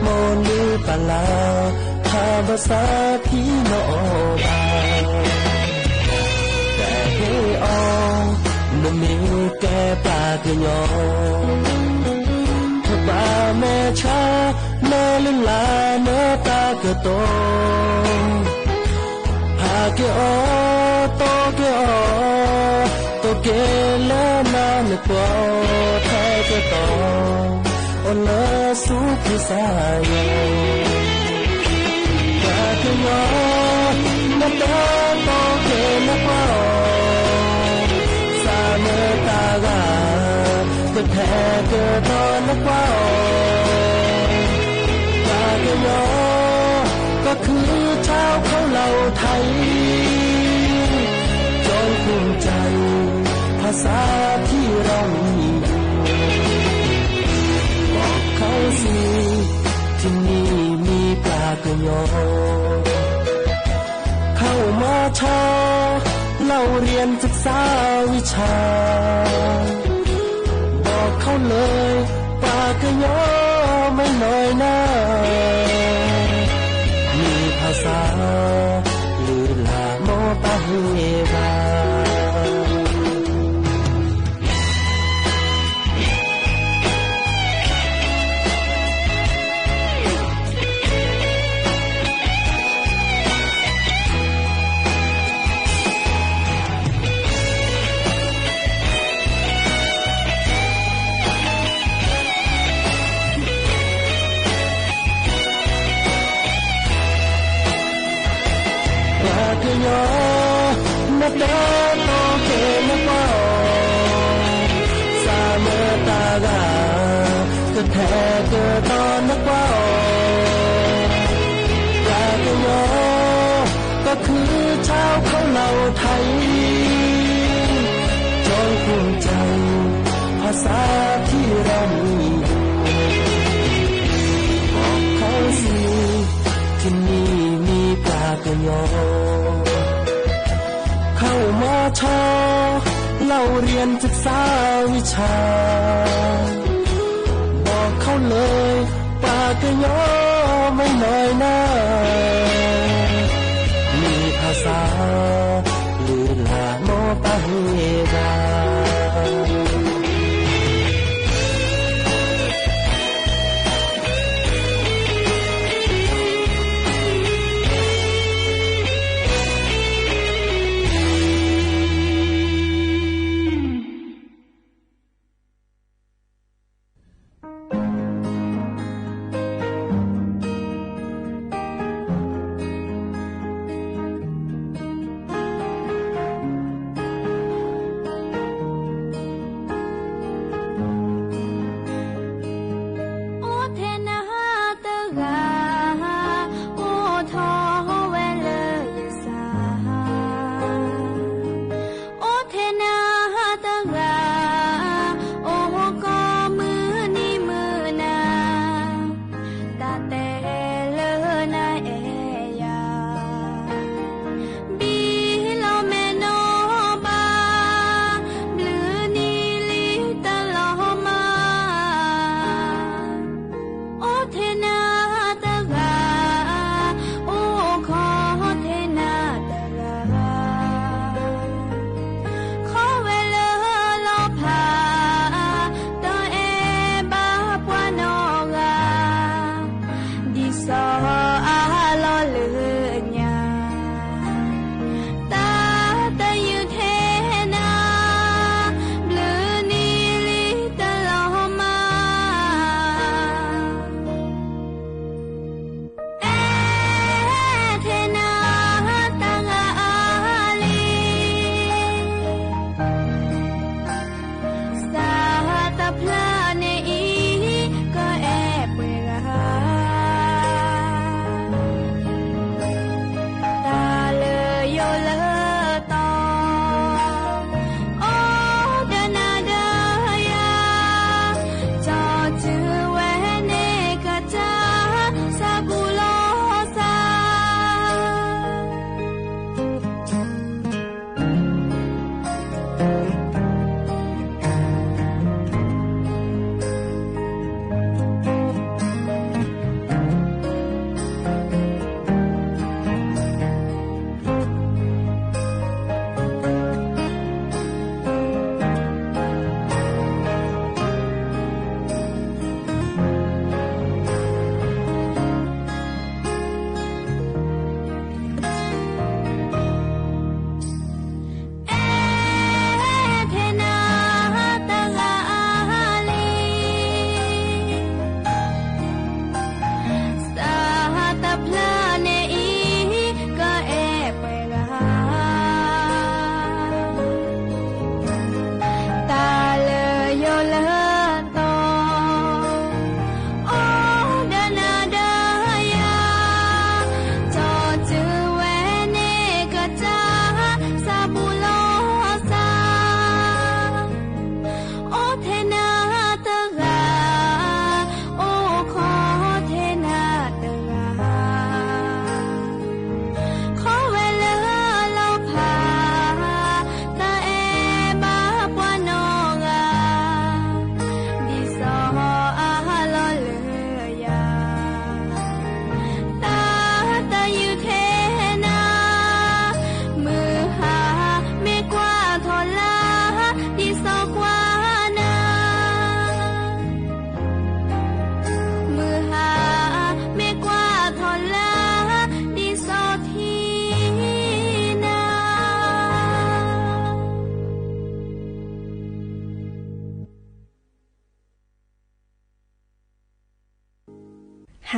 မိၢ်လုၢ်ပၢ်လၢ် ထါဘၣ်စးဖံနီၤအီၤဘၣ် တဟ့ၣ်အီၤ နမ့ၢ်ကဲပှၤကညီ တဘၣ်မဲာ်ဆှး မဲာ်လုၢ်လၢ်နတၢ်ကတိၤ ဟးက့ၤအီၤ တိၢ်က့ၤအီၤ တိၢ် ကဲလၢနၤနကွၢ် ထဲကတီၢ် အိၣ်လၢဆူကစၢ်ယွၤ ပှၤကညီ နတၢ်တီကဲနကွၢ်အီၤ စၢ်မတၤဂၤ ကထဲကတီၤနကွၢ်အီၤ ပှၤကညီ ก็คือชาวเขาเหล่าไทย จงภูมิใจภาษาที่เรามีอยู่ บอกเขาสิ ที่นี่มีปลาเกยอ เข้ามาชอ เล่าเรียนศึกษาวิชา บอกเขาเลย ปลาเกยอไม่น้อยหน้า มีภาษา หรือหลาโมปะเฮวา ပှၤကညီ နတၢ်တီကဲနကွၢ်အီၤ စၢ်မတၤဂၤ ကထဲကတီၤနကွၢ်အီၤ ပှၤကညီ ก็คือชาวเขาเหล่าไทย จงภูมิใจ ภาษาที่เรามีอยู่ บอกเขาสิ ที่นี่มีปลาเกยอ เข้ามาชอ เล่าเรียนศึกษาวิชา บอกเขาเลย ปลาเกยอไม่น้อยหน้า มีภาษา หรือหลาโมปะเฮวาအိၣ်ထဲနၤတဂၤ အိၣ်ထီၣ်ဝဲလၢယစၢ် အိၣ်ထဲနၤတဂၤ အိၣ်ကိးမုၢ်နံၤမုၢ်နၤ တၢ်တဲလၢနအဲၣ်ယၤ ဘံၣ်လီၤမဲာ်နီၢ်ဘၣ် ဘျုးနံၤလံတလီၤမၢ် အိၣ်ထဲနၤတဂၤ အိၣ်ခီထဲနၤတဂၤ ခီဝဲလၢလီၤဖး တအဲၣ်ဘၣ်ပှၤနီတဂၤ ဒ်စီၤအၤလီၢ်လၢညါ တၢ်တယုၢ်ထဲနၤ ဘျုးနံၤလံတလီၤမၢ် အဲၣ်ထဲနၤတဂၤအါလံ စးတဖျၢၣ်န့ၣ်အံၤ ကအဲၣ်ပှဲၤဂၤ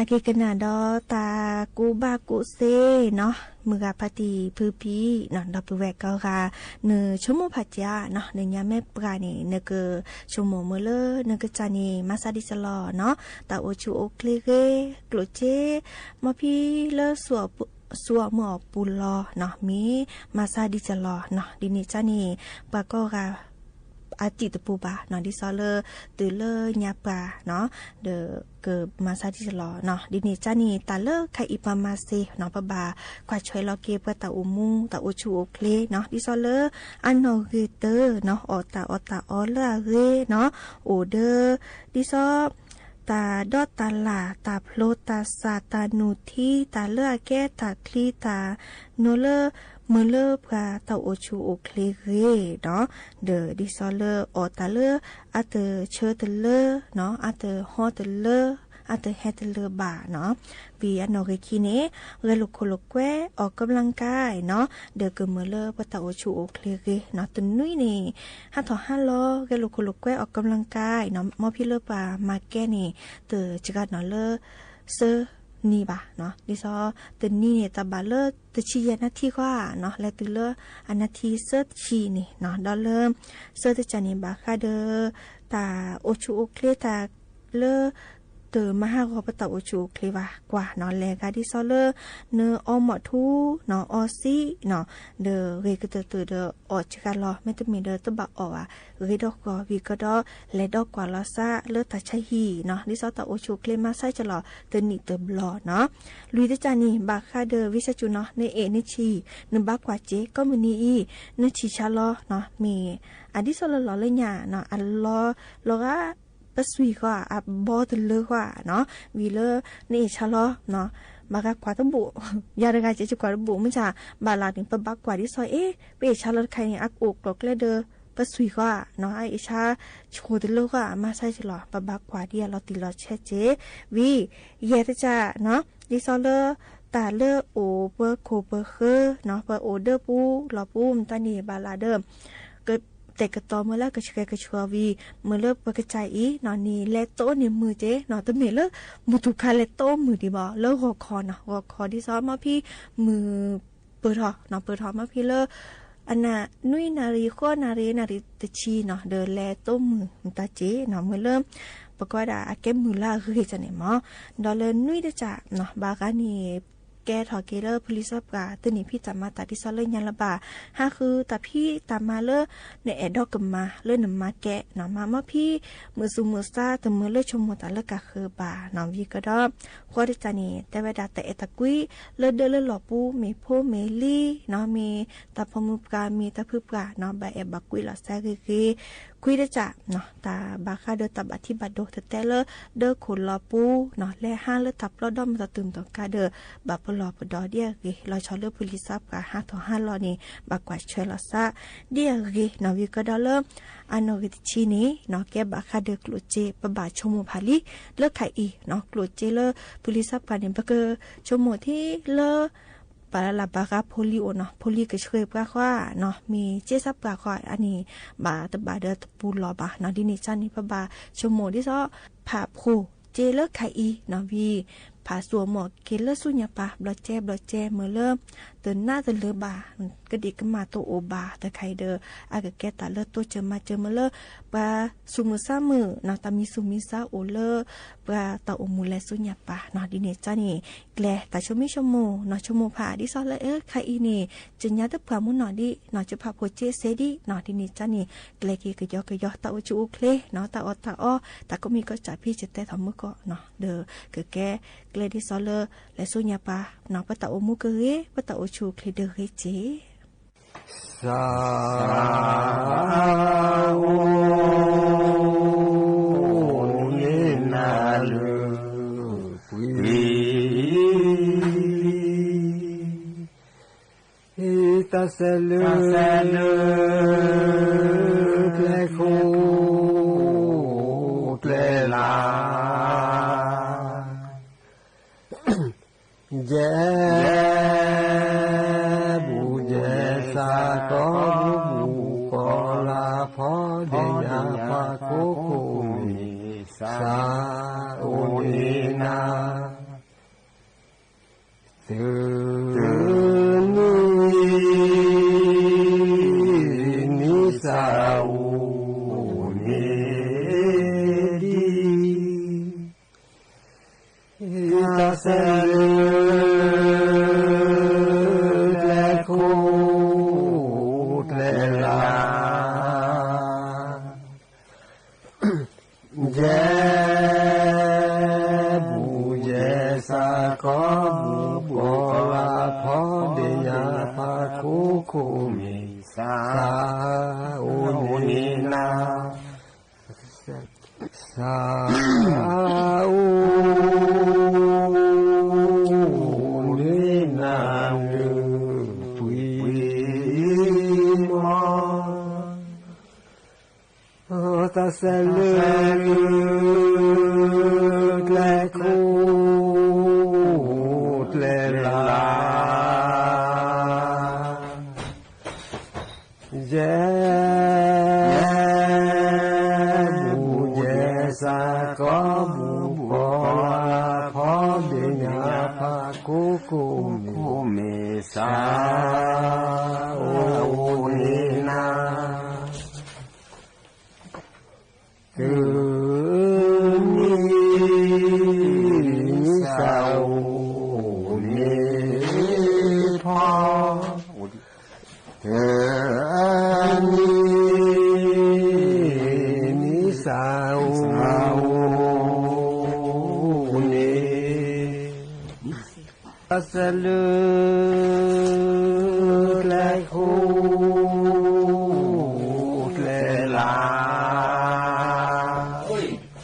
အက့ၤကနၣ်ဒီးတၢ်ကူးဘၣ်ကူးသ့နီၤ, မုၢ်ဂၤဖါတံၢ်ဖုဖံနီၤ, ဒီပုၢ်ဝဲၢ်ကိးဂၤ, နဆိကမိၣ်ဖးကၠါနီၤ, နညါမဲာ်ပှၤန့ၣ် နကဆိကမိၣ်မုာ်လၢနကစၢ်န့ၣ် မၤစၢ်ဒံးစလီၤနီၤ, တၢ်အိၣ်ဆူၣ်အိၣ်ချ့ဂ့ၤ, ကျိၣ်စ့, မ်ဖံလၢ ဆူအီၣ်မုာ်အီၣ်ပူၤလီၤနီၤ, မ့ၢ်မၤစၢ်ဒံးစလီၤနီၤ, ဒ်န့ၣ်ကန့ၣ် ပှၤကိးဂၤ အတံၢ်တပူၤဘၣ်နီၤ, ဒ်သိးလၢတုၤလၢညါပှၤနီၤ, ဒီးကမၤစၢ်ဒံးစလီၤနီၤ, ဒ်န့ၣ်ကန့ၣ် တၢ်လၢခဲအံၤပှၤမၤစ့နီၤ, ပဘၣ်ကွၢ်ဆွဲလီၤက့ၤပှၤတၢ်အိၣ်မူ တၢ်အိၣ်ဆူၣ်အိၣ်ချ့နီၤ, ဒ်သိးလၢအနီၣ်ဂံၢ်တၢနီၤ, အီၣ်တၢ်အီၣ်တၢ်အီလၢအဂ့ၤနီၤ, အိၣ်ဒီး ဒ်သိး တၢ်ဒီတၢ်လၢ် တၢ်ဖျိတၢ်စၢ် တၢ်နုၢ်ထံ တၢ်လၢအကဲထီၣ်ချံ တၢ်နိလၢ မုာ်လၢပှၤတၢ်အိၣ်ဆူၣ်အိၣ်ချ့ဂ့ၤနီၤ, ဒီးဒ်သိးလၢအီၣ်တၢ်လၢအတဆၢတလၢနီၤ, အတဟီတလၢ, အတဟဲတလၢဘၣ်နီၤ, ဝံၤအနီၣ်ဂံၢ်ခံန့ၣ် ဂဲၤလိာ်ခိၣ်လိာ်ကွဲ အီၣ်ကဘျံးကါနီၤ, ဒီးကမုာ်လၢပှၤတၢ်အိၣ်ဆူၣ်အိၣ်ချ့ဂ့ၤနီၤ, တနွံန့ၣ် ဟးထီၣ်ဟးလီၤ ဂဲၤလိာ်ခိၣ်လိာ်ကွဲ အီၣ်ကဘျံးကါနီၤ, မ်ဖံလၢပှၤမၤကဲန့ၣ် တစှၤနီၤလၢ သၢနံၤဘၣ်နီၤ, ဒ်သိး တနံၤန့ၣ် တၢ်ဘၣ်လၢတဆံယဲၢ်နၣ်ထံၣ်ဃီနီၤ, လဲၤတုၤလၢအနၣ်ထံၣ်သၢဆံန့ၣ်နီၤ, ဒီးလၢ သၢတကၢ်န့ၣ် ဘၣ်ဃးဒီး တၢ်အိၣ်ဆူၣ်အိၣ်ချ့တၢ်လၢ တမၤဟးဂီၤပတၢ်အိၣ်ဆူၣ်အိၣ်ချ့ဘၣ်ကွၢ်နီၤ, လဲၤဂၤဒ်သိးလၢ နအီမီၣ်ထူနီၤ, အီစံနီၤ, ဒီးဂ့ၤကတၢၢ်တၢၢ်ဒီးအီၣ်စှၤလီၤ, မ့တမ့ၢ်ဒီးတဘၣ်အီၣ်ဘၣ်, ဂ့ၤဒီးဃီၤဝံၤကဒီး လဲၤဒီးကွၢ်လီၤသးလၢတၢ်ဆါဟံၣ်နီၤ, ဒ်သိးတၢ်အိၣ်ဆူၣ်အိၣ်ချ့မၤစၢ်ကလီၤ တနံၣ်တဘျီနီၤ, လွံၢ်တကၢ်န့ၣ် ဘၣ်ဃးဒီးဝံသးစူၤနီၤ, နအဲၣ်နဆံး နဘၣ်ကွၢ်စ့ ကိးမုၢ်နံၤအံၤ နဆံးဆါလီၤနီၤ, မ့ၢ် အဒ်သိးလၢလီၤလၢညါနီၤ, အလီၤလီၤဂာ် ပစွံၢ်ဃီဧါ, အဘီတလၢဃီဧါနီၤ, ဝံၤလၢနအဲၣ်ဆါလီၤနီၤ, ဘၣ်ဂၤကွၢ်တဘိး, ယၤတဂၤစ့ၢ်ကီးကွၢ်တဘိး မုၢ်ဆါ, ဘၣ်လၢန့ၣ် ပဘၣ်ကွၢ်ဒ်သိး အ့ ပအဲၣ်ဆါလီၤတခါအံၤန့ၣ် အအိၣ်ကျိၤကျဲဒီး ပစွံၢ်ဃီဧါနီၤ, အအဲၣ်ဆါဆိတလၢဃီဧါ, မၤစၢ်ကလီၤ, ပဘၣ်ကွၢ်ဒ်အလီၤတံၢ်လီၤဆဲးစ့ၢ်, ဝံၤ ယဲၢ်တကၢ်နီၤ, ဒ်သိးလၢ တၢ်လၢအိၣ်ပှဲၤခိၣ်ပှဲၤဃၢၤနီၤ, ပှၤအိၣ်ဒၢပူၤလီၢ်ပူၤ မတၤန့ၣ် ဘၣ်လၢဒီး ကတဲာ်ကတီၤမ့ၢ်လၢကဆှဲကဆှီဝံၤ မ့ၢ်လၢပှၤကစၢ်အံၤနီၤ, န့ၣ်လဲၤတိၢ်န့ၢ်မုာ်က့နီၤ, တမ့ၢ်လၢမုၢ်တူၢ်ခါလဲၤတိၢ်မုာ်ဒံးဘၣ်, လၢဂီၤခီနီၤ, ဂီၤခီဒ်သိး မ်ဖံမုၢ်ပၢၢ်ထီၣ်နီၤ, ပၢၢ်ထီၣ် မ်ဖံလၢ အနၣ်နွံနၣ်ရံၣ် ဃိးနၣ်ရံၣ် နၣ်ရံၣ်တဆံနီၤ, ဒီးလဲၤတိၢ်မုာ်မတၤက့နီၤ, မ့ၢ်လၢ ပကွၢ်ဒၣ်အကဲမုာ်လၢအဂ့ၤတၢ်န့ၣ်မး, ဒီးလၢနွံတကၢ်နီၤ, ဘၣ်ဃးန့ၣ် ကဲထီၣ်က့ၤလၢ ပူၤလံစၢပှၤ တန့ၢ်ဖံးတၢ်မၤတၢ်ဒ်သိးလၢညါလၢၤဘၣ်, ဟးဃုတၢ်ဖံးတၢ်မၤလၢ နအဲၣ်ဒိးကမၤလၢနမၤကဲနီၤ, မၤ မ်ဖံ မုာ်သူၣ်မုာ်သး တမုာ်လၢဆိကမိၣ်တၢ်လၢကဃၢၤဘၣ်နီၤ, ဝံၤကဒီး ဃိးတကၢ်န့ၣ် တဲဝဲဒၣ်တၢ်အဲၣ်တၢ်ကွံ လၢဒၢးလၢလီၢ်ပူၤ မ့ၢ်ဖိမ့ၢ်လံၤနီၤ, မ့ၢ်တၢ်ဖိမုၣ်ပှၢ် မ့ၢ်တၢ်ဖုပှၢ်နီၤ, ဘၣ်အဲၣ်ဘၣ်ကွံလီၤသးဂ့ၤဂ့ၤ, ခွံတကၢ်နီၤ, တၢ်ဘၣ်ဃးဒီးတၢ်ဘၣ်ထံးဘၣ်ဒိ တတဲလၢ ဒၢးခိၣ်လီၤပူၤနီၤ, လဲၤဟးလၢတၢ်ပျီဒီမတၤတုၤမတၤကါဒီး ဘၣ်ပလီၢ်ပဒီဒ်အဂ့ၤ, လီၤဆီလၢပူၤလံစၢပှၤဟးထီၣ်ဟးလီၤန့ၣ် ဘၣ်ကွၢ်ဆွဲလီၤသး ဒ်အဂ့ၤနီၤ, ဝံၤကဒီးလၢ အနီၣ်ဂံၢ်တဆံန့ၣ်နီၤ, ကဲဘၣ်ဃးဒီးကျိၣ်စ့ ပဘၣ်ဆိကမိၣ်ဖးလံ လၢခါအံၤနီၤ, ကျိၣ်စ့လၢပူၤလံစၢပှၤန့ၣ် ပကဆိကမိၣ်ထံလၢ ပှၤလၢ်လၢ်ဘၣ်ဃးဖိလံၤအိၣ်နီၤ, ဖိလံၤကဆှဲပှၤဃီနီၤ, မ့ၢ်စ့စၢပှၤဃီအန့ၣ် ဘၣ်တဘၣ်ဒီးတပူၤလီၢ်ဘၣ်နီၤ, ဒ်န့ၣ်ကန့ၣ် ပဘၣ်ဆိကမိၣ်ဒ်သိး ဖးဖှိၣ်စ့လၢခါအံၤနီၤ, ဝံၤ ဖးသူၣ်အမီၢ်က့ၤလၢဆူညါပၤ ဘျီကဲဘျီကဲ မ့ၢ်လၢ တနးတလၢၤဘၣ်, ကဒံးကမၣ်တအိၣ်ဘၣ်တခါအံၤဒီး အကကဲတၢ်လၢတိစၢၤမၤစၢၤမ့ၢ်လၢ ပှၤသူၣ်မုာ်သးမုာ်နီၤ, တၢ်မံၤသူၣ်မံၤသးအိၣ်လၢ ပှၤတၢ်အိၣ်မူလဲၤဆူညါပၤနီၤ, ဒ်န့ၣ်ကန့ၣ် ကျဲတၢ်ဆိမိၣ်ဆိကမိၣ်နီၤ, ဆိကမိၣ်ဖးဒ်သိးလၢ အၢ ခါအံၤန့ၣ် ကညးတပှၢ်မုၢ်နီၢ်ဒံးနီၤ, ကဖးဖှိၣ်စ့စ့ဒံးနီၤ, ဒ်န့ၣ်ကန့ၣ် ကျဲက့ၤကယီကယီ တၢ်အိၣ်ဆူၣ်အိၣ်ချ့နီၤ, တၢ်အီၣ်တၢ်အီ တၢ်ကိးမံၤကိးစၢ် ဖံကတဲထီၣ်မုၢ်ကီၢ်နီၤ, ဒီးကကဲကျဲဒ်သိးလၢ လဲၤဆူညါပၤနီၤ, ပတၢ်အိၣ်မူကဂ့ၤ ပတၢ်အိၣ်ဆူၣ်အိၣ်ချ့ဒီးဂ့ၤစ့ၢ် သးစဲလၢ ကျဲခိၣ်ကျဲလၢ် ယဲဘူးယဲစး ကီၢ်ဘူးကီၢ်လၢ် ဖီဒ့ၣ်ညါပှၤကိးခိၣ်မ့ၢ် စးအိၣ်န့ၢ်နၤ တနံၤအံၤ နံၣ်စၢ်အိၣ်န့ၣ်ဒံး တၢ်ဆၢလၢကျဲခိၣ်ကျဲလၢ် ယဲၢ်ဘူၣ်ယဲၢ်စၢ် ကိးဘူၣ်ကိးလၢ် ဖီဒ့ၣ်ညါဖးခိၣ် ခိၣ်မ့ၢ်စၢ် အိၣ်န့ၢ်နၤ စၢ်အိၣ်န့ၢ်နၤ နပှ့ၤမီၢ် တၢ်ဆၢလၢကျဲခိၣ်ကျဲလၢ် ယဲၢ်ဘူၣ်ယဲၢ်စၢ် ကိးဘူၣ်ကိးလၢ် ဖီဒ့ၣ်ညါဖးခိၣ် ခိၣ်မ့ၢ်စၢ် အိၣ်န့ၢ်နၤ တနံၤအံၤ နံၣ်စၢ်အိၣ်န့ၣ်ဖီ တနံၤအံၤ နံၣ်စၢ်အိၣ်န့ၣ် တၢ်ဆၢလၢ ကျဲခိၣ်ကျဲလၢ်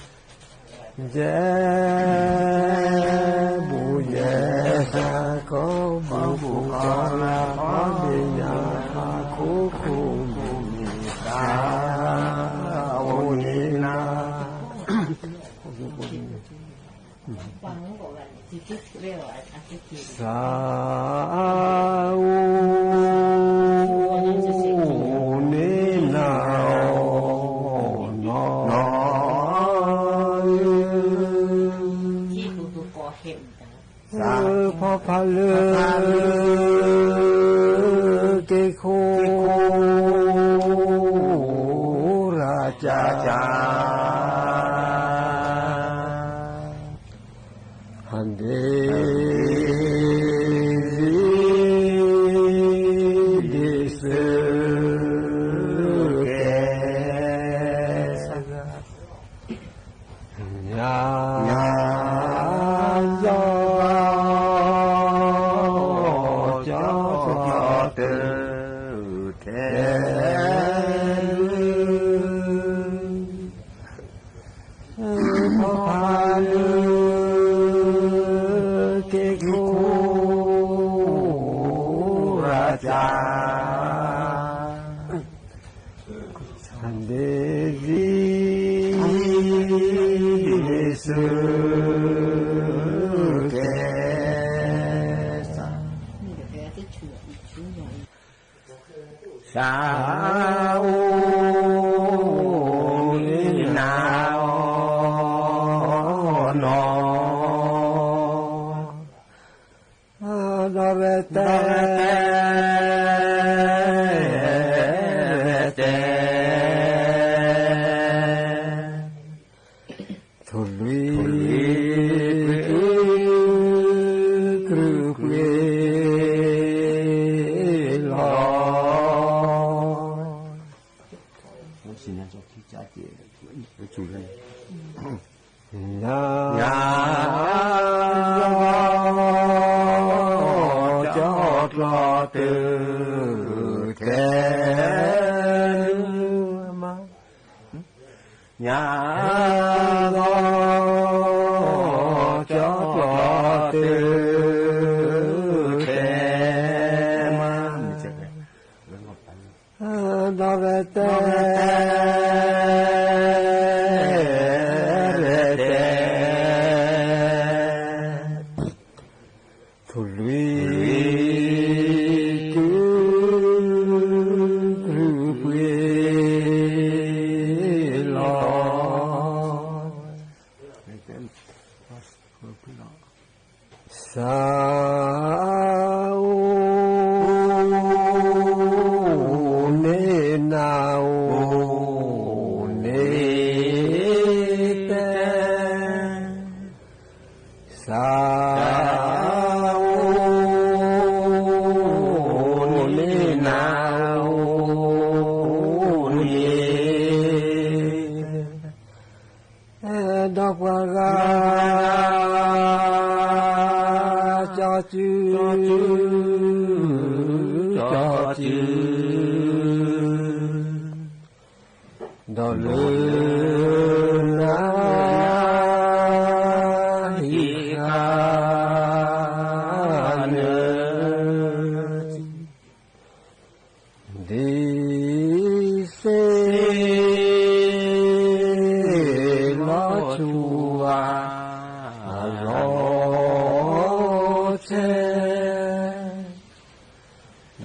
ယဲၢ်ဘူၣ်ယဲၢ်စၢ် ကိးဘူၣ်ကိးလၢ် ဖီဒ့ၣ်ညါဖးခိၣ် ခိၣ်မ့ၢ်စၢ် အိၣ်န့ၢ်နၤ စၢ်အိၣ်န့ၢ်နၤ နီၢ်ဧၢ ဖီဖးလၢ က့ၤခိၣ်ရၢ်ကၢ် ဟးဒ့ ဒ့စၢကဲ ညါ ညါ ကၠီကၠီတုၤထဲ ဖီဖးလၢ က့ၤခိၣ်ရၢ်ကၢ် ဒ့ ဒ့စၢကဲ စၢ်အိၣ်န့ၢ်နၤ နီၢ် ဒီးရဲၣ်တဲ ရဲၣ်တဲ ထိၣ်လွံၢ် ကုၢ်ပှ့ၤလီၤ ညါ ကၠီကျီတုၤထဲ ညါ ကၠီကျီတုၤ ထဲမး ဒီးရဲၣ်တဲ ရဲၣ်တဲ ထိၣ်လွံၢ် ကုၢ် ကုၢ်ပှ့ၤလီၤ စၢ် ကၠီစု, ကၠီစု, ဒီးလၢနဟံၣ်ဃာ်န့ၣ် ဒ်စ့လီၤဆူဝါလီၤဆဲး,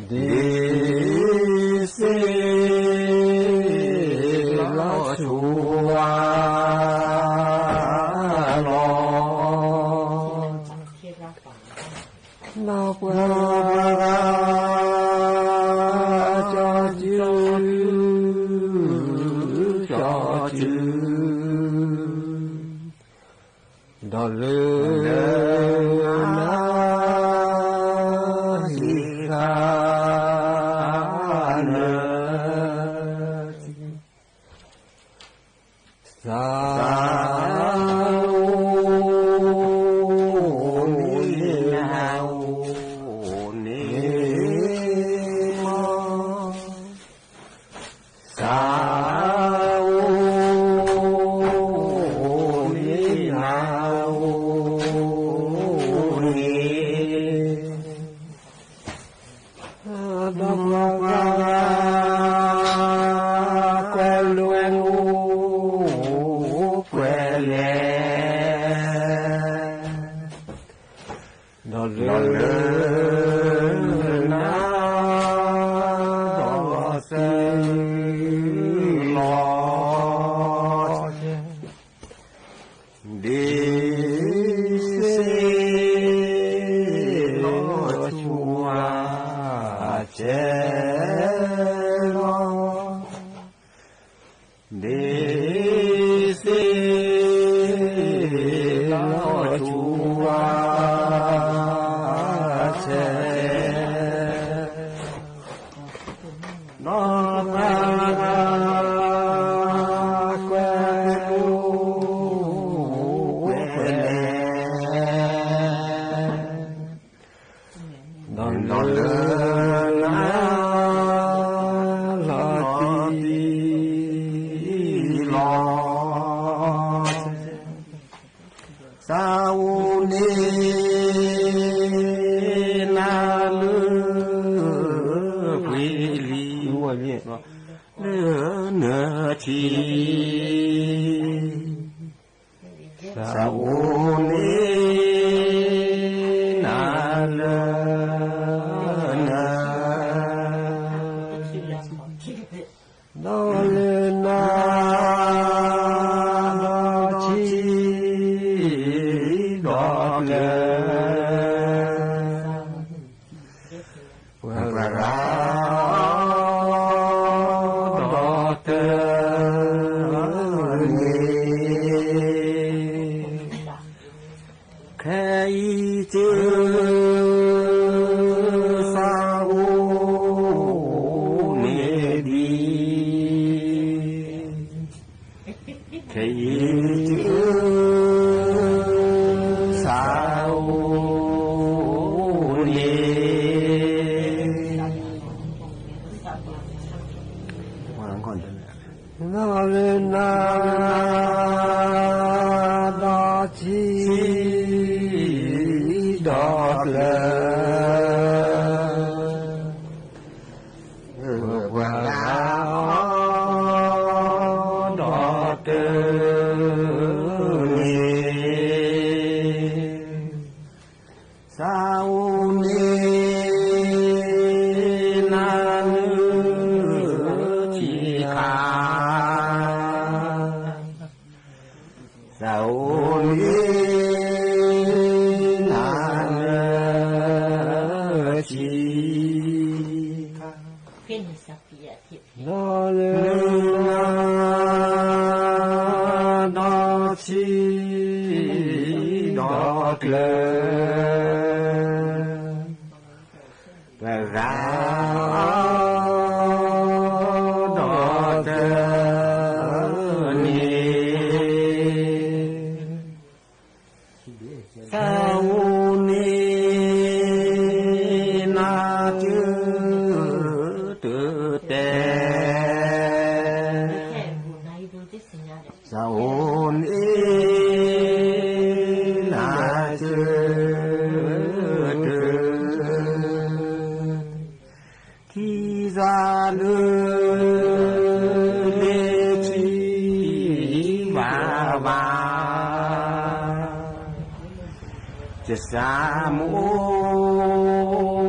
ဒ်စ့လီၤဆူဝါလီၤ နီၢ်ပှၤဂၤ ကၠီစု, ကၠီစု, ဒီးလၢနဟံၣ်ဃာ်န့ၣ် သးအိၣ်န့ၣ်နၤအိၣ်န့ၣ်မီၢ်, သးအိၣ်န့ၣ်နၤအိၣ်န့ၣ် ဒီးပှၤဂၤ ကွဲးလိာ်ကွဲးလဲၢ်, ဒီးလၢနၤ ဒီးစ့လီၤ ဒ်စ့လီၤဆူဝါဆဲးလီၤ, ဒ်စ့လီၤဆူဝါဆဲး ဒီးပှၤဂၤ ကွဲးလိာ်ကွဲးလဲၢ်, ဒီးလၢနၤ လီၤတံၢ်လီၤ သးအိၣ်န့ၢ်နၤလၢ ပှ့ၤလံ လၢနထံ, သးအိၣ်န့ၢ်နၤလၢန ဒီးလၢနၤ ဒီးထံဒီးကျဲ ပှၤဂၤ ဒီးတၢ်န့ၣ် ခဲအံၤတုၤ သးအိၣ်န့ၢ်ဒံး, ခဲအံၤတုၤ သးအိၣ်န့ၢ် ဒီးလၢနၤ ဒီးထံဒီးကျဲ ပှၤဂၤ ဒီးတၢ်န့ၣ် သးအိၣ်န့ၢ်နၤလၢ ထံခါ, သးအိၣ်န့ၢ်နၤလၢ ထံခါ ဒီးလၢနၤ ဒီးထံဒီးကျဲ ပှၤဂၤ ဒီးတၢ်န့ၣ် သးအိၣ်န့ၢ် လၢလ့ၤထံဘၣ်ဘၣ်, ယစၢ်မူ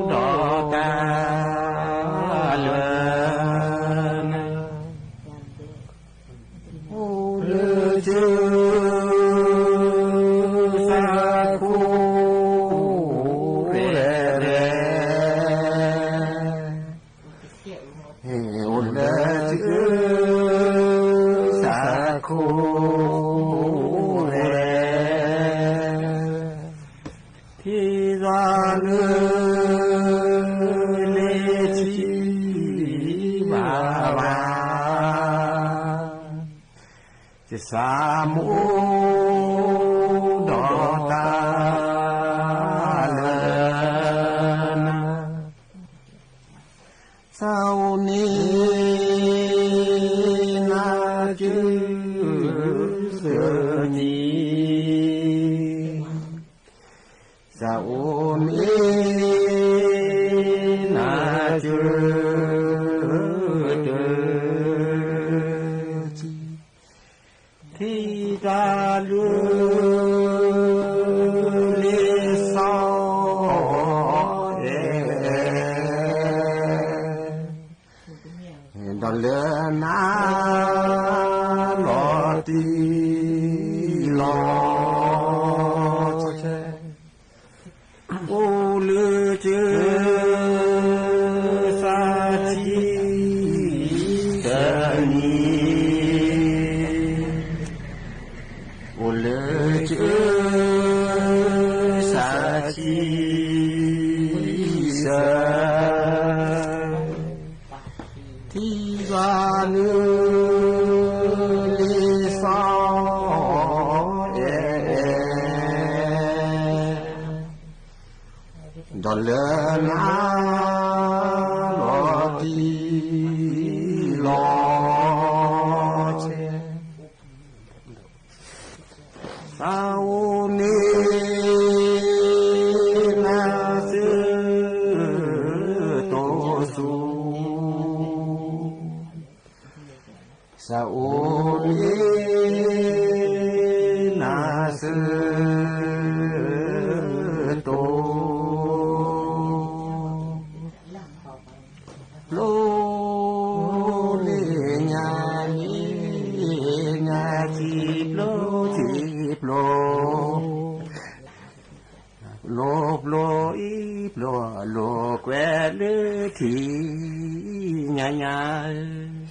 ဒီးတၢ်လၢနၤ, အိၣ်လၢကစၢ်ခိၣ်ရဲရဲ အိၣ်လၢကစၢ်ခိၣ်ရဲ, ထံၣ်ယွၤလၢလ့ၤထံဘၣ်ဘၣ်, ယစၢ်မူဒီးတၢ်လၢနၤ, သးအိၣ်မ့ၢ်နၤကၢၢ်သနံၤ, သးအိၣ်မ့ၢ်နၤကၢၢ်တၢ်, ထံၣ်တၢ်လၢလ့ၤစီၤအဲ ဒီးလၢနၤလီၤတံၢ်လီၤဆဲး, အိၣ်လၢကစၢ်ထံတနံၤ, အိၣ်လၢကစၢ်ထံဆၢ, ထံၣ်ယွၤလၢလ့ၤစီၤအဲ ဒီးလၢနၤလီၤတံၢ်လီၤဆဲး, သးအိၣ်မ့ၢ်နၤစၢၤတိၢ်ဆူၣ်, သးအိၣ်မ့ၢ်နၤစၢၤတိၢ်, ပျိလ့ၣ်ညါန့ၣ် ညါထံပျိထံပျိ, ပျိပျိအံၤပျိ လိၤပျိအံၤပျိလိၤကွဲလၢထံညါညါ,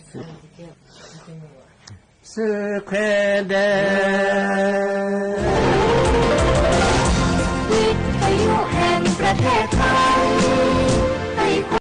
စၢၤခွဲးဒဲး วิทยุแห่งประเทศไทย